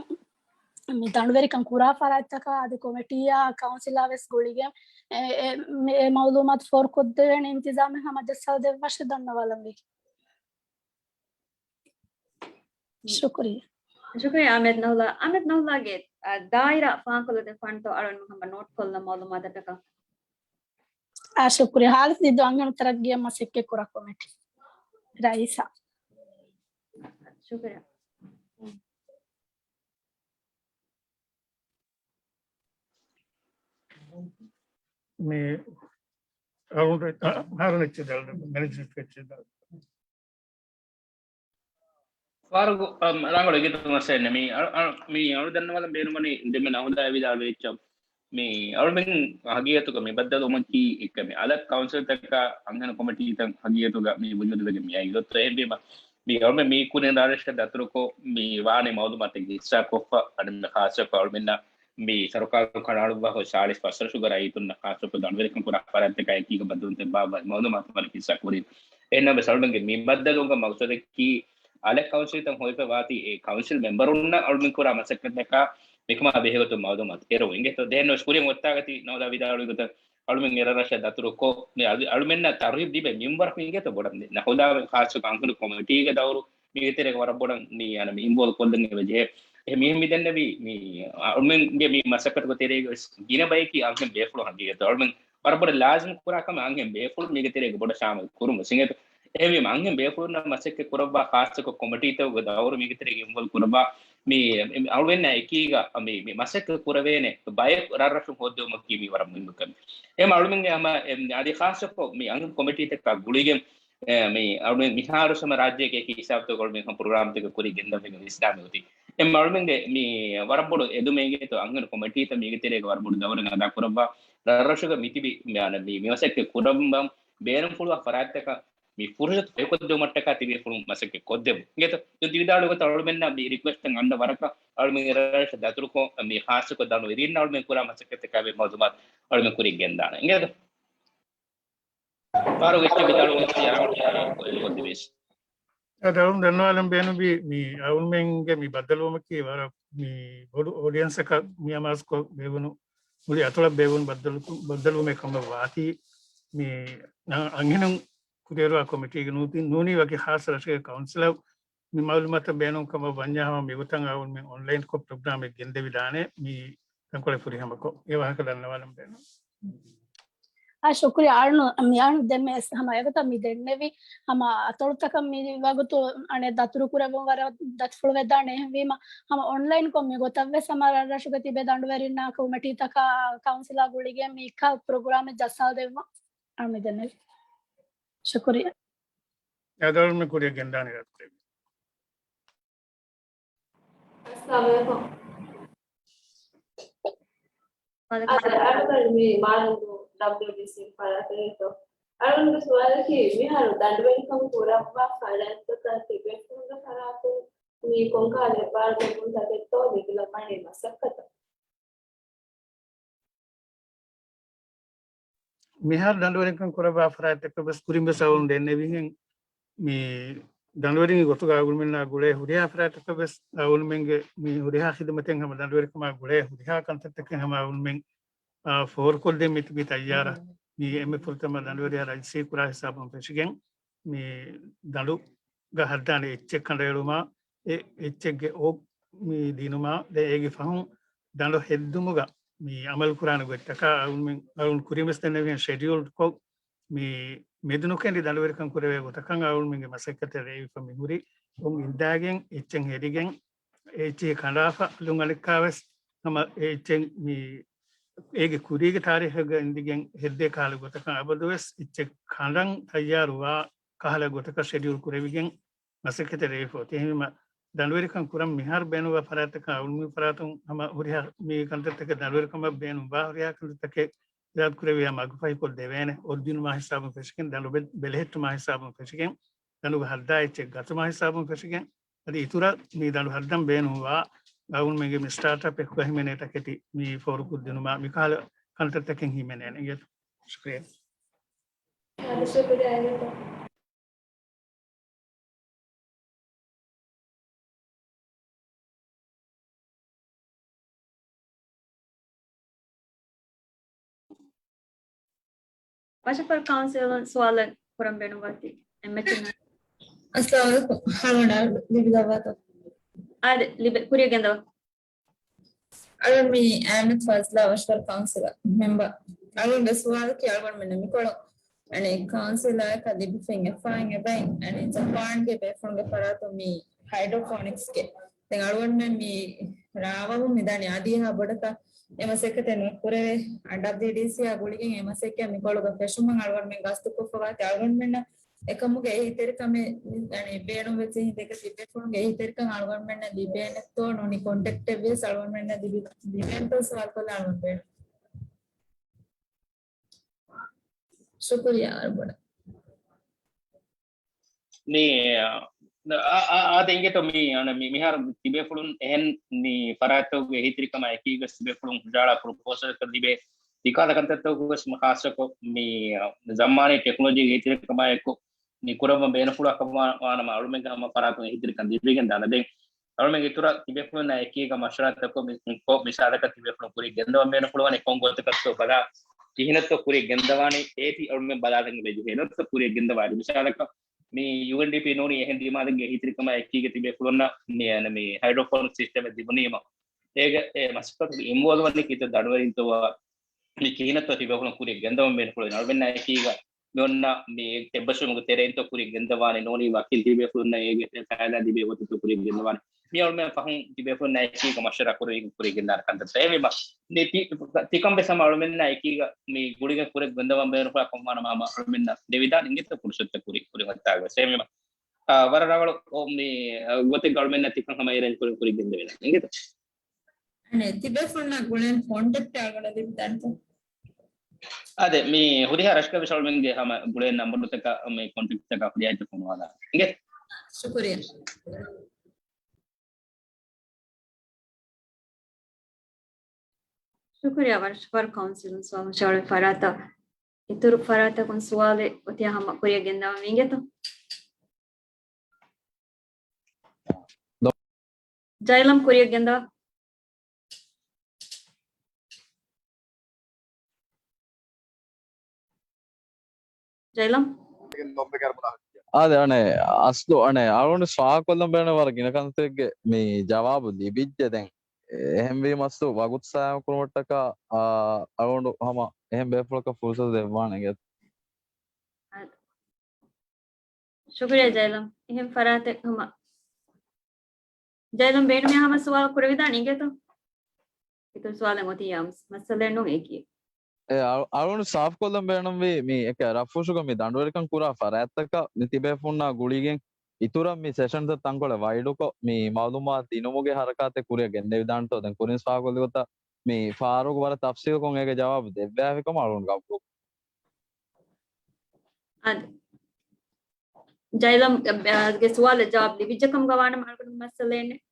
މި ދަނޑުވެރިކަން ކުރާ ފަރާތްތަކާ އަދި ކޮމިޓީއާ ކައުންސިލާ ވެސް ގުޅިގެން އެ، އެ، މި، އެ މައުލޫމާތު ފޯރުކޮށްދެވޭނެ އިންތިޒާމެއް ހަމަ ޖައްސާލަދެއްވާށޭ ދަންނަވާލަންވީ. ޝުކުރިއްޔާ. ޝުކުރިއްޔާ އަހްމަދު ނަހުލާ. އަހްމަދު ނަހުލާގެ، އަ، ދާއިރާ ފާހަގަކޮށްލަދެއްވާނެތޯ އަޅުގަނޑު ހަމަ ނޯޓްކޮށްލަން މައުލޫމާތަކަށް. އާ، ޝުކުރިއްޔާ. ހާލިފް ދިއްދޫ އަންހެނުން ތަރައްގީއަށް މަސައްކަތްކުރާ ކޮމިޓީ ރައީސާ. ޝުކުރިއްޔާ. މި އަޅުގަނޑު އަ، ހާރުން އެއްޗެއް ދާ، މެނޭޖްމަންޓް އެއްޗެއް ދާ. ފާރުގު، އަ، ރަނގަޅު ގިތު މައްސަލަ މި އަ، އަ، މި އަޅު ދަންނަވަލަން ބޭނުމަނީ ދެންމެ ނަހުލާ ވިދާޅުވެއްޗަށް މި އަޅުމެން ހަގީގަތުގަ މި ބައްދަލުވުމަކީ އެކަމެއް. އަލަށް ކައުންސިލްތަކާ އަންހެނު ކޮމިޓީތައް ހަގީގަތުގަ މި ވުޖޫދުވެގެން މިއައީ ގޮތު. އެހެންވީމަ، މި އަޅުމެން މީ ކުރިން ރާރަށަށް ދަތުރުކޮށް މި ވާނެ މައުލޫމާތެއް ހިއްސާކޮށްފަ، އަނެއް ޚާއްސަކޮށް އަޅުމެންނަށް މި ސަރުކާރު ކަނޑައަޅުއްވާ ހޮ ސާޅީސް ފަސްވަރަށުގަ ރައްޔިތުންނަށް ޚާއްސަކޮށް ދަނޑުވެރިކަން ކުރާ ފަރާތްތަކާ އެކީގަ ބައްދަލުވުންތައް ބާއްވާ މައުލޫމާތު މަރި ހިއްސާ ކުރީ. އެހެންނަމަވެސް އަޅުމެންގެ މި ބައްދަލުވުމުގެ މަގްސަދަކީ އަލަށް ކައުންސިލްތައް ހޮވިފައިވާތީ އެ ކައުންސިލް މެމްބަރުންނަށް އަޅުމެން ކުރާ މަސައްކަތަކާ މިކަމާ ބެހޭގޮތުން މައުލޫމާތު އެރުވުން އިނގޭތޯ. ދެން ވެސް ކުރިން އޮތްތާގަތީ ނަހުލާ ވިދާޅުވި ގޮތަށް އަޅުމެން އެރަށަށް ދަތުރުކޮށް، މި އަޅު، އަޅުމެންނަށް ތަރުހީބު ދީބެ މިންވަރަކު އިނގޭތޯ ބޮޑަށް. ނަހުލާ ޚާއްސަކޮށް އަންހެނު ކޮމިޓީގެ ދައުރު މީގެ ތެރޭގަ ވަރަށް ބޮޑަށް މި، އަނެއް މި އިންވޯލްވް ކޮށްލަން އެބަ ޖެހޭ. އެ މީހުން މި ދެންނެވީ މި އަޅުމެންގެ މި މަސައްކަތުގެ ތެރޭގަ ވެސް ގިނަ ބަޔަކީ އަންހެން ބޭފުޅުން ހަގީގަތަށް. އަޅުމެން ވަރަށް ބޮޑަށް ލާޒިމް ކުރާ ކަމެއް އަންހެން ބޭފުޅުން މީގެ ތެރޭގަ ބޮޑަށް ޝާމިލް ކުރުން ވެސް އިނގޭތޯ. އެހެންވީމަ އަންހެން ބޭފުޅުންނަށް މަސައްކަތް ކުރައްވާ ޚާއްސަކޮށް ކޮމިޓީތަކުގެ ދައުރު މީގެ ތެރޭގަ އިންވޯލްވް ކުރައްވާ މި، މި އަޅުމެންނާ އެކީގަ މި، މި މަސައްކަތް ކުރެވޭނެ ބަޔަކު ރަށްރަށުން ހޯއްދެވުމަކީ މީ ވަރަށް މުހިންމު ކަމެއް. އެހެން އަޅުމެންގެ ހަމަ އެ، އަދި ޚާއްސަކޮށް މި އަންހެން ކޮމިޓީތަކާ ގުޅިގެން އެ، މި އަޅުމެން މިހާރު ހަމަ ރާއްޖޭގެ އެކި ހިސާބުތަކުގަ އަޅުމެން ޕްރޮގްރާމްތަކެއް ކުރި ގެންދަވެގެން ވިސްނާމެ އޮތީ. އެ އަޅުމެންގެ މި ވަރަށް ބޮޑު އެދުމެއް އިނގޭތޯ އަންހެނު ކޮމިޓީތައް މީގެ ތެރޭގަ ވަރަށް ބޮޑު ދައުރެއް އަދާ ކުރައްވާ ރަށްރަށުގަ މިތިބި މި، އަނެއް މި، މި މަސައްކަތް ކުރަން ބޭނުންފުޅުވާ ފަރާތްތަކަށް މި ފުރުސަތު ފޭކޮށްދެވުމަށްޓަކާ ތިބޭފުޅުން މަސައްކަތް ކޮށްދެއްވުން. އިނގޭތޯ ދުންތި ވިދާޅުވި ގޮތަށް އަޅުމެންނަށް މި ރިކުއެސްޓް އަންނަ ވަރަކަށް އަޅުމެން އެރަށަށް ދަތުރުކޮށް މި ޚާއްސަކޮށް ދަނޑުވެރިންނަށް އަޅުމެން ކުރާ މަސައްކަތަކާ މައުލޫމާތު އަޅުމެން ކުރިން ގެންދާނެ. އިނގޭތޯ؟ ފާރުގެ އެއްޗެއް ވިދާޅުވުން އަޅުގަނޑު ދަންނަވާލަން ބޭނުންވީ މި އަޅުމެންގެ މި ބައްދަލުވުމަކީ ވަރަށް މި ބޮޑު އޮޑިއެންސަކަށް މި އަމާޒުކޮށް ބޭވުނު މުޅި އަތޮޅަށް ބޭވުނު ބައްދަލު، ބައްދަލުވުމެއް ކަމަށް ވާތީ މި އަ، އަންހެނުން ކުރިއެރުވާ ކޮމިޓީގެ ނޫނީ، ނޫނީ ވަކި ޚާއްސަ ރަށެއްގެ ކައުންސިލަށް މި މައުލޫމާތަށް ބޭނުން ކަމަށް ވަންޏާ ހަމަ މިގޮތަށް އަޅުމެން އޮންލައިންކޮށް ޕްރޮގްރާމެއް ގެންދެވިދާނެ މި ތަންކޮޅެއް ފުރިހަމަކޮށް. އެ ވާހަކަ ދަންނަވާލަން ބޭނުން. އާ، ޝުކުރިއްޔާ. އަޅުނު، މި އަޅުނު ދެންމެ ވެސް ހަމަ އެގޮތަށް މި ދެންނެވި ހަމަ އަތޮޅުތަކަށް މި ވަގުތު އަނެއް ދަތުރު ކުރެވުން ވަރަށް ދަތިފުޅު ވެދާނެ. އެހެންވީމަ ހަމަ އޮންލައިންކޮށް މި ގޮތަށް ވެސް ހަމަ ރަށްރަށުގަ ތިބޭ ދަނޑުވެރިންނާ ކޮމިޓީތަކާ ކައުންސިލާ ގުޅިގެން މި ކަ، ޕްރޮގްރާމެއް ޖައްސާލަދެއްވާ. އަޅު މި ދެންނެވި. ޝުކުރިއްޔާ. އަދި އަޅު މި ކުރިއަށް ގެންދާނެ ރަދުކުރެވި. އައްސަލާމު ޢަލައިކުމް. އަދި އަޅުގަނޑު މި މާލެ ޑަބްލިއުޑީސީ ފަރާތެއް އިނގޭތޯ. އަޅުގަނޑުގެ ސުވާލަކީ މިހާރު ދަނޑުވެރިކަން ކުރައްވާ ފަރާތްތަކަށް ތިބޭފުޅުންގެ ފަރާތުން މި ކޮންކަހަލަ އެއްބާރުލެއްވުންތަކެއްތޯ ލިބިލައްވަނީ މަސައްކަތަށް؟ މިހާރު ދަނޑުވެރިކަން ކުރައްވާ ފަރާތްތަކަށް ވެސް ކުރިން ވެސް އަޅުގަނޑު ދެންނެވިހެން މި ދަނޑުވެރިންގެ ގޮތުގަ އަޅުގަނޑުމެންނާ ގުޅޭ ހުރިހާ ފަރާތްތަކަށް ވެސް އަޅުގަނޑުމެންގެ މި ހުރިހާ ޚިދުމަތެއް ހަމަ ދަނޑުވެރިކަމާ ގުޅޭ ހުރިހާ ކަންތައްތަކެއް ހަމަ އަޅުގަނޑުމެން، އާ، ފޯރުކޮށްދޭން މިތިބީ ތައްޔާރަށް. މި އެންމެ ފުރަތަމަ ދަނޑުވެރިޔާ ރަޖިސްޓްރީ ކުރާ ހިސާބުން ފެށިގެން މި ދަނޑު ގަ ހައްދާނެ އެއްޗެއް ކަނޑައެޅުމާ، އެ އެއްޗެއްގެ އޯޕް މި ދިނުމާ، ދެން އޭގެ ފަހުން ދަނޑު ހެއްދުމުގަ މި އަމަލު ކުރާނެ ގޮތްތަކާ އަޅުމެން، އަޅުން ކުރިން ވެސް ދެންނެވިހެން ޝެޑިއުލްޑްކޮށް، މި މެދުނުކެނޑި ދަނޑުވެރިކަން ކުރެވޭ ގޮތަކަށް އަޅުމެންގެ މަސައްކަތެއް ރޭވިފަ މި ހުރި އޮން އިންދާގެން އެއްޗެއް ހެދިގެން އެ އެއްޗެހި ކަނޑާފަ އަލުން އަނެއްކާވެސް ހަމަ އެ އެއްޗެއް މި އޭގެ ކުރީގެ ތާރީޚެއްގަ އިނދިގެން ހެއްދޭ ކަހަލަ ގޮތަކަށް އަބަދުވެސް އެއްޗެއް ކަނޑަން ތައްޔާރުވާ ކަހަލަ ގޮތަކަށް ޝެޑިއުލް ކުރެވިގެން މަސައްކަތެއް ރޭވިފަ އޮތީ. އެހެންވީމަ ދަނޑުވެރިކަން ކުރަން މިހާރު ބޭނުންވާ ފަރާތްތަކަށް އަޅުގަނޑު މި ފަރާތުން ހަމަ ހުރިހާ މި ކަންތައްތަކެއް ދަނޑުވެރިކަމަށް ބޭނުންވާ ހުރިހާ ކަންތައްތަކެއް އިރާދަކުރެއްވިއްޔާ މަގުފަހިކޮށް ދެވޭނެ. އޮތް ދިނުމާ ހިސާބުން ފެށިގެން ދަނޑު ބެ، ބެލެހެއްޓުމާ ހިސާބުން ފެށިގެން ދަނޑުގަ ހައްދާ އެއްޗެއް ގަތުމާ ހިސާބުން ފެށިގެން އަދި އިތުރަށް މި ދަނޑު ހައްދަން ބޭނުންވާ އަޅުގަނޑުމެންގެ މި ސްޓާޓްއަޕް އެއްކޮށް ހިމެނޭ ތަކެތި މި ފޯރުކޮށްދިނުމާ މިކަހަލަ ކަންތައްތަކެއް ހިމެނޭނެ. އިނގޭތޯ؟ ޝުކުރިއްޔާ. އާދެ، ޝުކުރިއްޔާ އިނގޭތޯ. މަށަފަރު ކައުންސިލުން ސުވާލެއް ކުރަން ބޭނުންވާތީ އެންމެ ތިން. އައްސަލާމު ޢަލައިކުމް. ހަމަ ލިބިލައްވާތޯ؟ އާދެ، ލިބޭ، ކުރިއަށް ގެންދަވާ. އަޅުން މީ އަހްމަދު ފަޒްލާ މަށަފަރު ކައުންސިލަށް މެމްބަރ. އަޅުންގެ ސުވާލަކީ އަޅުގަނޑުމެންނަށް މިކޮޅު އަނެއް ކައުންސިލާއަކަށް ލިބިފައި އެފާއިން އެބައިން އަނެއް ޖަޕާންގެ ބޭފުޅުންގެ ފަރާތުން މި ހައިޑްރޯޕޯނިކްސްގެ ދެން އަޅުގަނޑުމެން މި ރާވަމުން މިދާނީ އަދި އެހާ ބޮޑަކަށް އެ މަސައްކަތެއް ނުކުރެވޭ. ޑަބްލިއުޑީސީއާ ގުޅިގެން އެ މަސައްކަތް މިކޮޅުގަ ފެށުމަށް އަޅުގަނޑުމެން ގަސްތުކޮށްފަވާތީ އަޅުގަނޑުމެންނަށް އެކަމުގެ އެހީތެރިކަމެއް އަނެއް ބޭނުންވެއްޖެ ހިނދެކެ ތިބޭފުޅުންގެ އެހީތެރިކަން އަޅުގަނޑުމެންނަށް ލިބޭނެތޯ ނޫނީ ކޮންޓެކްޓެއްވިޔަސް އަޅުގަނޑުމެންނަށް ލިބި-، ލިބޭނެތޯ ސުވާލުކޮށްލާ އަޅުގަނޑު ބޭނުން. ޝުކުރިއްޔާ ވަރަށް ބޮޑަށް. މި، އާ، އާ، އާދެ އިނގޭތޯ މި، އަނެއް މި، މިހާރު ތިބޭފުޅުން އެހެން މި ފަރާތްތަކުގެ އެހީތެރިކަމާ އެކީގަ ތިބޭފުޅުން ހުށަހަޅާ ޕްރޮޕޯސަލްތައް ލިބޭ. ތިކަހަލަ ކަންތައްތަކުވެސް ޚާއްޞަކޮށް މި، ޒަމާނީ ޓެކްނޮލޮޖީގެ އެހީތެރިކަމާއެކު މި ކުރައްވަން ބޭނުންފުޅުވާ ކަމަށް ވާނަމަ އަޅުމެންގެ ހަމަ ފަރާތުން އެހީތެރިކަން ލިބިގެން ދާނެ. ދެން އަޅުމެން އިތުރަށް ތިބޭފުޅުންނާ އެކީގަ މަޝްވަރާތަކޮށް މި-، ކޮށް މިސާލަކަށް ތިބޭފުޅުން ކުރިއަށް ގެންދަވަން ބޭނުންފުޅުވަނީ ކޮން ގޮތަކަށްތޯ ބަލާ، ކިހިނެއްތޯ ކުރިއަށް ގެންދަވާނީ އޭތި އަޅުމެން ބަލާލަން އެބަޖެހޭ. ނުވަތަ ކުރިއަށް ގެންދަވާނީ. މިސާލަކަށް މި ޔޫއެންޑީޕީ ނޫނީ އެހެން ދިމާލެއްގެ އެހީތެރިކަމާ އެކީގަ ތިބޭފުޅުންނަށް މި، އަނެއް މި ހައިޑްރޯފޯނިކް ސިސްޓަމެއް ލިބުނީމަ އޭގެ އެ މަސައްކަތުގެ އިންވޯލްވް ވަނީ ކިތައް ދަނޑުވެރިންތޯ މި ކިހިނެއްތޯ ތިބޭފުޅުން ކުރިއަށް ގެންދަވަން ބޭނުންފުޅުވަނީ. އަޅުމެންނާ އެކީގަ މި އޮންނަ މި އެއްބަސްވުމުގެ ތެރެއިންތޯ ކުރިއަށް ގެންދަވާނީ ނޫނީ ވަކި ތިބޭފުޅުންނަށް އޭގެ ފައިދާ ލިބޭ ގޮތަށްތޯ ކުރިއަށް ގެންދަވާނީ. މި އަޅުމެން ފަހުން ތިބޭފުޅުންނާ އެކީގަ މަޝްވަރާ ކުރެވިގެން ކުރިއަށް ގެންދާނެ ކަންތައްތައް. އެހެންވީމަ މި ތި-، ތިކަން ވެސް ހަމަ އަޅުމެންނާ އެކީގަ މި ގުޅިގެން ކުރިއަށް ގެންދަވަން ބޭނުންފުޅުވާ ކަމަށް ވާނަމަ ހަމަ އަޅުމެންނަށް ދެވިދާނެ އިނގޭތޯ ފުރުސަތުތައް ކުރި-، ކުރިން ހައްތާގަ ވެސް. އެހެންވީމަ އާ، ވަރަށް ރަނގަޅު މި، އާ، ގޮތެއްގަ އަޅުމެންނަށް ތިކަން ހަމަ އޭރެން ކުރި-، ކުރިއަށް ގެންދެވޭނެ. އިނގޭތޯ؟ އަނެއް، ތިބޭފުޅުންނާ ގުޅޭނެ ކޮންޓެކްޓް އަޅުގަނޑަށް ލިބިދާނެތޯ؟ އާދެ، މި ހުރިހާ ރަށަކަށް ވެސް އަޅުމެންގެ ހަމަ ގުޅޭ ނަންބަރުތަކަށް މި ކޮންޓެކްޓްތަކަށް ހުރިހާ އެއްޗެއް ފޮނުވާލާ. އިނގޭތޯ؟ ޝުކުރިއްޔާ. ޝުކުރިއްޔާ ވަރަށް ޝުކުރު ކައުންސިލުން ސުވާލު ހުށަހަޅުވި ފަރާތަށް. އިތުރު ފަރާތަކުން ސުވާލެއް އޮތިޔާ ހަމަ ކުރިއަށް ގެންދަވަން ވީ އިނގޭތޯ؟ ޖައިލަމް ކުރިއަށް ގެންދަވާ. ޖައިލަމް. އާދެ، އަނެއް، އަސްލު، އަނެއް، އަޅުގަނޑު ސުވާލުކޮށްލަން ބޭނުންވާ ވަރަށް ގިނަ ކަންތައްތަކެއްގެ މި ޖަވާބު ލިބިއްޖެ ދެން. އެހެންވީމަ އަސްލު ވަގުތު ސާހަމަކުރުމަށްޓަކާ، އާ، އަޅުގަނޑު ހަމަ އެހެން ބޭފުޅަކަށް ފުރުސަތު ދެއްވާނެ އިނގޭތޯ. ޝުކުރިއްޔާ ޖައިލަމް. އެހެން ފަރާތެއް ހަމަ. ޖައިލަމް ބޭނުމިއްޔާ ހަމަ ސުވާލު ކުރެވިދާނެ އިނގޭތޯ؟ އިތުރު ސުވާލެއް އޮތިއްޔާ މަސް-، މައްސަލައެއް ނޫން އެކީ. އެ އަޅު-، އަޅުގަނޑު ސާފުކޮށްލަން ބޭނުންވީ މި އެކަ ރަށްފުށުގަ މި ދަނޑުވެރިކަން ކުރާ ފަރާތްތަކަށް މި ތިބޭފުންނާ ގުޅިގެން އިތުރަށް މި ސެޝަންތައް ތަންކޮޅެއް ވައިޑުކޮށް މި މައުލޫމާތު ދިނުމުގެ ހަރަކާތެއް ކުރިއަށް ގެންދެވިދާނެތޯ. ދެން ކުރިން ސުވާލުކޮށްލި ގޮތަށް މި ފާރޫގު ވަރަށް ތަފްސީލުކޮށް އޭގެ ޖަވާބު ދެއްވާފިކަމަށް އަޅުގަނޑު ގަބޫލު. އާދެ. ޖައިލަމް، އަ، ގެ ސުވާލަށް ޖަވާބު ލިބިއްޖެ ކަމުގަ ވާނަމަ އަޅުގަނޑު މައްސަލައެއް ނެތް.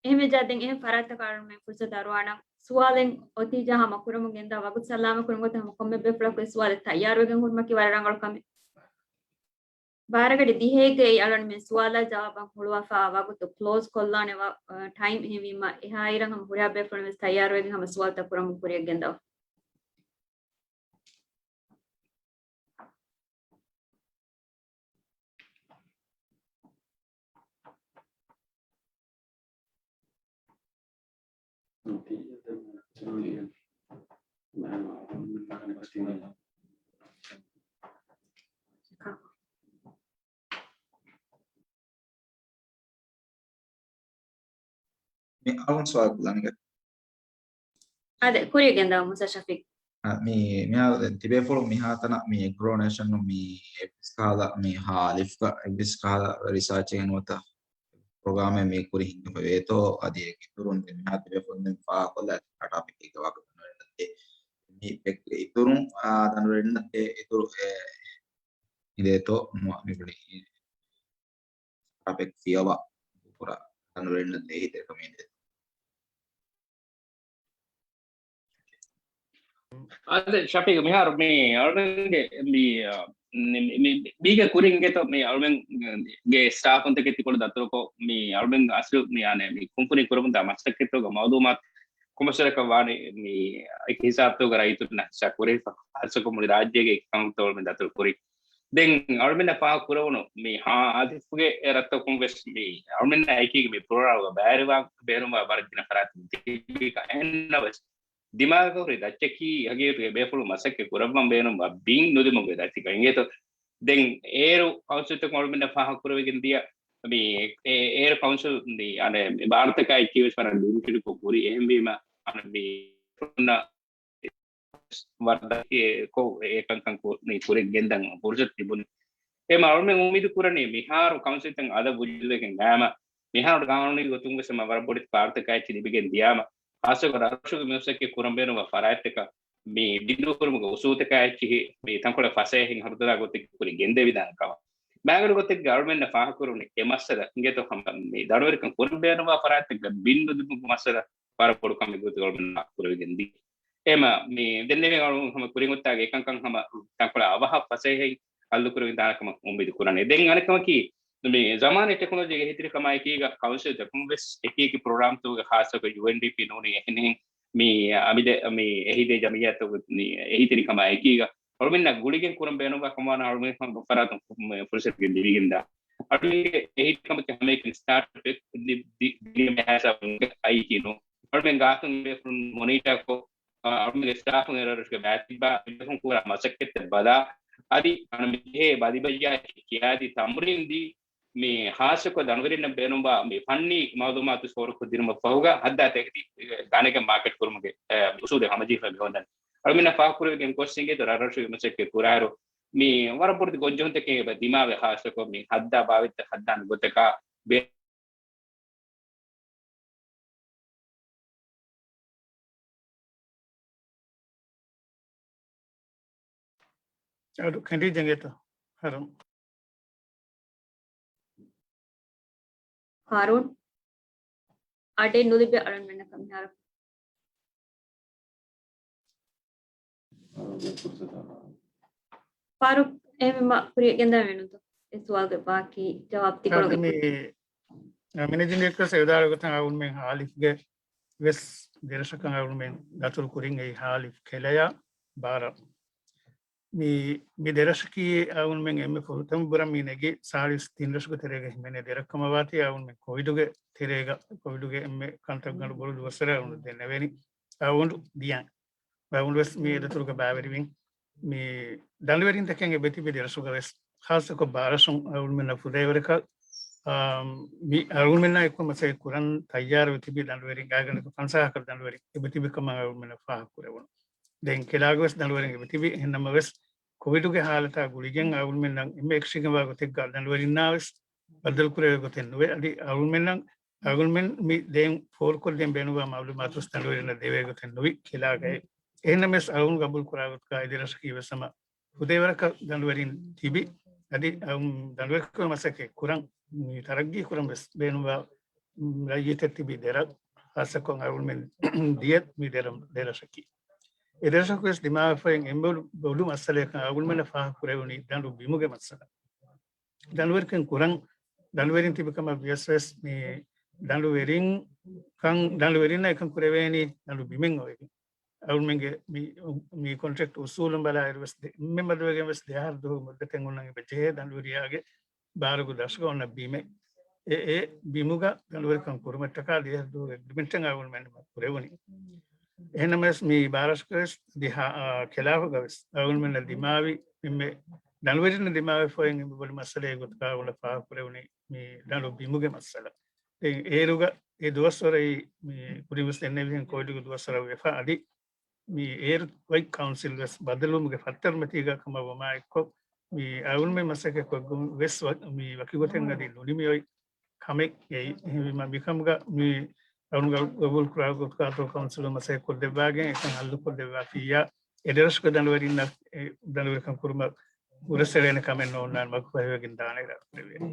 އެހެންވެއްޖާ ދެން އެހެން ފަރާތްތަކަށް އަޅުގަނޑުމެން ފުރުސަތު އަރުވާނަން. ސުވާލެއް އޮތީޖާ ހަމަ ކުރަމުން ގެންދާ ވަގުތު ސައްލާމަތް ކުރުމުގެ ތެރޭ ހަމަ ކޮންމެ ބޭފުޅަކު އެ ސުވާލެއް ތައްޔާރުވެގެން ހުރުމަކީ ވަރަށް ރަނގަޅު ކަމެއް. ބާރަގަޑި ދިހައެއްގައި އަޅުގަނޑުމެން ސުވާލާ ޖަވާބަށް ހުޅުވާފަ ވަގުތު ކްލޯޒް ކޮށްލާނެ ވަ-، އަ، ޓައިމް އެހެންވީމަ އެހާއިރަށް ހަމަ ހުރިހާ ބޭފުޅުން ވެސް ތައްޔާރުވެގެން ހަމަ ސުވާލުތައް ކުރަމުން ކުރިއަށް ގެންދަވާ. މި އަޅުގަނޑު ސުވާލު ކޮށްލާނެ. އާދެ، ކުރިއަށް ގެންދަވަމު ސަ ޝަފީޤް. އަ، މި، މިހާރު ދެން ތިބޭފުޅުން މިހާތަނަށް މި އެގްރޯ ނޭޝަނުން މި އެއްވެސް ކަހަލަ މި ހާ އަލިފްގަ އެއްވެސް ކަހަލަ ރިސާޗެއް ނުވަތަ ޕްރޮގްރާމެއް މި ކުރި ހިންގަފަ ވޭތޯ؟ އަދި އޭގެ އިތުރުން ދެން މިހާ ތިބޭފުޅުން ދެން ފާހަގަކޮށްލާ ޓާޕިކް އެއްގަ ވާގޮތަށް ދަނޑުވެރިންނަށް ދޭ. މި ޕެކްގެ އިތުރުން، އާ، ދަނޑުވެރިންނަށް ދޭ އިތުރު އެ އިނދޭތޯ ނުވަ މި ވަނީ ޓާޕިކް ފިޔަވާ ކުރާ ދަނޑުވެރިންނަށް ދޭ އިތުރު ކަމެއް އިނދޭތޯ. އާދެ، ޝަފީޤް، މިހާރު މި އަޅުގަނޑުގެ މި، މި، މި، މީގެ ކުރިން އިނގޭތޯ މި އަޅުގަނޑުގެ ސްޓާފުންތަކެއް ތިކޮޅު ދަތުރުކޮށް، މި އަޅުގަނޑު އަސްލު މި އަނެއް މި ކުންފުނި ކުރަމުންދާ މަސައްކަތްތަކުގެ މައުލޫމާތު ކޮންމެސްވަރަކަށް ވާނެ މި އެކި ހިސާބުތަކުގަ ރައްޔިތުންނަށް ހިއްސާ ކުރެވިފަ، ޚާއްޞަކޮށް މުޅި ރާއްޖޭގެ އެކި ކަންތައްތައް އަޅުގަނޑުމެން ދަތުރު ކުރި. ދެން އަޅުމެންނަށް ފާހަގަ ކުރެވުނު މި ހާ އާދިފުގެ ރަށްތަކުން ވެސް މި އަޅުމެންނާ އެކީގަ މި ޕްރޮގްރާމްގަ ބައިވެރިވާން ބޭނުންވާ ވަރަށް ގިނަ ފަރާތްތައް ތިބި ކަމެއް ނަމަވެސް، ދިމާލަކަށް ހުރި ދައްޗަކީ ހަގީގަތުގައި ބޭފުޅުން މަސައްކަތް ކުރައްވަން ބޭނުންވާ ބިން ނުލިބުމުގެ ދަތިކަން އިނގޭތޯ. ދެން އޭރު ކައުންސިލްތަކުން އަޅުމެންނަށް ފާހަގަ ކުރެވިގެން ދިޔަ މި އެ-، އޭރު ކައުންސިލް މި އަނެއް މި ބާރުތަކާއި އެއްޗިހި ވެސް ވަރަށް ލިމިޓެޑްކޮށް ހުރި. އެހެންވީމަ އަނެއް މި އަޅުގަނޑުމެންނަށް ވަރަށް ކޮށް އެކަންކަން ކު-، މި ކުރިން ގެންދަން ފުރުސަތު ތިބުނީ. އެމަ އަޅުމެން އުއްމީދު ކުރަނީ މިހާރު ކައުންސިލްތައް އަދަ ބުޖުލެގެން ގާމަ މިހާރު ގާނޫނީ ގޮތުން ވެސް އެމަ ވަރަށް ބޮޑެތި ފާރުތަކާ އެއްޗި ލިބިގެން ދިޔާމަ، ޚާއްޞަކޮށް ރަށްރަށުގެ މިއުސައްކެ ކުރަން ބޭނުންވާ ފަރާތްތަކަށް މި ބިނދޫކުރުމުގެ އުސޫލުތަކާ އެއްޗިހި މި ތަންކޮޅެއް ފަސޭހައިން ހަރުދަރާ ގޮތެއްގެ ކުރި ގެންދެވިދާނެ ކަމަށް. މާގަނޑު ގޮތެއްގެ އަޅުމެންނަށް ފާހަގަކުރުނީ އެ މައްސަލަ އިނގޭތޯ ހަމަ މި ދަނޑުވެރިކަން ކުރަން ބޭނުންވާ ފަރާތެއްގެ ބިން ނުލިބުމުގެ މައްސަލަ ވަރަށް ބޮޑު ކަމެއް ގޮތުގަ އަޅުމެންނަށް ކުރެވިގެން ދިޔަ. އެމަ މި ދެންނެވި އަޅު ހަމަ ކުރިން އޮތާގެ އެކަންކަން ހަމަ ތަންކޮޅެއް އަވަހަށް ފަސޭހައިން ހައްލު ކުރެވިދާނެ ކަމަށް އުއްމީދު ކުރަނީ. ދެން އަނެއް ކަމަކީ، މި ޒަމާނީ ޓެކްނޮލޮޖީގެ އެހީތެރިކަމާ އެކީގަ ކައުންސިލްތަކުން ވެސް އެކި އެކި ޕްރޮގްރާމްތަކުގެ ޚާއްޞަކޮށް ޔޫއެންޑީޕީ ނޫނީ އެހެނިހެން މި އަމިދެ މި އެހީދޭ ޖަމިއްޔާތަކުގެ މި އެހީތެރިކަމާ އެކީގަ އަޅުމެންނަށް ގުޅިގެން ކުރަން ބޭނުންވާ ކަމާ އަޅުމެން ހަމަ ފަރާތުން ފު-، މި ފުރުސަތު ގެންދެވިގެންދާ. އަޅުމެންގެ އެހީތެރިކަމަކީ ހަމައެކަނި ސްޓާޓްއަޕެއް ދި-، ދި-، ދިނީމޭ ހިސާބުން އައިކީ ނޫން. އަޅުމެން ގާތުން ބޭފުޅުން މޮނީޓާކޮށް، އަޅުމެންގެ ސްޓާފުން އެރަށުގެ ބައިތިއްބާ މި ބޭފުޅުން ކުރާ މަސައްކަތްތައް ބަލާ، އަދި އަންނަ މި ޖެހޭ ބަލިބައްޔާއެކީ ކިޔާދީ ތަމްރީން ދީ، މި ޚާއްޞަކޮށް ދަނޑުވެރިންނަށް ބޭނުންވާ މި ފަންނީ މައުލޫމާތު ސޯރުކޮށްދިނުމަށް ފަހުގަ ހައްދާ ތެކެތި ގާނެގެން މާކެޓް ކުރުމުގެ، އެ، އުސޫލެއް ހަމަޖެހިފައި މި ހޯދަނީ. އަޅުމެންނަށް ފާހަގަކުރެވިގެން ގޮސް އިނގޭތޯ ރަށްރަށުގެ މަސައްކަތް ކުރާއިރު، މި ވަރަށް ބޮޑެތި ގޮންޖެހުންތަކެއް އެބަ ދިމާވެ ޚާއްޞަކޮށް މި ހައްދާ ބާވަތްތައް ހައްދާނެ ގޮތަކާ ބޭ-، އަޑު ކެނޑީ ޖެނގޭތޯ؟ ހަރުން. ހާރޫން. އަޑެއް ނުލިބޭ އަޅުންމެންނަކަށް މިހާރު. ފާރޫޤް، އެހެންވީމަ ކުރިއަށް ގެންދަން ވޭނުންތޯ؟ އެ ސުވާލުގެ ބާކީ ޖަވާބު ތިކޮޅުގެ. މި، މިނެޖިން ޑިރެކްޓަރ ސައިދާރު ގޮތަށް އަޅުންމެން ހާލިފްގެ ވެސް ދެރަށަކަށް އަޅުންމެން ދަތުރު ކުރިން އެއީ ހާލިފް، ކެލަޔާ، ބާރަ. މި، މި ދެރަށަކީ އަޅުންމެން އެންމެ ފުރަތަމަ ބުރަން މި ނެގި ސާޅީސް ތިން ރަށުގެ ތެރޭގަ ހިމެނޭ ދެރަށް ކަމަށް ވާތީ އަޅުންމެން ކޮވިޑުގެ ތެރޭގަ، ކޮވިޑުގެ އެންމެ ކަންތައް ގަނޑު ބޮޑު ދުވަސްވަރެއް އަޅުން ދެންނެވެނީ. އަޅުން ދިޔަން. އަޅުން ވެސް މި އެދަތުރުގަ ބައިވެރިވިން. މި ދަނޑުވެރިންތަކެއް އެބަތިބި ދެރަށުގަ ވެސް ޚާއްޞަކޮށް ބާރަށުން އަޅުންމެންނަށް ފުދޭވަރަކަށް، އާ، މި އަޅުންމެންނާ އެއްކޮށް މަސައްކަތް ކުރަން ތައްޔާރުވެ ތިބި ދަނޑުވެރިން ގާތްގަނޑަކަށް ފަންސާހަކަށް ދަނޑުވެރިން އެބަތިބި ކަމަށް އަޅުންމެންނަށް ފާހަގަކުރެވުނު. ދެން ކެލާގަ ވެސް ދަނޑުވެރިން އެބަތިބި. އެހެންނަމަވެސް، ކޮވިޑުގެ ހާލަތާ ގުޅިގެން އަޅުންމެންނަށް އެންމެ އެކަށީގެންވާ ގޮތެއްގަ ދަނޑުވެރިންނާ ވެސް ބައްދަލުކުރެވޭ ގޮތެއް ނުވޭ. އަދި އަޅުންމެންނަށް، އަޅުންމެން މި ދެން ފޯރުކޮށްދޭން ބޭނުންވާ މައުލޫމާތު ވެސް ދަނޑުވެރިންނަށް ދެވޭ ގޮތެއް ނުވި ކެލާގައި. އެހެންނަމަވެސް އަޅުން ގަބޫލު ކުރާ ގޮތުގަ އެ ދެރަށަކީ ވެސް ހަމަ ފުދޭވަރަކަށް ދަނޑުވެރިން ތިބި، އަދި އަޅުން ދަނޑުވެރިކަމަށް މަސައްކަތް ކުރަން، މި ތަރައްގީ ކުރަން ވެސް ބޭނުންވާ ރައްޔިތެއް ތިބި ދެރަށް، ޚާއްޞަކޮށް އަޅުންމެން ދިޔަ މި ދެރަ-، ދެރަށަކީ. އެ ދެރަށަކު ވެސް ދިމާވެފައި އެންމެ ބޮޑު މައްސަލަޔަކަށް އަޅުގަނޑުމެންނަށް ފާހަގަކުރެވުނީ ދަނޑު ބިމުގެ މައްސަލަ. ދަނޑުވެރިކަން ކުރަން، ދަނޑުވެރިން ތިބި ކަމަށް ވިޔަސް ވެސް މި ދަނޑުވެރިން ކަން، ދަނޑުވެރިންނަށް އެކަން ކުރެވޭނީ ދަނޑު ބިމެއް އޮވެގެން. އަޅުމެންގެ މި، މި ކޮންޓްރެކްޓް އުސޫލުން ބަލާއިރު ވެސް ދެ-، އެންމެ މަދުވެގެން ވެސް ދެ އަހަރު ދުވަހު މުއްދަތެއް އޮންނަން އެބަ ޖެހޭ ދަނޑުވެރިޔާގެ ބާރުގެ ދަށުގަ އޮންނަ ބިމެއް. އެ، އެ ބިމުގަ ދަނޑުވެރިކަން ކުރުމަށްޓަކާ ދިހަ ދުވަހު އެގްރިމެންޓެއް އަޅުގަނޑުމެން ކުރެވުނީ. އެހެންނަމަވެސް މި ބާރަށުގަވެސް ދިހަ، އާ، ކެލާފުގަވެސް އަޅުގަނޑުމެންނަށް ދިމާވި އެންމެ ދަނޑުވެރިންނަށް ދިމާވެފައި އެންމެ ބޮޑު މައްސަލައެއް ގޮތުގަ އަޅުގަނޑަށް ފާހަގަކުރެވުނީ މި ދަނޑު ބިމުގެ މައްސަލަ. ދެން އޭރުގަ އެ ދުވަސްވަރަށް މި ކުރިން ވެސް ދެންނެވިހެން ކޮވިޑުގެ ދުވަސްވަރަށް ވެފަ އަދި މި އޭރު ވަކި ކައުންސިލް ވެސް ބަދަލުވުމުގެ ފަތްތަރު މަތީގަ ކަމަށް ވުމާ އެއްކޮށް، މި އަޅުގަނޑުމެން މަސައްކަތް ކޮށްގެން ވެސް ވަ-، މި ވަކި ގޮތެއް އަދި ނުނިމި އޮތް ކަމެއް އެއީ. އެހެންވީމަ މިކަމުގަ މި އަޅުގަނޑު ގަ-، ގަބޫލު ކުރާ ގޮތުގަ އަތޮޅު ކައުންސިލުން މަސައްކަތް ކޮށްދެއްވާގެން އެކަން ހައްލު ކޮށްދެއްވާފިއްޔާ، އެ ދެރަށުގެ ދަނޑުވެރިންނަށް އެ ދަނޑުވެރިކަން ކުރުމަށް ހުރަސްއެޅޭނެ ކަމެއް ނޯންނާނެ މަގުފަހިވެގެން ދާނެ ކުރެވޭނެ.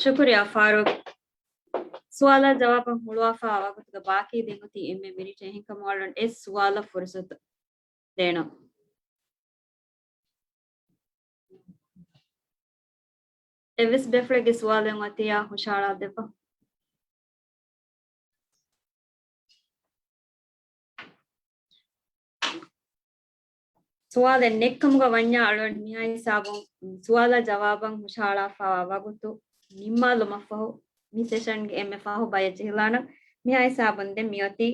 ޝުކުރިއްޔާ ފާރޫޤް. ސުވާލާ ޖަވާބަށް ހުޅުވާފައިވާ ވަގުތުގަ ބާކީ ދެން އޮތީ އެންމެ މިނިޓެއް. އެހެންކަމުން އަޅުގަނޑު އެ ސުވާލަށް ފުރުސަތު ދޭނަން. އެއްވެސް ބޭފުޅެއްގެ ސުވާލެއް އޮތިއްޔާ ހުށަހަޅާ ދެއްވާ. ސުވާލެއް ނެތްކަމުގަ ވަންޏާ އަޅުގަނޑު މިހާ ހިސާބުން ސުވާލާ ޖަވާބަށް ހުށަހަޅާފައިވާ ވަގުތު ނިންމާލުމަށްފަހު، މި ސެޝަންގެ އެންމެ ފަހު ބަޔަށް ޖެހިލާނަން. މިހާ ހިސާބުން ދެން މިއޮތީ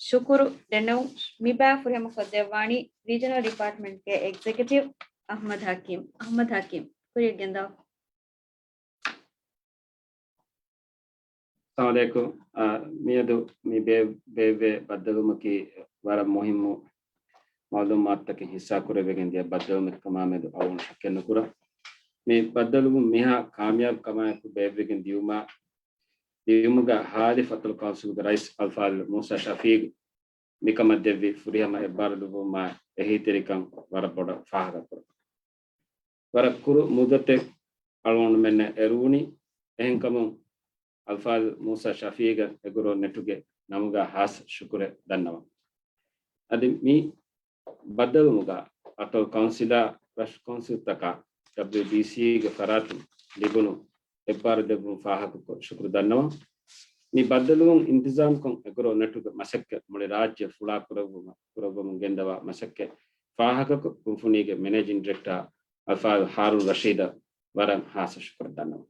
ޝުކުރު ދެނެވުން. މިބަޔާ ފުރިހަމަ ކޮށްދެއްވާނީ ރީޖަނަލް ޑިޕާޓްމަންޓްގެ އެގްޒެކެޓިވް އަޙްމަދު ޙަކީމް. އަޙްމަދު ޙަކީމް، ކުރިއަށް ގެންދަވާ. އައްސަލާމު ޢަލައިކުމް. އާ، މިއަދު މި ބޭ-، ބޭއްވޭ ބައްދަލުވުމަކީ ވަރަށް މުހިއްމު މަޢުލޫމާތުތަކެއް ހިއްސާކުރެވިގެން ދިޔަ ބައްދަލުވުމެއް ކަމާމެދު އަޅުގަނޑު ޝައްކެއް ނުކުރަން. މި ބައްދަލުވުން މިހާ ކާމިޔާބު ކަމާއެކު ބޭއްވިގެން ދިޔުމާ، ދިޔުމުގަ ހާލި ފަތުރު ކައުންސިލުގެ ރައީސް އަލްފާޟިލް މޫސާ ޝަފީޤު މިކަމަށް ދެއްވި ފުރިހަމަ އެއްބާރުލުއްވުމާ އެހީތެރިކަން ވަރަށް ބޮޑަށް ފާހަގަކުރަން. ވަރަށް ކުރު މުއްދަތެއް އަޅުގަނޑުމެންނަށް އެރުވުނީ. އެހެންކަމުން އަލްފާޟިލް މޫސާ ޝަފީޤަށް އެގްރޯ ނެޓުގެ ނަމުގަ ހާއްސަ ޝުކުރެއް ދަންނަވަން. އަދި މި ބައްދަލުވުމުގަ އަތޮޅު ކައުންސިލާ ރަށު ކައުންސިލްތަކާ ޑަބްލިއުޑީސީގެ ފަރާތުން ލިބުނު އެއްބާރުލުއްވުން ފާހަގަކޮށް ޝުކުރު ދަންނަވަން. މި ބައްދަލުވުން އިންތިޒާމްކޮށް އެގްރޯ ނެޓުގެ މަސައްކަތް މުޅި ރާއްޖެ ފުޅާ ކުރެއްވުމަށް ކުރައްވަމުން ގެންދަވާ މަސައްކަތް ފާހަގަކޮށް ކުންފުނީގެ މެނޭޖިން ޑިރެކްޓާ އަލްފާޟިލް ހާރޫން ރަޝީދަށް ވަރަށް ހާއްސަ ޝުކުރެއް ދަންނަވަން.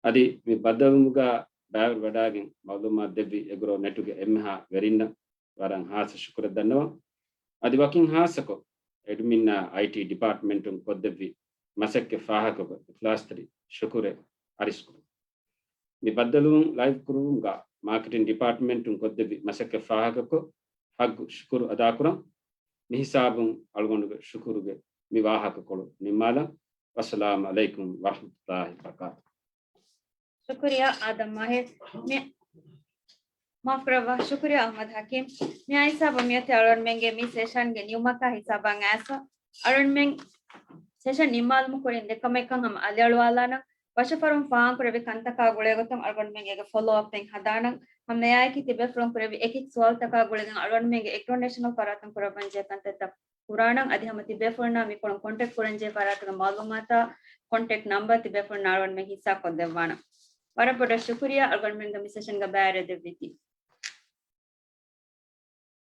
އަދި މި ބައްދަލުވުމުގަ ބައިވެރިވެވަޑައިގެން މަޢުލޫމާތު ދެއްވި އެގްރޯ ނެޓުގެ އެންމެހާ ވެރިންނަށް ވަރަށް ހާއްސަ ޝުކުރެއް ދަންނަވަން. އަދި ވަކިން ހާއްސަކޮށް އެޑްމިންއާ އައިޓީ ޑިޕާޓްމަންޓުން ކޮށްދެއްވި މަސައްކަތް ފާހަގަކޮށް އިޚްލާޞްތެރި ޝުކުރެއް އަރިސްކުރުން. މި ބައްދަލުވުން ލައިވް ކުރުވުމުގަ މާކެޓިން ޑިޕާޓްމަންޓުން ކޮށްދެއްވި މަސައްކަތް ފާހަގަކޮށް ހައްގު ޝުކުރު އަދާކުރަން. މިހިސާބުން އަޅުގަނޑުގެ ޝުކުރުގެ މި ވާހަކަކޮޅު ނިންމާލަން. ވައްސަލާމު ޢަލައިކުމް ވަރަޙްމަތުﷲި ވަބަރަކާތުހު. ޝުކުރިއްޔާ އާދަމް މާހިރު. މި-، މާފުކުރައްވާ. ޝުކުރިއްޔާ އަޙްމަދު ޙަކީމް. މިއާ ހިސާބުން މިއޮތީ އަޅުގަނޑުމެންގެ މި ސެޝަންގެ ނިމުމަކާ ހިސާބަށް އައިސް. އަޅުގަނޑުމެން ސެޝަން ނިންމާލުމުގެ ކުރިން ދެކަމެއްކަން ހަމަ އަލިއަޅުވާލާނަން. ވަށަފަރުން ފާހަގަކުރެއްވި ކަންތަކާ ގުޅޭގޮތުން އަޅުގަނޑުމެން އޭގެ ފޮލޯ އަޕެއް ހަދާނަން. ހަމައެއާއެކީ ތިބޭފުޅުން ކުރެއްވި އެކި ސުވާލުތަކާ ގުޅިގެން އަޅުގަނޑުމެންގެ އެގްރޯ ނޭޝަނަލް ފަރާތުން ކުރައްވަންޖެހޭ ކަންތައްތައް ކުރާނަން. އަދި ހަމަ ތިބޭފުޅުންނާ މިކޮޅުން ކޮންޓެކްޓް ކުރަންޖެހޭ ފަރާތުގެ މަޢުލޫމާތާ ކޮންޓެކްޓް ނަމްބަރ ތިބޭފުޅުންނާ އަޅުގަނޑުމެން ހިއްސާ ކޮށްދެއްވާނަން. ވަރަށް ބޮޑަށް ޝުކުރިއްޔާ އަޅުގަނޑުމެންގެ މި ސެޝަންގަ ބައިވެރިވެދެއްވީތީ.